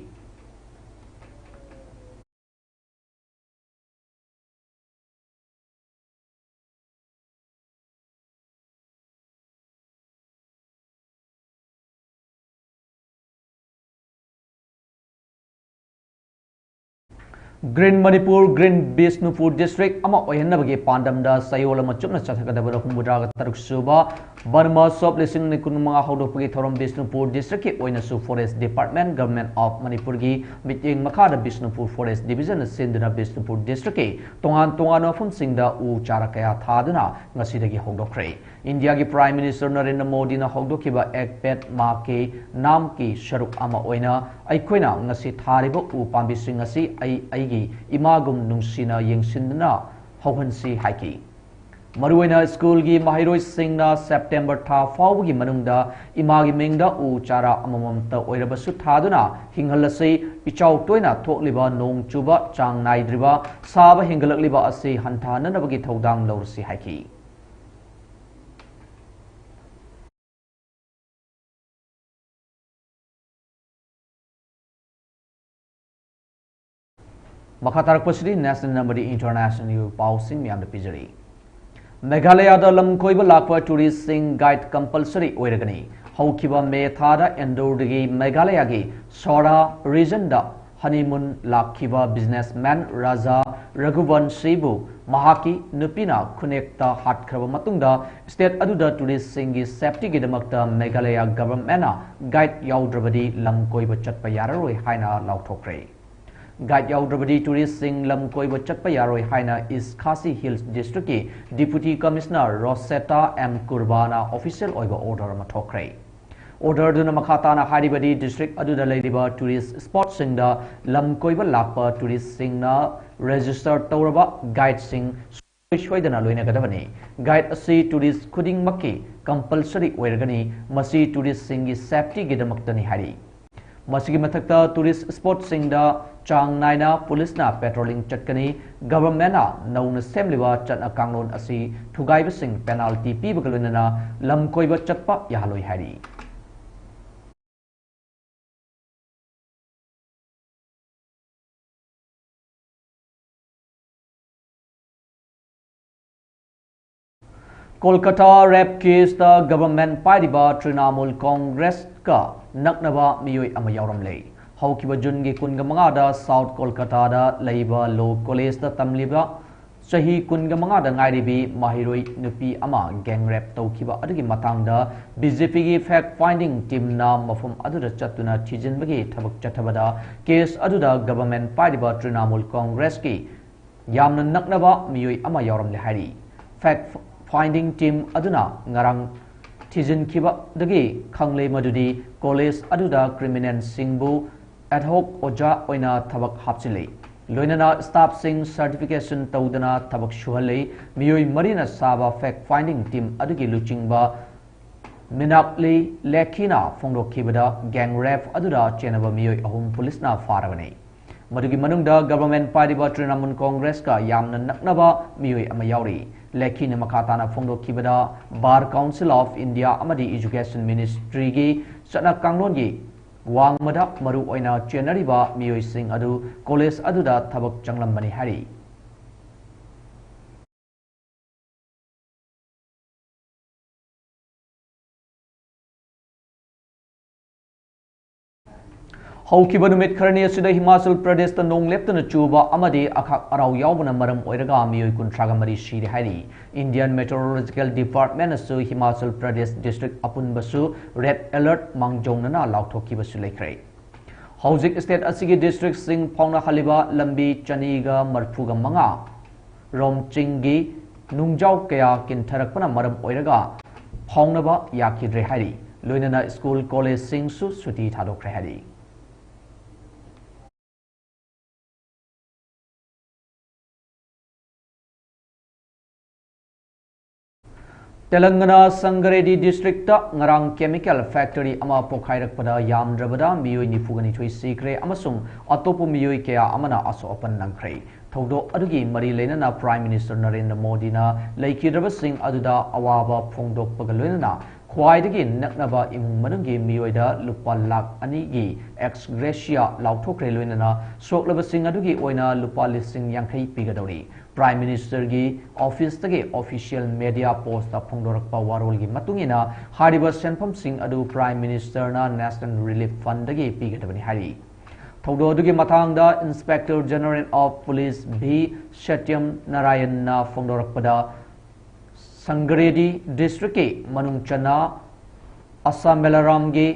Green Manipur, Green Bishnupur District ꯑꯃ ꯑꯣꯏꯍꯟꯅꯕꯒꯤ ꯄꯥꯟꯗꯝꯗ ꯆꯌꯣꯜ ꯑꯃ ꯆꯨꯞꯅ ꯆꯠꯊꯒꯗꯕ ꯍꯨꯝꯐꯨꯇꯔꯥꯒ ꯇꯔꯨꯛ ꯁꯨꯕ Van Mahotsav ꯂꯤꯁꯤꯡ ꯑꯅꯤ ꯀꯨꯟꯃꯉꯥ ꯍꯧꯗꯣꯛꯄꯒꯤ ꯊꯧꯔꯝ ꯕꯤꯁꯅꯨꯄꯨꯔ district ꯀꯤ ꯑꯣꯏꯅꯁꯨ Forest Department, Government of Manipur ꯒꯤ ꯃꯤꯠꯌꯦꯡ ꯃꯈꯥꯗ ꯕꯤꯁꯅꯨꯄꯨꯔ Forest Division ꯅ ꯁꯤꯟꯗꯨꯅ ꯕꯤꯁꯅꯨꯄꯨꯔ district ꯀꯤ ꯇꯣꯉꯥꯟ ꯇꯣꯉꯥꯟꯕ ꯃꯐꯝꯁꯤꯡꯗ ꯎ ꯆꯥꯔꯥ ꯀꯌꯥ ꯊꯥꯗꯨꯅ ꯉꯁꯤꯗꯒꯤ ꯍꯧꯗꯣꯛꯈ꯭ꯔꯦ꯫ ꯏꯟꯗꯤꯌꯥꯒꯤ Prime Minister ꯅꯔꯦꯟꯗ꯭ꯔ ꯃꯣꯗꯤꯅ ꯍꯧꯗꯣꯛꯈꯤꯕ Ek Ped Maa Ke Naam ꯀꯤ ꯁꯔꯨꯛ ꯑꯃ ꯑꯣꯏꯅ ꯑꯩꯈꯣꯏꯅ ꯉꯁꯤ ꯊꯥꯔꯤꯕ ꯎ ꯄꯥꯝꯕꯤꯁꯤꯡ ꯑꯁꯤ ꯑꯩ ꯑꯩꯒꯤ ꯏꯃꯥꯒꯨꯝ ꯅꯨꯡꯁꯤꯅ ꯌꯦꯡꯁꯤꯟꯗꯨꯅ ꯍꯧꯍꯟꯁꯤ ꯍꯥꯏꯈꯤ꯫ ꯃꯔꯨꯑꯣꯏꯅ ꯁ꯭ꯀꯨꯜꯒꯤ ꯃꯍꯩꯔꯣꯏꯁꯤꯡꯅ ꯁꯦꯞꯇꯦꯝꯕꯔ ꯊꯥ ꯐꯥꯎꯕꯒꯤ ꯃꯅꯨꯡꯗ ꯏꯃꯥꯒꯤ ꯃꯤꯡꯗ ꯎ ꯆꯥꯔꯥ ꯑꯃꯃꯝꯇ ꯑꯣꯏꯔꯕꯁꯨ ꯊꯥꯗꯨꯅ ꯍꯤꯡꯍꯜꯂꯁꯤ, ꯏꯆꯥꯎ ꯇꯣꯏꯅ ꯊꯣꯛꯂꯤꯕ, ꯅꯣꯡ ꯆꯨꯕ ꯆꯥꯡ ꯅꯥꯏꯗ꯭ꯔꯤꯕ, ꯁꯥꯕ ꯍꯦꯟꯒꯠꯂꯛꯂꯤꯕ ꯑꯁꯤ ꯍꯟꯊꯍꯟꯅꯅꯕꯒꯤ ꯊꯧꯗꯥꯡ ꯂꯧꯔꯁꯤ ꯍꯥꯏꯈꯤ꯫ ꯃꯈꯥ ꯇꯥꯔꯛꯄꯁꯤꯗꯤ national ꯑꯃꯗꯤ international ꯒꯤ ꯑꯣꯏꯕ ꯄꯥꯎꯁꯤꯡ ꯃꯌꯥꯝꯗ ꯄꯤꯖꯔꯤ꯫ ꯃꯦꯘꯥꯂꯌꯥꯗ ꯂꯝ ꯀꯣꯏꯕ ꯂꯥꯛꯄ tourist ꯁꯤꯡ guide compulsory ꯑꯣꯏꯔꯒꯅꯤ꯫ ꯍꯧꯈꯤꯕ ꯃꯦ ꯊꯥꯗ ꯏꯟꯗꯣꯔꯗꯒꯤ ꯃꯦꯘꯥꯂꯌꯥꯒꯤ ꯁꯣꯔꯥ region ꯗ honeymoon ꯂꯥꯛꯈꯤꯕ businessman ꯔꯥꯖꯥ ꯔꯘꯨꯕꯟꯁꯤꯕꯨ ꯃꯍꯥꯛꯀꯤ ꯅꯨꯄꯤꯅ ꯈꯨꯅꯦꯛꯇ ꯍꯥꯠꯈ꯭ꯔꯕ ꯃꯇꯨꯡꯗ, state ꯑꯗꯨꯗ tourist ꯁꯤꯡꯒꯤ safety ꯒꯤꯗꯃꯛꯇ ꯃꯦꯘꯥꯂꯌꯥ government ꯅ guide ꯌꯥꯎꯗ꯭ꯔꯕꯗꯤ ꯂꯝ ꯀꯣꯏꯕ ꯆꯠꯄ ꯌꯥꯔꯔꯣꯏ ꯍꯥꯏꯅ ꯂꯥꯎꯊꯣꯛꯈ꯭ꯔꯦ꯫ Guide ꯌꯥꯎꯗ꯭ꯔꯕꯗꯤ tourist ꯁꯤꯡ ꯂꯝ ꯀꯣꯏꯕ ꯆꯠꯄ ꯌꯥꯔꯣꯏ ꯍꯥꯏꯅ East Khasi Hills District ꯀꯤ Deputy Commissioner ꯔꯣꯁꯦꯇꯥ ꯑꯦꯝ ꯀꯨꯔꯕꯥꯅ official ꯑꯣꯏꯕ order ꯑꯃ ꯊꯣꯛꯈ꯭ꯔꯦ꯫ Order ꯗꯨꯅ ꯃꯈꯥ ꯇꯥꯅ ꯍꯥꯏꯔꯤꯕꯗꯤ, district ꯑꯗꯨꯗ ꯂꯩꯔꯤꯕ tourist spot ꯁꯤꯡꯗ ꯂꯝ ꯀꯣꯏꯕ ꯂꯥꯛꯄ tourist ꯁꯤꯡꯅ register ꯇꯧꯔꯕ guide ꯁꯤꯡ ꯁꯨꯡꯁꯣꯏ ꯁꯣꯏꯗꯅ ꯂꯣꯏꯅꯒꯗꯕꯅꯤ꯫ Guide ꯑꯁꯤ tourist ꯈꯨꯗꯤꯡꯃꯛꯀꯤ compulsory ꯑꯣꯏꯔꯒꯅꯤ꯫ ꯃꯁꯤ tourist ꯁꯤꯡꯒꯤ safety ꯒꯤꯗꯃꯛꯇꯅꯤ ꯍꯥꯏꯔꯤ꯫ ꯃꯁꯤꯒꯤ ꯃꯊꯛꯇ, tourist spot ꯁꯤꯡꯗ ꯆꯥꯡ ꯅꯥꯏꯅ ꯄꯨꯂꯤꯁꯅ ꯄꯦꯇ꯭ꯔꯣꯂꯤꯡ ꯆꯠꯀꯅꯤ꯫ ꯒꯚꯔꯟꯃꯦꯟꯠꯅ ꯅꯧꯅ ꯁꯦꯝꯂꯤꯕ ꯆꯠꯅ ꯀꯥꯡꯂꯣꯟ ꯑꯁꯤ ꯊꯨꯒꯥꯏꯕꯁꯤꯡ ꯄꯦꯅꯥꯜꯇꯤ ꯄꯤꯕꯒ ꯂꯣꯏꯅꯅ ꯂꯝ ꯀꯣꯏꯕ ꯆꯠꯄ ꯌꯥꯍꯜꯂꯣꯏ ꯍꯥꯏꯔꯤ꯫ ꯀꯣꯜꯀꯇꯥ ꯔꯦꯞ ꯀꯦꯁꯇ ꯒꯚꯔꯟꯃꯦꯟꯠ ꯄꯥꯏꯔꯤꯕ ꯇ꯭ꯔꯤꯅꯥꯃꯨꯜ ꯀꯣꯡꯒ꯭ꯔꯦꯁꯀ ꯅꯛꯅꯕ ꯃꯤꯑꯣꯏ ꯑꯃ ꯌꯥꯎꯔꯝꯂꯦ꯫ ꯍꯧꯈꯤꯕ ꯖꯨꯟꯒꯤ ꯀꯨꯟꯒ ꯃꯉꯥꯗ ꯁꯥꯎꯠ ꯀꯣꯜꯀꯇꯥꯗ ꯂꯩꯕ ꯂꯣ ꯀꯣꯂꯦꯖꯇ ꯇꯝꯂꯤꯕ ꯆꯍꯤ ꯀꯨꯟꯒ ꯃꯉꯥꯗ ꯉꯥꯏꯔꯤꯕꯤ ꯃꯍꯩꯔꯣꯏ ꯅꯨꯄꯤ ꯑꯃ ꯒꯦꯡ ꯔꯦꯞ ꯇꯧꯈꯤꯕ ꯑꯗꯨꯒꯤ ꯃꯇꯥꯡꯗ ꯕꯤ ꯖꯦ ꯄꯤꯒꯤ ꯐꯦꯛ ꯐꯥꯏꯟꯗꯤꯡ ꯇꯤꯝꯅ ꯃꯐꯝ ꯑꯗꯨꯗ ꯆꯠꯇꯨꯅ ꯊꯤꯖꯤꯟꯕꯒꯤ ꯊꯕꯛ ꯆꯠꯊꯕꯗ ꯀꯦꯁ ꯑꯗꯨꯗ ꯒꯚꯔꯟꯃꯦꯟꯠ ꯄꯥꯏꯔꯤꯕ ꯇ꯭ꯔꯤꯅꯥꯃꯨꯜ ꯀꯣꯡꯒ꯭ꯔꯦꯁꯀꯤ ꯌꯥꯝꯅ ꯅꯛꯅꯕ ꯃꯤꯑꯣꯏ ꯑꯃ ꯌꯥꯎꯔꯝꯂꯦ ꯍꯥꯏꯔꯤ꯫ ꯐꯦꯛ ꯐꯥꯏꯟꯗꯤꯡ ꯇꯤꯝ ꯑꯗꯨꯅ ꯉꯔꯥꯡ ꯊꯤꯖꯤꯟꯈꯤꯕꯗꯒꯤ ꯈꯪꯂꯦ ꯃꯗꯨꯗꯤ ꯀꯣꯂꯦꯖ ꯑꯗꯨꯗ ꯀ꯭ꯔꯤꯃꯤꯅꯦꯜꯁꯤꯡꯕꯨ ꯑꯦꯗꯍꯣꯛ ꯑꯣꯖꯥ ꯑꯣꯏꯅ ꯊꯕꯛ ꯍꯥꯞꯆꯤꯜꯂꯤ꯫ ꯂꯣꯏꯅꯅ ꯁ꯭ꯇꯥꯐꯁꯤꯡ ꯁꯔꯇꯤꯐꯤꯀꯦꯁꯟ ꯇꯧꯗꯅ ꯊꯕꯛ ꯁꯨꯍꯜꯂꯤ꯫ ꯃꯤꯑꯣꯏ ꯃꯔꯤꯅ ꯁꯥꯕ ꯐꯦꯛ ꯐꯥꯏꯟꯗꯤꯡ ꯇꯤꯝ ꯑꯗꯨꯒꯤ ꯂꯨꯆꯤꯡꯕ ꯃꯤꯅꯥꯛꯂꯤ ꯂꯦꯈꯤꯅ ꯐꯣꯡꯗꯣꯛꯈꯤꯕꯗ ꯒꯦꯡ ꯔꯦꯞ ꯑꯗꯨꯗ ꯆꯦꯟꯅꯕ ꯃꯤꯑꯣꯏ ꯑꯍꯨꯝ ꯄꯨꯂꯤꯁꯅ ꯐꯥꯔꯕꯅꯤ꯫ ꯃꯗꯨꯒꯤ ꯃꯅꯨꯡꯗ ꯒꯚꯔꯟꯃꯦꯟꯠ ꯄꯥꯏꯔꯤꯕ ꯇ꯭ꯔꯤꯅꯥꯃꯨꯜ ꯀꯣꯡꯒ꯭ꯔꯦꯁꯀ ꯌꯥꯝꯅ ꯅꯛꯅꯕ ꯃꯤꯑꯣꯏ ꯑꯃ ꯌꯥꯎꯔꯤ꯫ ꯂꯦꯈꯤꯅ ꯃꯈꯥ ꯇꯥꯅ ꯐꯣꯡꯗꯣꯛꯈꯤꯕꯗ ꯕꯥꯔ ꯀꯥꯎꯟꯁꯤꯜ ꯑꯣꯐ ꯏꯟꯗꯤꯌꯥ ꯑꯃꯗꯤ ꯏꯖꯨꯀꯦꯁꯟ ꯃꯤꯅꯤꯁꯇ꯭ꯔꯤꯒꯤ ꯆꯠꯅ ꯀꯥꯡꯂꯣꯟꯒꯤ ꯋꯥꯡꯃꯗ ꯃꯔꯨ ꯑꯣꯏꯅ ꯆꯦꯟꯅꯔꯤꯕ ꯃꯤꯑꯣꯏꯁꯤꯡ ꯑꯗꯨ ꯀꯣꯂꯦꯖ ꯑꯗꯨꯗ ꯊꯕꯛ ꯆꯪꯂꯝꯕꯅꯤ ꯍꯥꯏꯔꯤ꯫ ꯍꯧꯈꯤꯕ ꯅꯨꯃꯤꯠ ꯈꯔꯅꯤ ꯑꯁꯤꯗ ꯍꯤꯃꯥꯆꯜ ꯄ꯭ꯔꯗꯦꯁꯇ ꯅꯣꯡ ꯂꯦꯞꯇꯅ ꯆꯨꯕ ꯑꯃꯗꯤ ꯑꯈꯥꯛ ꯑꯔꯥꯎ ꯌꯥꯎꯕꯅ ꯃꯔꯝ ꯑꯣꯏꯔꯒ ꯃꯤꯑꯣꯏ ꯀꯨꯟꯊ꯭ꯔꯥꯒ ꯃꯔꯤ ꯁꯤꯔꯦ ꯍꯥꯏꯔꯤ꯫ ꯏꯟꯗꯤꯌꯟ ꯃꯦꯇꯤꯑꯣꯔꯣꯂꯣꯖꯤꯀꯦꯜ ꯗꯤꯄꯥꯔꯠꯃꯦꯟꯠꯅꯁꯨ ꯍꯤꯃꯥꯆꯜ ꯄ꯭ꯔꯗꯦꯁ ꯗꯤꯁꯇ꯭ꯔꯤꯛ ꯑꯄꯨꯟꯕꯁꯨ ꯔꯦꯗ ꯑꯦꯂꯔꯠ ꯃꯥꯡꯖꯧꯅꯅ ꯂꯥꯎꯊꯣꯛꯈꯤꯕꯁꯨ ꯂꯩꯈ꯭ꯔꯦ꯫ ꯍꯧꯖꯤꯛ ꯁ꯭ꯇꯦꯠ ꯑꯁꯤꯒꯤ ꯗꯤꯁꯇ꯭ꯔꯤꯛꯁꯤꯡ ꯐꯥꯎꯅꯍꯜꯂꯤꯕ ꯂꯝꯕꯤ ꯆꯅꯤꯒ ꯃꯔꯤꯐꯨꯒ ꯃꯉꯥ ꯔꯣꯝ ꯆꯤꯡꯒꯤ ꯅꯨꯡꯖꯥꯎ ꯀꯌꯥ ꯀꯤꯟꯊꯔꯛꯄꯅ ꯃꯔꯝ ꯑꯣꯏꯔꯒ ꯐꯥꯎꯅꯕ ꯌꯥꯈꯤꯗ꯭ꯔꯦ ꯍꯥꯏꯔꯤ꯫ ꯂꯣꯏꯅꯅ ꯁ꯭ꯀꯨꯜ ꯀꯣꯂꯦꯖꯁꯤꯡꯁꯨ ꯁꯨꯇꯤ ꯊꯥꯗꯣꯛꯈ꯭ꯔꯦ ꯍꯥꯏꯔꯤ꯫ ꯇꯦꯂꯪꯒꯅꯥ ꯁꯪꯒꯔꯦꯗꯤ ꯗꯤꯁꯇ꯭ꯔꯤꯛꯇ ꯉꯔꯥꯡ ꯀꯦꯃꯤꯀꯦꯜ ꯐꯦꯛꯇꯔꯤ ꯑꯃ ꯄꯣꯈꯥꯏꯔꯛꯄꯗ ꯌꯥꯝꯗ꯭ꯔꯕꯗ ꯃꯤꯑꯣꯏ ꯅꯤꯐꯨꯒ ꯅꯤꯊꯣꯏ ꯁꯤꯈ꯭ꯔꯦ ꯑꯃꯁꯨꯡ ꯑꯇꯣꯞꯄ ꯃꯤꯑꯣꯏ ꯀꯌꯥ ꯑꯃꯅ ꯑꯁꯣꯛ ꯑꯄꯟ ꯅꯪꯈ꯭ꯔꯦ꯫ ꯊꯧꯗꯣꯛ ꯑꯗꯨꯒꯤ ꯃꯔꯤ ꯂꯩꯅꯅ Prime Minister ꯅꯔꯦꯟꯗ꯭ꯔ ꯃꯣꯗꯤꯅ ꯂꯩꯈꯤꯗ꯭ꯔꯕꯁꯤꯡ ꯑꯗꯨꯗ ꯑꯋꯥꯕ ꯐꯣꯡꯗꯣꯛꯄꯒ ꯂꯣꯏꯅꯅ ꯈ꯭ꯋꯥꯏꯗꯒꯤ ꯅꯛꯅꯕ ꯏꯃꯨꯡ ꯃꯅꯨꯡꯒꯤ ꯃꯤꯑꯣꯏꯗ ꯂꯨꯄꯥ ꯂꯥꯈ ꯑꯅꯤꯒꯤ ex gratia ꯂꯥꯎꯊꯣꯛꯈ꯭ꯔꯦ, ꯂꯣꯏꯅꯅ ꯁꯣꯛꯂꯕꯁꯤꯡ ꯑꯗꯨꯒꯤ ꯑꯣꯏꯅ ꯂꯨꯄꯥ ꯂꯤꯁꯤꯡ ꯌꯥꯡꯈꯩ ꯄꯤꯒꯗꯧꯔꯤ꯫ Prime Ministerꯒꯤ officeꯇꯒꯤ official media postꯇ ꯐꯣꯡꯗꯣꯔꯛꯄ ꯋꯥꯔꯣꯜꯒꯤ ꯃꯇꯨꯡ ꯏꯟꯅ, ꯍꯥꯏꯔꯤꯕ ꯁꯦꯟꯐꯝꯁꯤꯡ ꯑꯗꯨ Prime Ministerꯅ National Relief Fundꯗꯒꯤ ꯄꯤꯒꯗꯕꯅꯤ ꯍꯥꯏꯔꯤ꯫ ꯊꯧꯗꯣꯛ ꯑꯗꯨꯒꯤ ꯃꯇꯥꯡꯗ Inspector General of Police V Satyam ꯅꯥꯔꯥꯌꯟꯅ ꯐꯣꯡꯗꯣꯔꯛꯄꯗ, ꯁꯪꯒꯔꯦꯗꯤ ꯗꯤꯁꯇ꯭ꯔꯤꯛꯀꯤ ꯃꯅꯨꯡ ꯆꯟꯅ ꯑꯁꯥꯃꯦꯂꯥꯔꯥꯝꯒꯤ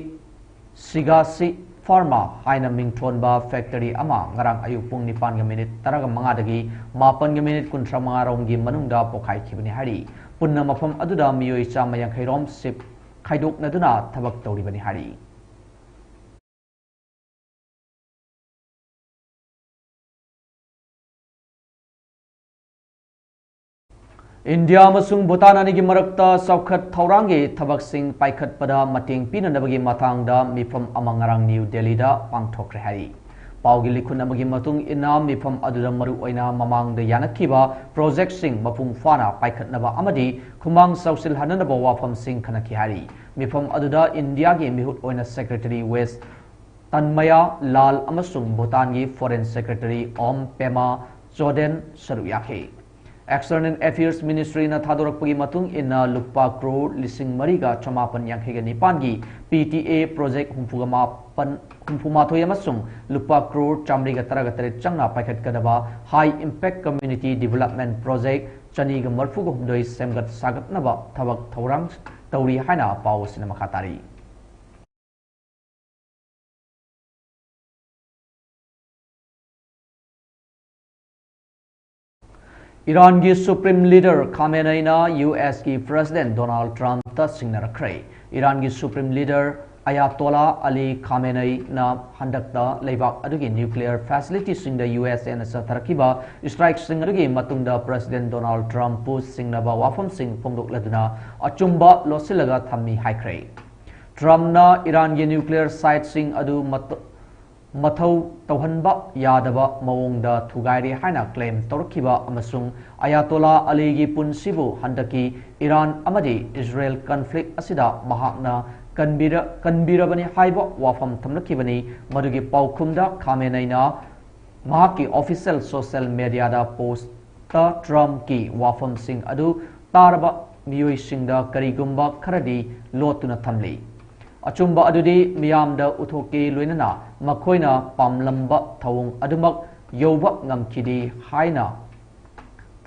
ꯁꯤꯒꯥꯁꯤ ꯐꯥꯔꯃꯥ ꯍꯥꯏꯅ ꯃꯤꯡꯊꯣꯟꯕ ꯐꯦꯛꯇꯔꯤ ꯑꯃ ꯉꯔꯥꯡ ꯑꯌꯨꯛ ꯄꯨꯡ ꯅꯤꯄꯥꯟꯒ ꯃꯤꯅꯤꯠ ꯇꯔꯥꯃꯉꯥꯗꯒꯤ ꯃꯥꯄꯟꯒ ꯃꯤꯅꯤꯠ ꯀꯨꯟꯊ꯭ꯔꯥ ꯃꯉꯥ ꯔꯣꯝꯒꯤ ꯃꯅꯨꯡꯗ ꯄꯣꯈꯥꯏꯈꯤꯕꯅꯤ ꯍꯥꯏꯔꯤ꯫ ꯄꯨꯟꯅ ꯃꯐꯝ ꯑꯗꯨꯗ ꯃꯤꯑꯣꯏ ꯆꯥꯝꯃ ꯌꯥꯡꯈꯩ ꯔꯣꯝ ꯁꯤꯞ ꯈꯥꯏꯗꯣꯛꯅꯗꯨꯅ ꯊꯕꯛ ꯇꯧꯔꯤꯕꯅꯤ ꯍꯥꯏꯔꯤ꯫ ꯏꯟꯗꯤꯌꯥ ꯑꯃꯁꯨꯡ ꯚꯨꯇꯥꯟ ꯑꯅꯤꯒꯤ ꯃꯔꯛꯇ ꯆꯥꯎꯈꯠ ꯊꯧꯔꯥꯡꯒꯤ ꯊꯕꯛꯁꯤꯡ ꯄꯥꯏꯈꯠꯄꯗ ꯃꯇꯦꯡ ꯄꯤꯅꯅꯕꯒꯤ ꯃꯇꯥꯡꯗ ꯃꯤꯐꯝ ꯑꯃ ꯉꯔꯥꯡ ꯅ꯭ꯌꯨ ꯗꯦꯜꯂꯤꯗ ꯄꯥꯡꯊꯣꯛꯈ꯭ꯔꯦ ꯍꯥꯏꯔꯤ꯫ ꯄꯥꯎꯒꯤ ꯂꯤꯈꯨꯟ ꯑꯃꯒꯤ ꯃꯇꯨꯡ ꯏꯟꯅ, ꯃꯤꯐꯝ ꯑꯗꯨꯗ ꯃꯔꯨꯑꯣꯏꯅ ꯃꯃꯥꯡꯗ ꯌꯥꯅꯈꯤꯕ ꯄ꯭ꯔꯣꯖꯦꯛꯁꯤꯡ ꯃꯄꯨꯡ ꯐꯥꯅ ꯄꯥꯏꯈꯠꯅꯕ ꯑꯃꯗꯤ ꯈꯨꯃꯥꯡ ꯆꯥꯎꯁꯤꯜꯍꯟꯅꯅꯕ ꯋꯥꯐꯝꯁꯤꯡ ꯈꯟꯅꯈꯤ ꯍꯥꯏꯔꯤ꯫ ꯃꯤꯐꯝ ꯑꯗꯨꯗ ꯏꯟꯗꯤꯌꯥꯒꯤ ꯃꯤꯍꯨꯠ ꯑꯣꯏꯅ Secretary ꯋꯦꯁ ꯇꯟꯃꯌꯥ ꯂꯥꯜ ꯑꯃꯁꯨꯡ ꯚꯨꯇꯥꯟꯒꯤ Foreign Secretary ꯑꯣꯝ ꯄꯦꯃꯥ ꯆꯣꯗꯦꯟ ꯁꯔꯨꯛ ꯌꯥꯈꯤ꯫ External Affairs Ministryꯅ ꯊꯥꯗꯣꯔꯛꯄꯒꯤ ꯃꯇꯨꯡ ꯏꯟꯅ, ꯂꯨꯄꯥ ꯀ꯭ꯔꯣꯔ ꯂꯤꯁꯤꯡ ꯃꯔꯤꯒ ꯆꯃꯥꯄꯟ ꯌꯥꯡꯈꯩꯒ ꯅꯤꯄꯥꯟꯒꯤ P T A ꯄ꯭ꯔꯣꯖꯦꯛ ꯍꯨꯝꯐꯨꯒ ꯃꯥꯄꯟ, ꯍꯨꯝꯐꯨ ꯃꯥꯊꯣꯏ ꯑꯃꯁꯨꯡ ꯂꯨꯄꯥ ꯀ꯭ꯔꯣꯔ ꯆꯥꯃꯔꯤꯒ ꯇꯔꯥꯒ ꯇꯔꯦꯠ ꯆꯪꯅ ꯄꯥꯏꯈꯠꯀꯗꯕ High Impact Community Development Project ꯆꯅꯤꯒ ꯃꯔꯤꯐꯨꯒ ꯍꯨꯝꯗꯣꯏ ꯁꯦꯝꯒꯠ ꯁꯥꯒꯠꯅꯕ ꯊꯕꯛ ꯊꯧꯔꯥꯡ ꯇꯧꯔꯤ ꯍꯥꯏꯅ ꯄꯥꯎ ꯑꯁꯤꯅ ꯃꯈꯥ ꯇꯥꯔꯤ꯫ ꯏꯔꯥꯟꯒꯤ Supreme Leader ꯈꯥꯃꯦꯅꯩꯅ U S ꯀꯤ President Donald Trumpꯇ ꯁꯤꯡꯅꯔꯛꯈ꯭ꯔꯦ꯫ ꯏꯔꯥꯟꯒꯤ Supreme Leader ꯑꯌꯥꯇꯣꯂꯥ ꯑꯂꯤ ꯈꯥꯃꯦꯅꯩꯅ ꯍꯟꯗꯛꯇ ꯂꯩꯕꯥꯛ ꯑꯗꯨꯒꯤ nuclear facilityꯁꯤꯡꯗ USAꯅ ꯆꯠꯊꯔꯛꯈꯤꯕ strikeꯁꯤꯡ ꯑꯗꯨꯒꯤ ꯃꯇꯨꯡꯗ President Donald Trumpꯄꯨ ꯁꯤꯡꯅꯕ ꯋꯥꯐꯝꯁꯤꯡ ꯐꯣꯡꯗꯣꯛꯂꯗꯨꯅ ꯑꯆꯨꯝꯕ ꯂꯣꯠꯁꯤꯜꯂꯒ ꯊꯝꯃꯤ ꯍꯥꯏꯈ꯭ꯔꯦ꯫ Trumpꯅ ꯏꯔꯥꯟꯒꯤ nuclear siteꯁꯤꯡ ꯑꯗꯨ ꯃꯇ-, ꯃꯊꯧ ꯇꯧꯍꯟꯕ ꯌꯥꯗꯕ ꯃꯑꯣꯡꯗ ꯊꯨꯒꯥꯏꯔꯦ ꯍꯥꯏꯅ claim ꯇꯧꯔꯛꯈꯤꯕ ꯑꯃꯁꯨꯡ ꯑꯌꯥꯇꯣꯂꯥ ꯑꯂꯤꯒꯤ ꯄꯨꯟꯁꯤꯕꯨ ꯍꯟꯗꯛꯀꯤ ꯏꯔꯥꯟ ꯑꯃꯗꯤ ꯏꯖꯔꯦꯜ conflict ꯑꯁꯤꯗ ꯃꯍꯥꯛꯅ ꯀꯟꯕꯤꯔ-, ꯀꯟꯕꯤꯔꯕꯅꯤ ꯍꯥꯏꯕ ꯋꯥꯐꯝ ꯊꯝꯂꯛꯈꯤꯕꯅꯤ꯫ ꯃꯗꯨꯒꯤ ꯄꯥꯎꯈꯨꯝꯗ ꯈꯥꯃꯦꯅꯩꯅ ꯃꯍꯥꯛꯀꯤ official social mediaꯗ post ꯇ Trumpꯀꯤ ꯋꯥꯐꯝꯁꯤꯡ ꯑꯗꯨ ꯇꯥꯔꯕ ꯃꯤꯑꯣꯏꯁꯤꯡꯗ ꯀꯔꯤꯒꯨꯝꯕ ꯈꯔꯗꯤ ꯂꯣꯠꯇꯨꯅ ꯊꯝꯂꯤ꯫ ꯑꯆꯨꯝꯕ ꯑꯗꯨꯗꯤ ꯃꯤꯌꯥꯝꯗ ꯎꯠꯊꯣꯛꯀꯦ, ꯂꯣꯏꯅꯅ ꯃꯈꯣꯏꯅ ꯄꯥꯝꯂꯝꯕ ꯊꯧꯑꯣꯡ ꯑꯗꯨꯃꯛ ꯌꯧꯕ ꯉꯝꯈꯤꯗꯦ ꯍꯥꯏꯅ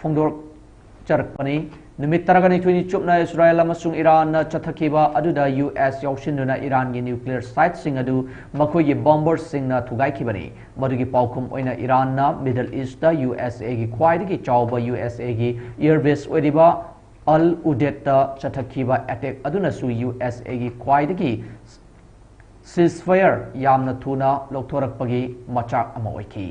ꯐꯣꯡꯗꯣꯛꯆꯔꯛꯄꯅꯤ꯫ ꯅꯨꯃꯤꯠ ꯇꯔꯥꯅꯤꯊꯣꯏꯅꯤ ꯆꯨꯞꯅ ꯏꯁꯔꯥꯌꯦꯜ ꯑꯃꯁꯨꯡ ꯏꯔꯥꯟꯅ ꯆꯠꯊꯈꯤꯕ ꯑꯗꯨꯗ US ꯌꯥꯎꯁꯤꯟꯗꯨꯅ ꯏꯔꯥꯟꯒꯤ nuclear siteꯁꯤꯡ ꯑꯗꯨ ꯃꯈꯣꯏꯒꯤ bomberꯁꯤꯡꯅ ꯊꯨꯒꯥꯏꯈꯤꯕꯅꯤ꯫ ꯃꯗꯨꯒꯤ ꯄꯥꯎꯈꯨꯝ ꯑꯣꯏꯅ ꯏꯔꯥꯟꯅ Middle Eastꯇ USAꯒꯤ ꯈ꯭ꯋꯥꯏꯗꯒꯤ ꯆꯥꯎꯕ USAꯒꯤ air base ꯑꯣꯏꯔꯤꯕ ꯑꯜ ꯎꯗꯦꯗꯇ ꯆꯠꯊꯈꯤꯕ attack ꯑꯗꯨꯅꯁꯨ USAꯒꯤ ꯈ꯭ꯋꯥꯏꯗꯒꯤ ceasefire ꯌꯥꯝꯅ ꯊꯨꯅ ꯂꯧꯊꯣꯔꯛꯄꯒꯤ ꯃꯆꯥꯛ ꯑꯃ ꯑꯣꯏꯈꯤ꯫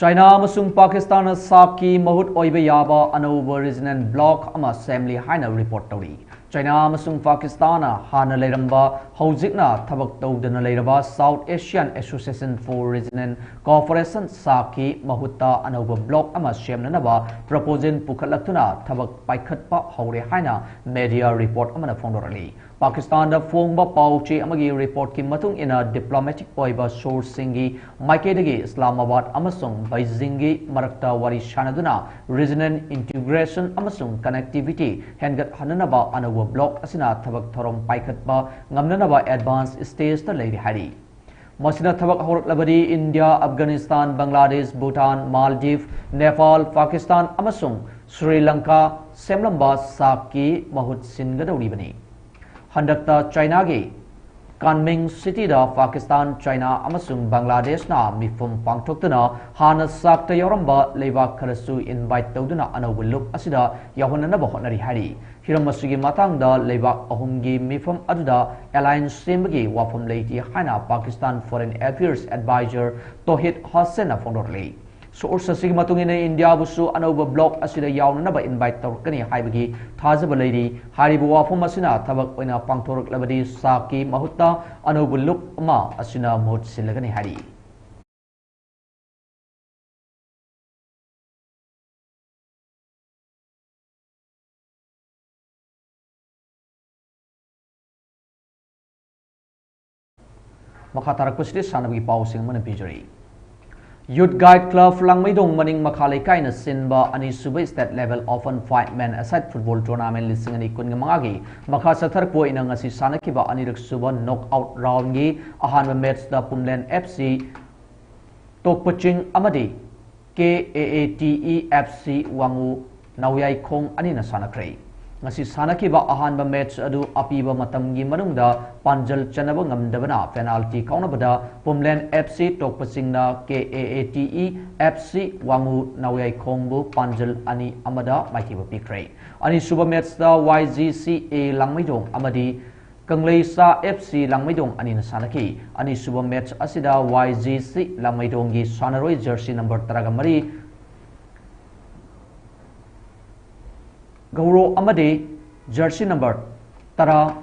ꯆꯥꯏꯅꯥ ꯑꯃꯁꯨꯡ ꯄꯥꯀꯤꯁꯇꯥꯟꯅ ꯁꯥꯛꯀꯤ ꯃꯍꯨꯠ ꯑꯣꯏꯕ ꯌꯥꯕ ꯑꯅꯧꯕ regional bloc ꯑꯃ ꯁꯦꯝꯂꯤ ꯍꯥꯏꯅ report ꯇꯧꯔꯤ꯫ ꯆꯥꯏꯅꯥ ꯑꯃꯁꯨꯡ ꯄꯥꯀꯤꯁꯇꯥꯟꯅ ꯍꯥꯟꯅ ꯂꯩꯔꯝꯕ, ꯍꯧꯖꯤꯛꯅ ꯊꯕꯛ ꯇꯧꯗꯅ ꯂꯩꯔꯕ South Asian Association for Regional Cooperation, ꯁꯥꯛꯀꯤ ꯃꯍꯨꯠꯇ ꯑꯅꯧꯕ bloc ꯑꯃ ꯁꯦꯝꯅꯅꯕ proposal ꯄꯨꯈꯠꯂꯛꯇꯨꯅ ꯊꯕꯛ ꯄꯥꯏꯈꯠꯄ ꯍꯧꯔꯦ ꯍꯥꯏꯅ media report ꯑꯃꯅ ꯐꯣꯡꯗꯣꯔꯛꯂꯤ꯫ ꯄꯥꯀꯤꯁꯇꯥꯟꯗ ꯐꯣꯡꯕ ꯄꯥꯎ ꯆꯦ ꯑꯃꯒꯤ reportꯀꯤ ꯃꯇꯨꯡ ꯏꯟꯅ, diplomatic ꯑꯣꯏꯕ sourceꯁꯤꯡꯒꯤ ꯃꯥꯏꯀꯩꯗꯒꯤ ꯏꯁꯂꯥꯃꯥꯕꯥꯗ ꯑꯃꯁꯨꯡ ꯕꯩꯖꯤꯡꯒꯤ ꯃꯔꯛꯇ ꯋꯥꯔꯤ ꯁꯥꯅꯗꯨꯅ regional integration ꯑꯃꯁꯨꯡ connectivity ꯍꯦꯟꯒꯠꯍꯟꯅꯅꯕ ꯑꯅꯧꯕ bloc ꯑꯁꯤꯅ ꯊꯕꯛ ꯊꯧꯔꯝ ꯄꯥꯏꯈꯠꯄ ꯉꯝꯅꯅꯕ advance stageꯇ ꯂꯩꯔꯤ ꯍꯥꯏꯔꯤ꯫ ꯃꯁꯤꯅ ꯊꯕꯛ ꯍꯧꯔꯛꯂꯕꯗꯤ ꯏꯟꯗꯤꯌꯥ, ꯑꯐꯒꯥꯅꯤꯁꯇꯥꯟ, ꯕꯪꯒ꯭ꯂꯥꯗꯦꯁ, ꯚꯨꯇꯥꯟ, ꯃꯥꯜꯗꯤꯚ, ꯅꯦꯄꯥꯜ, ꯄꯥꯀꯤꯁꯇꯥꯟ ꯑꯃꯁꯨꯡ ꯁ꯭ꯔꯤ ꯂꯪꯀꯥ ꯁꯦꯝꯂꯝꯕ ꯁꯥꯛꯀꯤ ꯃꯍꯨꯠ ꯁꯤꯟꯒꯗꯧꯔꯤꯕꯅꯤ꯫ ꯍꯟꯗꯛꯇ ꯆꯥꯏꯅꯥꯒꯤ ꯀꯥꯟꯃꯤꯡ ꯁꯤꯇꯤꯗ ꯄꯥꯀꯤꯁꯇꯥꯟ, ꯆꯥꯏꯅꯥ ꯑꯃꯁꯨꯡ ꯕꯪꯒ꯭ꯂꯥꯗꯦꯁꯅ ꯃꯤꯐꯝ ꯄꯥꯡꯊꯣꯛꯇꯨꯅ ꯍꯥꯟꯅ ꯁꯥꯛꯇ ꯌꯥꯎꯔꯝꯕ ꯂꯩꯕꯥꯛ ꯈꯔꯁꯨ ꯏꯟꯚꯥꯏꯠ ꯇꯧꯗꯨꯅ ꯑꯅꯧꯕ ꯂꯨꯞ ꯑꯁꯤꯗ ꯌꯥꯎꯍꯟꯅꯅꯕ ꯍꯣꯠꯅꯔꯤ ꯍꯥꯏꯔꯤ꯫ ꯍꯤꯔꯝ ꯑꯁꯤꯒꯤ ꯃꯇꯥꯡꯗ ꯂꯩꯕꯥꯛ ꯑꯍꯨꯝꯒꯤ ꯃꯤꯐꯝ ꯑꯗꯨꯗ ꯑꯦꯂꯥꯏꯟꯁ ꯁꯦꯝꯕꯒꯤ ꯋꯥꯐꯝ ꯂꯩꯇꯦ ꯍꯥꯏꯅ Pakistan foreign affairs adviser Tauhid ꯍꯁꯦꯟꯅ ꯐꯣꯡꯗꯣꯔꯛꯂꯤ꯫ ꯁꯣꯔꯁ ꯑꯁꯤꯒꯤ ꯃꯇꯨꯡ ꯏꯟꯅ ꯏꯟꯗꯤꯌꯥꯕꯨꯁꯨ ꯑꯅꯧꯕ ꯕ꯭ꯂꯣꯛ ꯑꯁꯤꯗ ꯌꯥꯎꯅꯅꯕ ꯏꯟꯚꯥꯏꯠ ꯇꯧꯔꯛꯀꯅꯤ ꯍꯥꯏꯕꯒꯤ ꯊꯥꯖꯕ ꯂꯩꯔꯤ꯫ ꯍꯥꯏꯔꯤꯕ ꯋꯥꯐꯝ ꯑꯁꯤꯅ ꯊꯕꯛ ꯑꯣꯏꯅ ꯄꯥꯡꯊꯣꯔꯛꯂꯕꯗꯤ ꯁꯥꯛꯀꯤ ꯃꯍꯨꯠꯇ ꯑꯅꯧꯕ ꯂꯨꯞ ꯑꯃ ꯑꯁꯤꯅ ꯃꯍꯨꯠ ꯁꯤꯜꯂꯒꯅꯤ ꯍꯥꯏꯔꯤ꯫ ꯃꯈꯥ ꯇꯥꯔꯛꯄꯁꯤꯗꯤ ꯁꯥꯟꯅꯕꯒꯤ ꯄꯥꯎꯁꯤꯡ ꯑꯃꯅ ꯄꯤꯖꯔꯤ꯫ ꯌꯨꯠ ꯒꯥꯏꯗ ꯀ꯭ꯂꯕ ꯂꯥꯡꯃꯩꯗꯣꯡ ꯃꯅꯤꯡ ꯃꯈꯥ ꯂꯩꯀꯥꯏꯅ ꯁꯤꯟꯕ ꯑꯅꯤꯁꯨꯕ state level open five man a side football tournament ꯂꯤꯁꯤꯡ ꯑꯅꯤ ꯀꯨꯟꯒ ꯃꯉꯥꯒꯤ ꯃꯈꯥ ꯆꯠꯊꯔꯛꯄ ꯑꯣꯏꯅ ꯉꯁꯤ ꯁꯥꯟꯅꯈꯤꯕ ꯑꯅꯤꯔꯛ ꯁꯨꯕ knock out round ꯒꯤ ꯑꯍꯥꯟꯕ ꯃꯦꯠꯆꯇ ꯄꯨꯝꯂꯦꯟ F C ꯇꯣꯛꯄꯆꯤꯡ ꯑꯃꯗꯤ K A A T E F C ꯋꯥꯡꯉꯨ ꯅꯥꯎꯌꯥꯏꯈꯣꯡ ꯑꯅꯤꯅ ꯁꯥꯟꯅꯈ꯭ꯔꯦ꯫ ꯉꯁꯤ ꯁꯥꯟꯅꯈꯤꯕ ꯑꯍꯥꯟꯕ ꯃꯦꯠꯆ ꯑꯗꯨ ꯑꯄꯤꯕ ꯃꯇꯝꯒꯤ ꯃꯅꯨꯡꯗ ꯄꯥꯟꯖꯜ ꯆꯟꯅꯕ ꯉꯝꯗꯕꯅ ꯄꯦꯅꯥꯜꯇꯤ ꯀꯥꯎꯅꯕꯗ ꯄꯨꯝꯂꯦꯟ F C ꯇꯣꯛꯄꯆꯤꯡꯅ K A A T E F C ꯋꯥꯡꯉꯨ ꯅꯥꯎꯌꯥꯏꯈꯣꯡꯕꯨ ꯄꯥꯟꯖꯜ ꯑꯅꯤ ꯑꯃꯗ ꯃꯥꯏꯊꯤꯕ ꯄꯤꯈ꯭ꯔꯦ꯫ ꯑꯅꯤꯁꯨꯕ ꯃꯦꯠꯆꯇ Y G C A ꯂꯥꯡꯃꯩꯗꯣꯡ ꯑꯃꯗꯤ ꯀꯪꯂꯩꯁꯥ F C ꯂꯥꯡꯃꯩꯗꯣꯡ ꯑꯅꯤꯅ ꯁꯥꯟꯅꯈꯤ꯫ ꯑꯅꯤꯁꯨꯕ ꯃꯦꯠꯆ ꯑꯁꯤꯗ Y G C ꯂꯥꯡꯃꯩꯗꯣꯡꯒꯤ ꯁꯥꯟꯅꯔꯣꯏ ꯖꯔꯁꯤ ꯅꯝꯕꯔ ꯇꯔꯥꯒ ꯃꯔꯤ ꯒꯧꯔꯣ ꯑꯃꯗꯤ ꯖꯔꯁꯤ ꯅꯝꯕꯔ ꯇꯔꯥ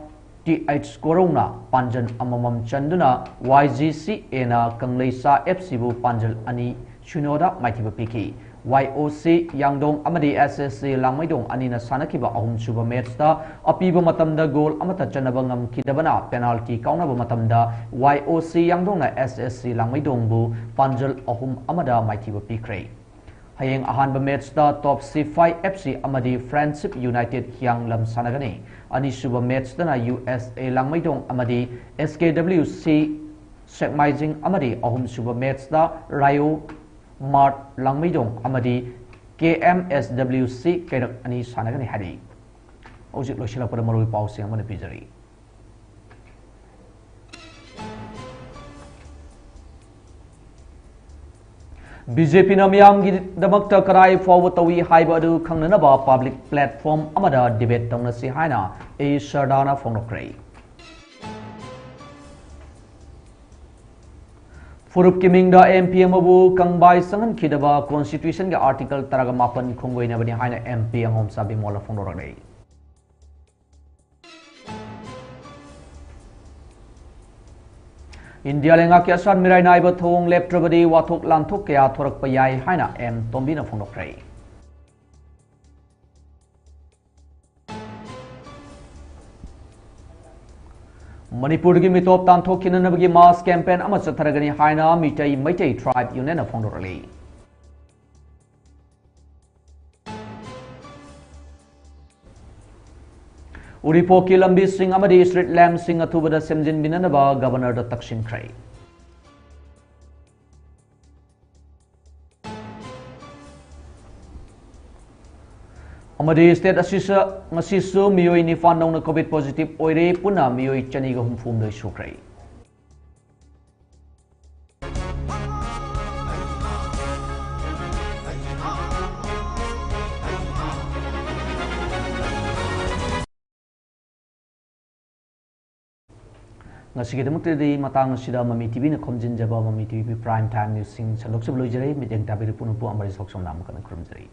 T H ꯀꯣꯔꯧꯅ ꯄꯥꯟꯖꯜ ꯑꯃꯃꯝ ꯆꯟꯗꯨꯅ Y G C A ꯅ ꯀꯪꯂꯩꯁꯥ F C ꯕꯨ ꯄꯥꯟꯖꯜ ꯑꯅꯤ ꯁꯤꯅꯣꯗ ꯃꯥꯏꯊꯤꯕ ꯄꯤꯈꯤ꯫ Y O C ꯌꯥꯡꯗꯣꯡ ꯑꯃꯗꯤ S S C ꯂꯥꯡꯃꯩꯗꯣꯡ ꯑꯅꯤꯅ ꯁꯥꯟꯅꯈꯤꯕ ꯑꯍꯨꯝꯁꯨꯕ ꯃꯦꯠꯆꯇ ꯑꯄꯤꯕ ꯃꯇꯝꯗ ꯒꯣꯜ ꯑꯃꯠꯇ ꯆꯟꯅꯕ ꯉꯝꯈꯤꯗꯕꯅ ꯄꯦꯅꯥꯜꯇꯤ ꯀꯥꯎꯅꯕ ꯃꯇꯝꯗ Y O C ꯌꯥꯡꯗꯣꯡꯅ S S C ꯂꯥꯡꯃꯩꯗꯣꯡꯕꯨ ꯄꯥꯟꯖꯜ ꯑꯍꯨꯝ ꯑꯃꯗ ꯃꯥꯏꯊꯤꯕ ꯄꯤꯈ꯭ꯔꯦ꯫ ꯍꯌꯦꯡ ꯑꯍꯥꯟꯕ ꯃꯦꯠꯆꯇ ꯇꯣꯞ ꯁꯤꯐꯥꯏ F C ꯑꯃꯗꯤ Friendship United ꯍꯤꯌꯥꯡꯂꯝ ꯁꯥꯟꯅꯒꯅꯤ꯫ ꯑꯅꯤꯁꯨꯕ ꯃꯦꯠꯆꯇꯅ U S A ꯂꯥꯡꯃꯩꯗꯣꯡ ꯑꯃꯗꯤ S K W C ꯁꯦꯛꯃꯥꯏꯖꯤꯡ ꯑꯃꯗꯤ ꯑꯍꯨꯝꯁꯨꯕ ꯃꯦꯠꯆꯇ ꯔꯥꯏꯑꯣ ꯃꯥꯔꯠ ꯂꯥꯡꯃꯩꯗꯣꯡ ꯑꯃꯗꯤ K M S W C ꯀꯩꯔꯛ ꯑꯅꯤ ꯁꯥꯟꯅꯒꯅꯤ ꯍꯥꯏꯔꯤ꯫ ꯍꯧꯖꯤꯛ ꯂꯣꯏꯁꯤꯜꯂꯛꯄꯗ ꯃꯔꯨꯑꯣꯏꯕ ꯄꯥꯎꯁꯤꯡ ꯑꯃꯅ ꯄꯤꯖꯔꯤ꯫ ꯕꯤ ꯖꯦ ꯄꯤꯅ ꯃꯤꯌꯥꯝꯒꯤꯗꯃꯛꯇ ꯀꯗꯥꯏ ꯐꯥꯎꯕ ꯇꯧꯏ ꯍꯥꯏꯕ ꯑꯗꯨ ꯈꯪꯅꯅꯕ ꯄꯕ꯭ꯂꯤꯛ ꯄ꯭ꯂꯦꯠꯐꯣꯔꯝ ꯑꯃꯗ ꯗꯤꯕꯦꯠ ꯇꯧꯅꯁꯤ ꯍꯥꯏꯅ ꯑꯦ ꯁꯔꯗꯥꯅ ꯐꯣꯡꯗꯣꯛꯈ꯭ꯔꯦ꯫ ꯐꯨꯔꯨꯞꯀꯤ ꯃꯤꯡꯗ ꯑꯦꯝ ꯄꯤ ꯑꯃꯕꯨ ꯀꯪꯕꯥꯏ ꯆꯪꯍꯟꯈꯤꯗꯕ ꯀꯣꯟꯁꯇꯤꯇ꯭ꯌꯨꯁꯟꯒꯤ ꯑꯥꯔꯇꯤꯀꯜ ꯇꯔꯥꯒ ꯃꯥꯄꯟ ꯈꯣꯡꯒꯣꯏꯅꯕꯅꯤ ꯍꯥꯏꯅ ꯑꯦꯝ ꯄꯤ ꯑꯉꯣꯝꯆꯥ ꯕꯤꯃꯣꯜꯅ ꯐꯣꯡꯗꯣꯔꯛꯂꯤ꯫ ꯏꯟꯗꯤꯌꯥ ꯂꯩꯉꯥꯛꯀꯤ ꯑꯁꯥꯠ ꯃꯤꯔꯥꯏ ꯅꯥꯏꯕ ꯊꯧꯑꯣꯡ ꯂꯦꯞꯇ꯭ꯔꯕꯗꯤ ꯋꯥꯊꯣꯛ ꯂꯥꯟꯊꯣꯛ ꯀꯌꯥ ꯊꯣꯔꯛꯄ ꯌꯥꯏ ꯍꯥꯏꯅ ꯑꯦꯝ ꯇꯣꯝꯕꯤꯅ ꯐꯣꯡꯗꯣꯛꯈ꯭ꯔꯦ꯫ ꯃꯅꯤꯄꯨꯔꯗꯒꯤ ꯃꯤꯇꯣꯞ ꯇꯥꯟꯊꯣꯛꯈꯤꯅꯅꯕꯒꯤ ꯃꯥꯁ ꯀꯦꯝꯄꯦꯟ ꯑꯃ ꯆꯠꯊꯔꯒꯅꯤ ꯍꯥꯏꯅ ꯃꯤꯇꯩ ꯃꯩꯇꯩ ꯇ꯭ꯔꯥꯏꯕ ꯌꯨꯅꯤꯌꯟꯅ ꯐꯣꯡꯗꯣꯔꯛꯂꯤ꯫ ꯎꯔꯤꯄꯣꯛꯀꯤ ꯂꯝꯕꯤꯁꯤꯡ ꯑꯃꯗꯤ ꯁ꯭ꯇ꯭ꯔꯤꯠ ꯂꯦꯝꯞꯁꯤꯡ ꯑꯊꯨꯕꯗ ꯁꯦꯝꯖꯤꯟꯕꯤꯅꯅꯕ ꯒꯕꯔꯅꯔꯗ ꯇꯛꯁꯤꯟꯈ꯭ꯔꯦ꯫ ꯑꯃꯗꯤ ꯁ꯭ꯇꯦꯠ ꯑꯁꯤꯁꯨ ꯉꯁꯤꯁꯨ ꯃꯤꯑꯣꯏ ꯅꯤꯄꯥꯟ ꯅꯧꯅ ꯀꯣꯚꯤꯗ ꯄꯣꯖꯤꯇꯤꯚ ꯑꯣꯏꯔꯦ, ꯄꯨꯟꯅ ꯃꯤꯑꯣꯏ ꯆꯅꯤꯒ ꯍꯨꯝꯐꯨꯍꯨꯝꯗꯣꯏ ꯁꯨꯈ꯭ꯔꯦ꯫ ꯉꯁꯤꯒꯤꯗꯃꯛꯇꯗꯤ ꯃꯇꯥꯡ ꯑꯁꯤꯗ ꯃꯃꯤ ꯇꯤꯚꯤꯅ ꯈꯣꯝꯖꯤꯟꯖꯕ ꯃꯃꯤ ꯇꯤꯚꯤ ꯄ꯭ꯔꯥꯏꯝ ꯇꯥꯏꯝ ꯅ꯭ꯌꯨꯁꯁꯤꯡ ꯁꯟꯗꯣꯛꯆꯕ ꯂꯣꯏꯖꯔꯦ꯫ ꯃꯤꯠꯌꯦꯡ ꯇꯥꯕꯤꯔꯤꯕ ꯄꯨꯝꯅꯃꯛꯄꯨ ꯑꯃꯔꯖꯤꯠ ꯁꯛꯁꯝꯅ ꯑꯃꯨꯛ ꯍꯟꯅ ꯈꯨꯔꯨꯝꯖꯔꯤ꯫